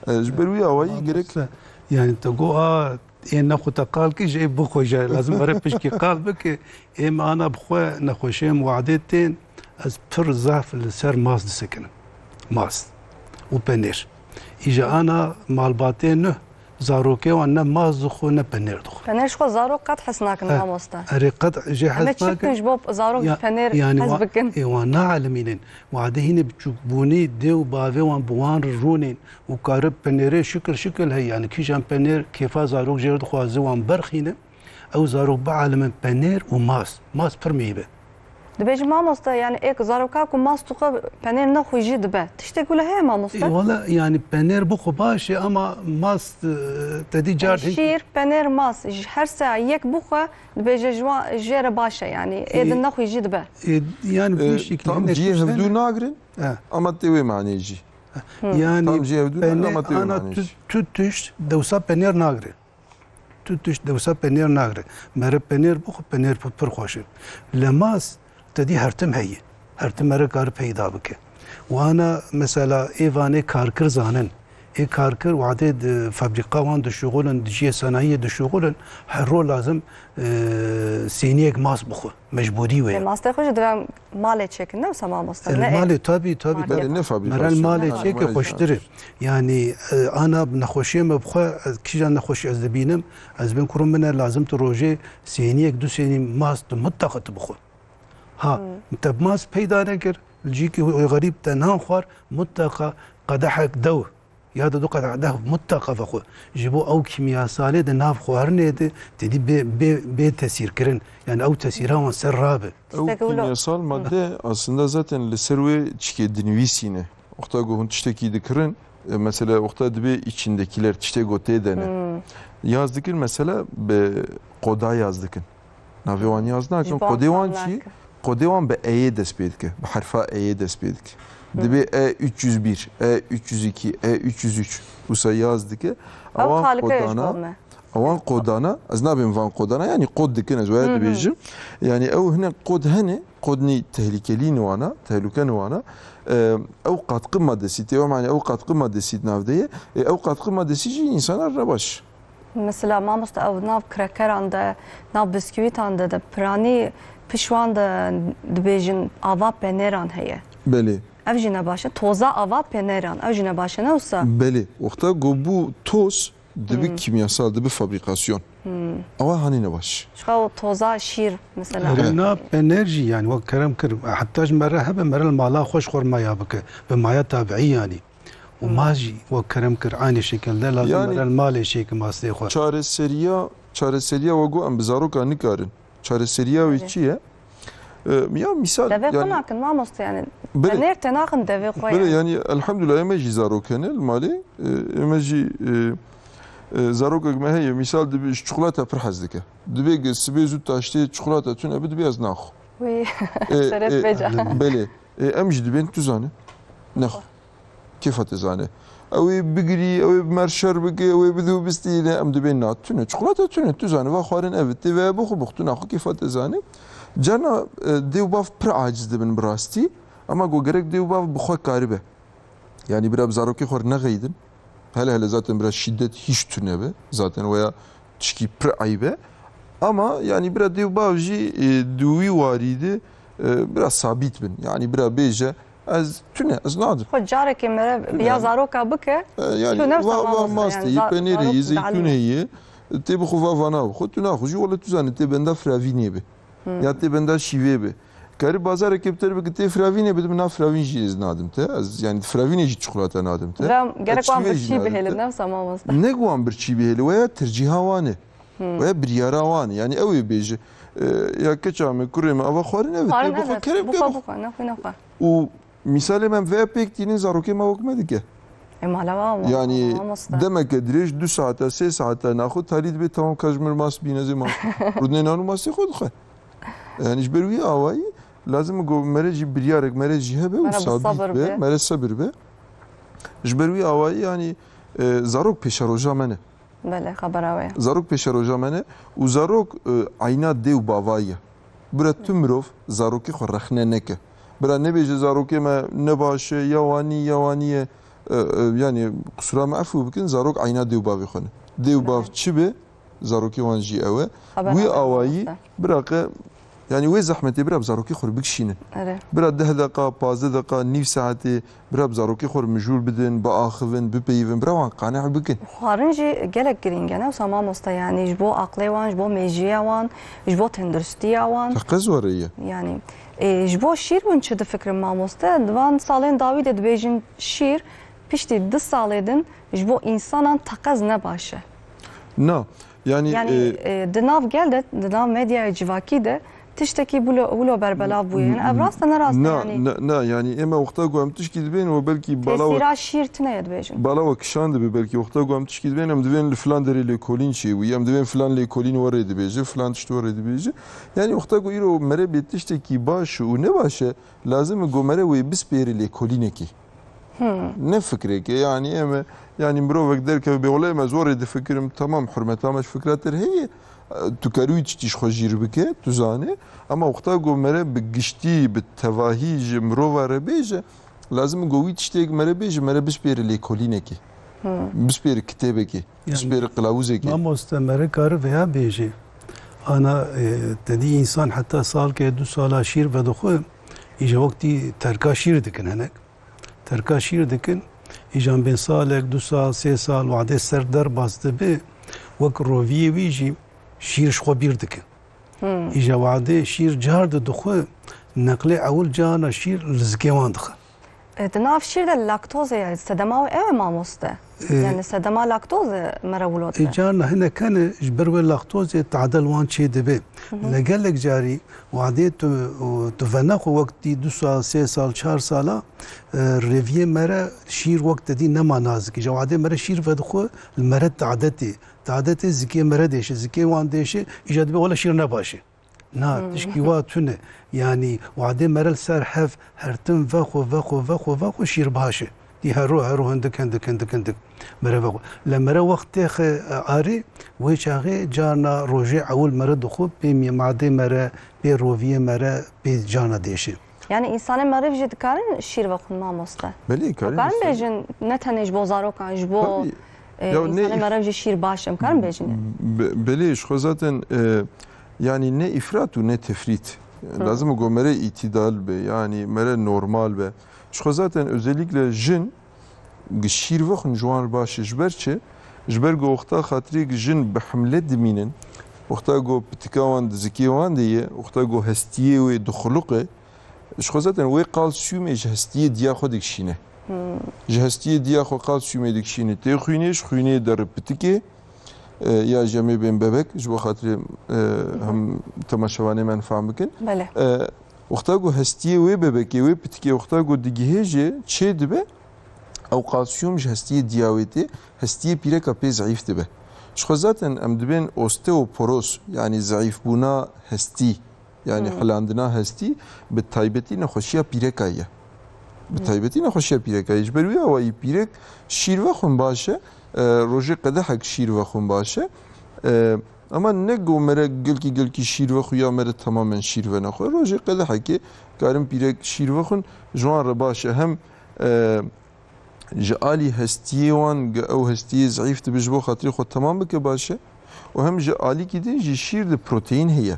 E, ji ber wî awayî gerek. Mamoste, yani te got, a, ê nexwe te qal kir, ji ê bixwe jî lazim were pişkî qal bike. Ê me ana bi xwe nexweşiyên wadê tên, ez pir zaf li ser mast disekinim. Mast û penêr. Îja ana malbatê nuh, zarokê wan ne mast dixwe ne penêr dixwe. Penêr ji xwe zarok qet hes nakin, eh, mamoste. Erê qet jê hes nakin. Em ê çi bikin ji bo zarok ji penêr hez bikin? Ê wan naalimînin. Wadê hînê biçûkbûnî dê û bavê wan bi wan re rûnên û kare penêrê şikil şikil heye. Yani kîjan penêr kêfa zarok jê re dixwaze wan berxîne. Ew zarok bialimin penêr û mast. Mast pir mihîb e. Dibêjin mamoste, yani êk zaroka ku mast dixwe penêr nexwe jî dibe. Tiştek wile heye mamoste? E, wala, yani penêr bixwe baş e ama mast, e, te dî car... Yani şîr, penêr, mast, ji her se yek bixwe, dibêje ji wan, jê re baş e yani. Ê din nexwe jî dibe. E, yani, e, vî şekilî tam cihê hevdû nagirin, e, ama tê wê manê jî. Yani tam cihê hevdû nagirin ama tê wê manê jî. Tu, tu tişt dewsa penêr nagire. Tu tişt dewsa penêr nagre. Mere penêr bixwe, penêr pir, pir xweş e. Lê mast te dî her tim heye. Her tim mere kar peyda bike. Wana mesela ê vanê karkir zanin. Ê karkir wadê di fabrîka wan dişuxulin, di cihê senayiyê dişuxulin, her ro lazim, e, sêniyek mast bixwe. Mecbûrî wê ye. Lê mastê xwe jî divê malê çêkin, ne wisa mamoste? E, ne malê, tabî, tabî, tabî. Belê, ne fabrîkasyon. Mere malê çêke xweştir e. Yani, e, ana nexweşiyê me bixwe, ez kîjan nexweşî ez dibînim, ez bên kurum min e, lazim tu rojê sêniyek, du sênî mast tu mutlaka tu bixwe. Ha, te mast peyda nekir, li cîkî xerîb te nan xwar, mutlaka qedehek dew ya da du qedeh dew mutlaka vexwe. Ji bo ew kîmyasalê di nav xwarinê de têdî bê, bê, bê tesîrkirin. Yani ew tesîra wan ser rabe. Ew kîmyasal madde aslında zaten li ser wê çikê dinivîsîne. Wexta ku hûn tiştekî dikirin, e, mesela wexta dibê içindekiler tiştê ku tê de ne. Yaz dikin mesela bi qoda yaz dikin. Navê wan yaz nakin. Qodê wan çi? Qodê wan bi E'yê dest pê dike. Bi herfa E'yê dest pê dike. Dibê E üç yüz bir, E üç yüz iki, E üç yüz üç. Wisa yaz dike. Ew kalike ji bo me. Ewan qodana, ez nabêm van qodana, yani qod dikin, ez waya dibêjim. Yani ew hinek qod hene, qodnî tehlikelî niwana, tehlûke niwana. E, ew qatqi madesî tê, ew mane ew qatqi madesî di nav de ye. E, ew qatqi madesî jî însana re ne baş. Mesela mamoste, ew nav krekeran de, nav bisküvitan de, de piranî pişwan de dibêjin ava penêran heye. Belê. Ev jî ne baş e. Toza ava penêran. Ew jî ne baş e, ne wisa? Belê. Wexta ku bû toz, dibi kîmyasal, dibi fabrîkasyon. Ewa hanî ne baş. Ji xwe toza şîr mesela. Erê, na pener jî, yani wek kerem kir, heta ji me re hebe, me re li mala xwe ji xwe re maya bike. Bi maya tabiî yani. Û ma jî wek kerem kir, aynî şekilde lazim, yani, me re li malê şêke mastê xwe. Çareseriya, çareseriya we got em bi zaroka nikarin. Çareseriya wê çi ye? E, ya misal, devê xwe nakin mamoste yani. Belê. Penêr te naxin devê xwe yani. Belê, yani elhamdulillah, ême jî zarok hene li malê. E, ême jî, e, e, zarokek me heye, misal dibe ji çikolata pir hez dike. Dibê ge sibê zû taştê çikolata tune bi, dibê ez naxwe. Wî, e, şeref e, veca. Belê. E, em jî dibên tu zane. Nexwe. Kêfa te zane. Ew ê bigirî, ew ê bi mer şer bike, ew ê bidû bistîne, em dibên na tune. Çikolata tune, tu zane, va xwarin ev, tê ve bixwe, bixwe, tu naxwe kêfa te zane. Carna, e, dê û bav pir aciz dibin bi rastî. Ama go gerek dê û bav bi xwe karibe. Yani bira bi zarokê xwe re nexeydin. Hele hele zaten bira şîdet hîç tune be. Zaten weya tişkî pir eyb e. Ama, yanî, bira dê û bav jî, e, di wî warî de, e, bira sabît bin. Yanî, bira bêje, ez tune, ez nadim. Xwe carekê mere bi ya Yani, zaroka bike, e, yani, tu ne va, va masteyî, penereyî, zeytûneyî, tê bi xwe va vana bi xwe, tu naxwe jî, wele tu zanî, tê benda firavînê be. Hmm. Ya tê benda şîvê be. Karî bazarekê bi te re bike, tê firavînê be, dibê na firavîn jî ez nadim te. Ez, yani, firavînê jî çikolata nadim te. Ve gerek wan birçî bihêlin, ne wisa mamoste? Ne wan birçî bihêlin, weya tercîha wan e. Hmm. Weya biryara wan e. Yani, ew ê bêje, e, ya keça me, kurê me, ava xwarin ev e, tê bixwe, kerem ke bixwe. Bixwe, nexwe, nexwe. Û mîsalê me, em vê pêk tînin, zarokê me wek me dike. E, mala wa, ma-, Yani, mamoste. Demeke dirêj, du saete, sê saete naxwe, talî dibê, tamam, ka ji min mas bîne zê mas. Rûdinê nan û masê xwe dixwe. Yani, ji ber wî awayî, lazim e ku mere jî biryarek, mere jî hebe û sabît be, mere sebir be. Ji ber wî awayî, yani, e, zarok pêşeroja me ne. Belê, xebera wê ye. Zarok pêşeroja me ne û zarok, e, eyna dê û bava ye. Bira tu mirov zarokê xwe rexne neke. Bira nebêje zarokê me ne baş e, ya wanî, ya wanî ye. E, e, yani, qisura me efû bikin, zarok eyna dê û bavê xwe ne. Dê û bav çi be, zarokê wan jî ew e. Wî awayî, bira qe, yani, wê zehmetê bira bi zarokê xwe re bikişînin. Erê. Bira deh deqa, pazdeh deqa, nîv saetê, bira bi zarokê xwe re mijûl bidin, biaxivin, bipeyivin, bira wan qaneh bikin. Xwarin jî gelek girîng e, ne wisa mamoste, yani ji bo aqlê wan, ji bo mêjiya wan, ji bo tenduristiya wan. Teqez were ye. Yani, e, ji bo şîr hûn çi difikirin mamoste? Di van salên dawî de dibêjin şîr piştî du salê din ji bo însanan teqez ne baş e. Na, yani, Yani, e, e, di nav gel de, di nav medyaya civakî de tiştekî wilo, wilo berbelav bûye. Yani, ev rast e, ne rast e, Na, yani? na, na, yani, ême wexta ku em tişkî dibên, we belkî bala we Tesîra şîr tune ye dibêjin. Bala we kişan dibe belkî. Wexta ku em tişkî dibên, em divên li filan derê lêkolîn çêbûye, em divên filan lêkolîn werê dibêje, filan tişt werê dibêje. Yani, wexta ku îro mere bê tiştekî baş û ne baş e, lazim e ku mere wê bispêre lêkolînekê. Hmm. Ne fikreke, yani, ême, yani, mirovek derkeve bê, wele ême zorê difikirim, tamam, hurmeta me ji fikra te re heye, tu kerû wî tiştî ji xwe jîr bike, tu zane, ama wexta ku mere bi giştî, bi tevahî ji mirova re bêje, lazim e ku wî tiştê ku mere bêje, mere bispêre lêkolînekê, Hmm. bispêre kitêbekê, Yani, bispêre qilawuzekê. Mamoste, mere kare veya bêje. Ana, e, te dî însan heta salke du sala şîr vedixwe, îja wextî terka şîr dikin hinek. Terka şîr dikin, îjan bên salek, du sal, sê sal wadê ser derbas dibe, wek roviyê wî jî şîr ji xwe bîr dikin. Hmm. Îja wadê şîr car de dixwe, neqlê ewil carna şîr li zikê wan dixe. E, di nav şîr de laktozê ye, sedema wê ew e mamoste? E, Yani sedema laktoz e mere wilo dibe? E, carna hinek hene ji ber wê laktozê tadel wan çê dibe. Hı hı. Lê gelek carî wadê tu, tu venexwe wek tî du sal, sê sal, çar sala, e, rêviyê mere şîr wek te dî nema nazik. Îja wadê mere şîr vedixwe li mere tadetê. Tadetê zikê mere dêşe, zikê wan dêşe, îja dibe wele şîr ne baş e. Na, Hmm. tişkî wa tune. Yanî, wadê mere li ser hev hertim vexwe, vexwe, vexwe, vexwe şîr baş e. Dî hero, hero hindik, hindik, hindik, hindik. Mere vexwe. Le mere wext têxe, e, arê, wê çaxê carna rojê ewil mere dixwe, pê mî-, madê mere, pê roviyê mere, pê carna dêşe. Yani, însanê meriv jî dikarin şîr vexwin mamoste? Belê, karin Dikarin bêjin, ne tenê ji bo zarokan, ji bo, Tabii. e, Ya ne însanê if- meriv jî şîr baş e, em karin bêjin? Be-, belê, ji xwe zaten, e, yani ne ifrat û ne tefrît. Hı. Lazim e ku mere îtidal be, yani mere normal be. Ji xwe zaten özellikle jin gi şîr vexwin ji wan re baş e. Ji ber çi? Ji ber ku wexta xatirê jin bi hemle dimînin, wexta ku pitika wan di zikê wan de ye, wexta ku hestiyê wê dixuluqe, ji xwe zaten wê kalsiyumê ji hestiyê diya xwe dikişîne. Hmm. Ji hestiyê diya xwe kalsiyumê dikişîne tê xwînê, ji xwînê dere pitikê, e, ya jemê bên bebek, ji bo xatirê, e, Hı hı. hem temaşevanê me fam bikin. Belê. E, wexta ku hestiyê wê bebekê, wê pitikê, wexta ku digihêje, çê dibe, ew kalsiyum ji hestiyê diya wê tê, hestiyê pîreka pê zeîf dibe. Ji xwe zaten em dibên osteoporoz, yani zeîfbûna hestî, yani Hmm. hilandina hestî, bi taybetî nexweşiya pîreka ye. Bi Hmm. taybetî nexweşiya pîreka ye. Ji ber wî awayî pîrek şîr vexwin baş e, e, rojê qedehek şîr vexwin baş e. E, ama ne ku mere gelkî gelkî şîr vexwe ya mere temamen şîr venexwe. Rojê qedehekê karin pîrek şîr vexwin, ji wan re baş e. Hem, e, ji alî hestiyê wan, ge ew hestiyê zeîf dibe, ji bo xatirê xwe temam bike, baş e. û hem ji alîkî din jî şîr de proteîn heye.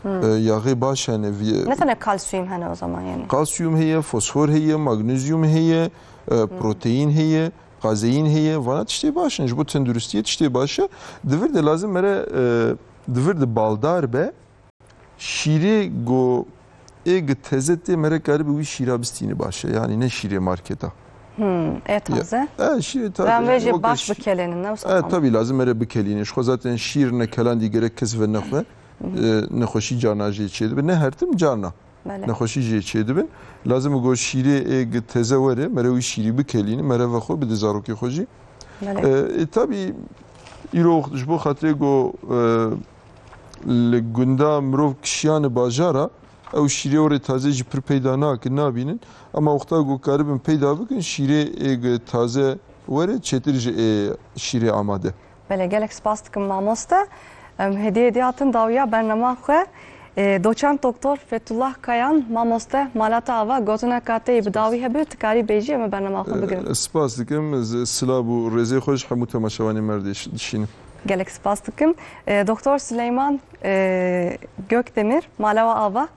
E, yaxê baş hene. Ne tenê kalsiyum hene o zaman yani? Kalsiyum heye, fosfor heye, magnezyum heye, e, proteîn heye, kazeîn heye. Vana tiştê baş in. Ji bo tenduristiyê tiştê baş e. Di vir de lazim mere, e, di vir de baldar be. Şîrê go ê gi teze tê, mere karibe wî şîra bistîne baş e. Yani ne şîrê marketa. Hmm, ê taze. E, şîrê taze. Ran yani vêjê baş bikelênin, ne wisa? E, tabii lazim mere bikelîne. Ji xwe zaten şîr ne kelandî gerek kes ve nexwe. E, nexweşî carna jê çêdibe. Ne her tim carna. Belê. Nexweşî jê çêdibin. Lazim e go şîrê ê gi teze were, mere wî şîrî bikelîne, mere vexwe bide zarokê xwe jî. Belê. E, e, tabii îro ji bo xatirê go, e, li gunda mirov kişiyane bajara, ew şîrê orê taze jî pir peyda nakin, nabînin. Ama wexta ku karibin peyda bikin, şîrê ê taze were çêtir ji ê şîrê amade. Belê, gelek spas dikim mamoste. Em hêdî hêdî hatin dawiya bernama xwe. E, doçent doktor Fethullah Kayan, mamoste, mala te ava, gotina ka te yê bi dawî hebe, tu karî bêjî, em ê bernama xwe bigirin. E, spas dikim, ez silav û rêzê xwe ji hemû temaşevanê me re dişînim. Gelek spas dikim. E, Doktor Sileyman, e, Gökdemir, mala we ava.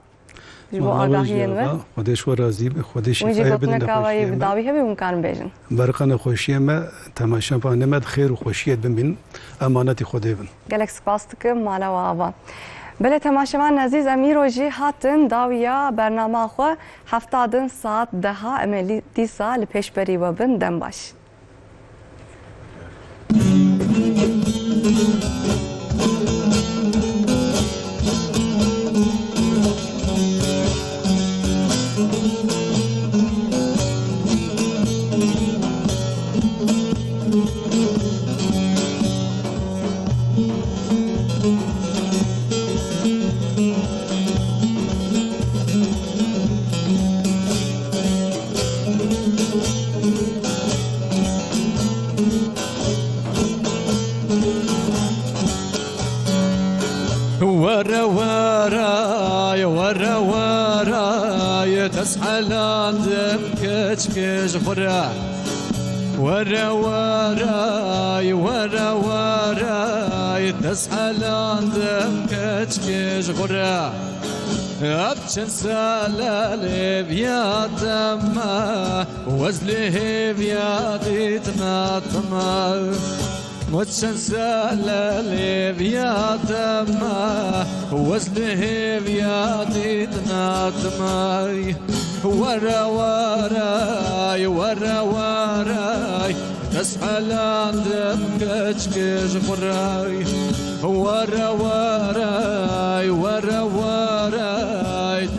Ji bo agahiyên we. Xwedê ji we razî be, Xwedê şîfayê bidin nexweşiyê me. Wî jî gotineka we yê bi dawî hebe hûn karin bêjin. Berqa nexweşiyê me, temaşevanê me di xêr û xweşiyê de bimînin, emanetî Xwedê bin. Gelek spas dikim, mala we ava. Belê temaşevanên ezîz, em îro jî hatin dawiya bernama xwe, hefta din saet deha em ê lî-, dîsa li pêşberî we bin. Dem baş. Were were, were were, tezhelandim keçkê ji xwe re. Were were, were were, tezhelandim keçkê ji xwe re. Ev çend sale lê viya te me, wez lê hêviya dîtina te me. Ev çend sale lê viya te me, wez lê hêviya dîtina te me. Were were, were were, tezhelandim keçkê ji xwe re. Were were, were were,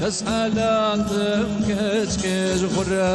tezhelandim keçkê ji xwe re.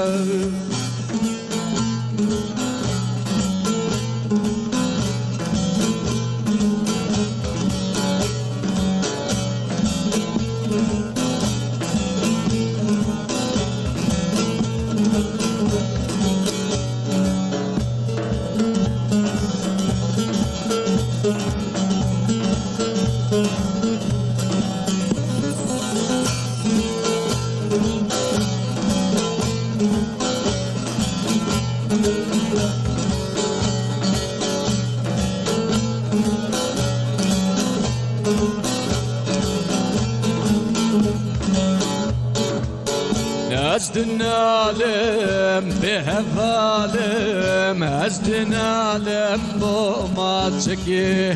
Ez dinalim bêhevalim, ez dinalim bo maçekê.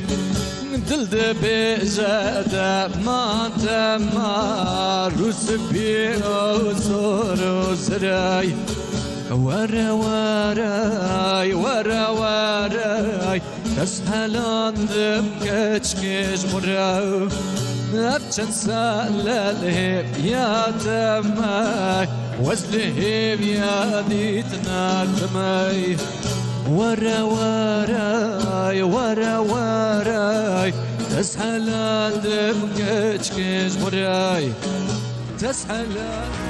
Dil dibêje dema dema, rûspî û zor û zirey. Were were, were were, tezhelandim keçkê ji xwe re. Ev çend sale lê viya te me, wez lê hêviya dîtina te me. Were were, were were, tezhelandim keçkê ji xwe re. Tezhelan.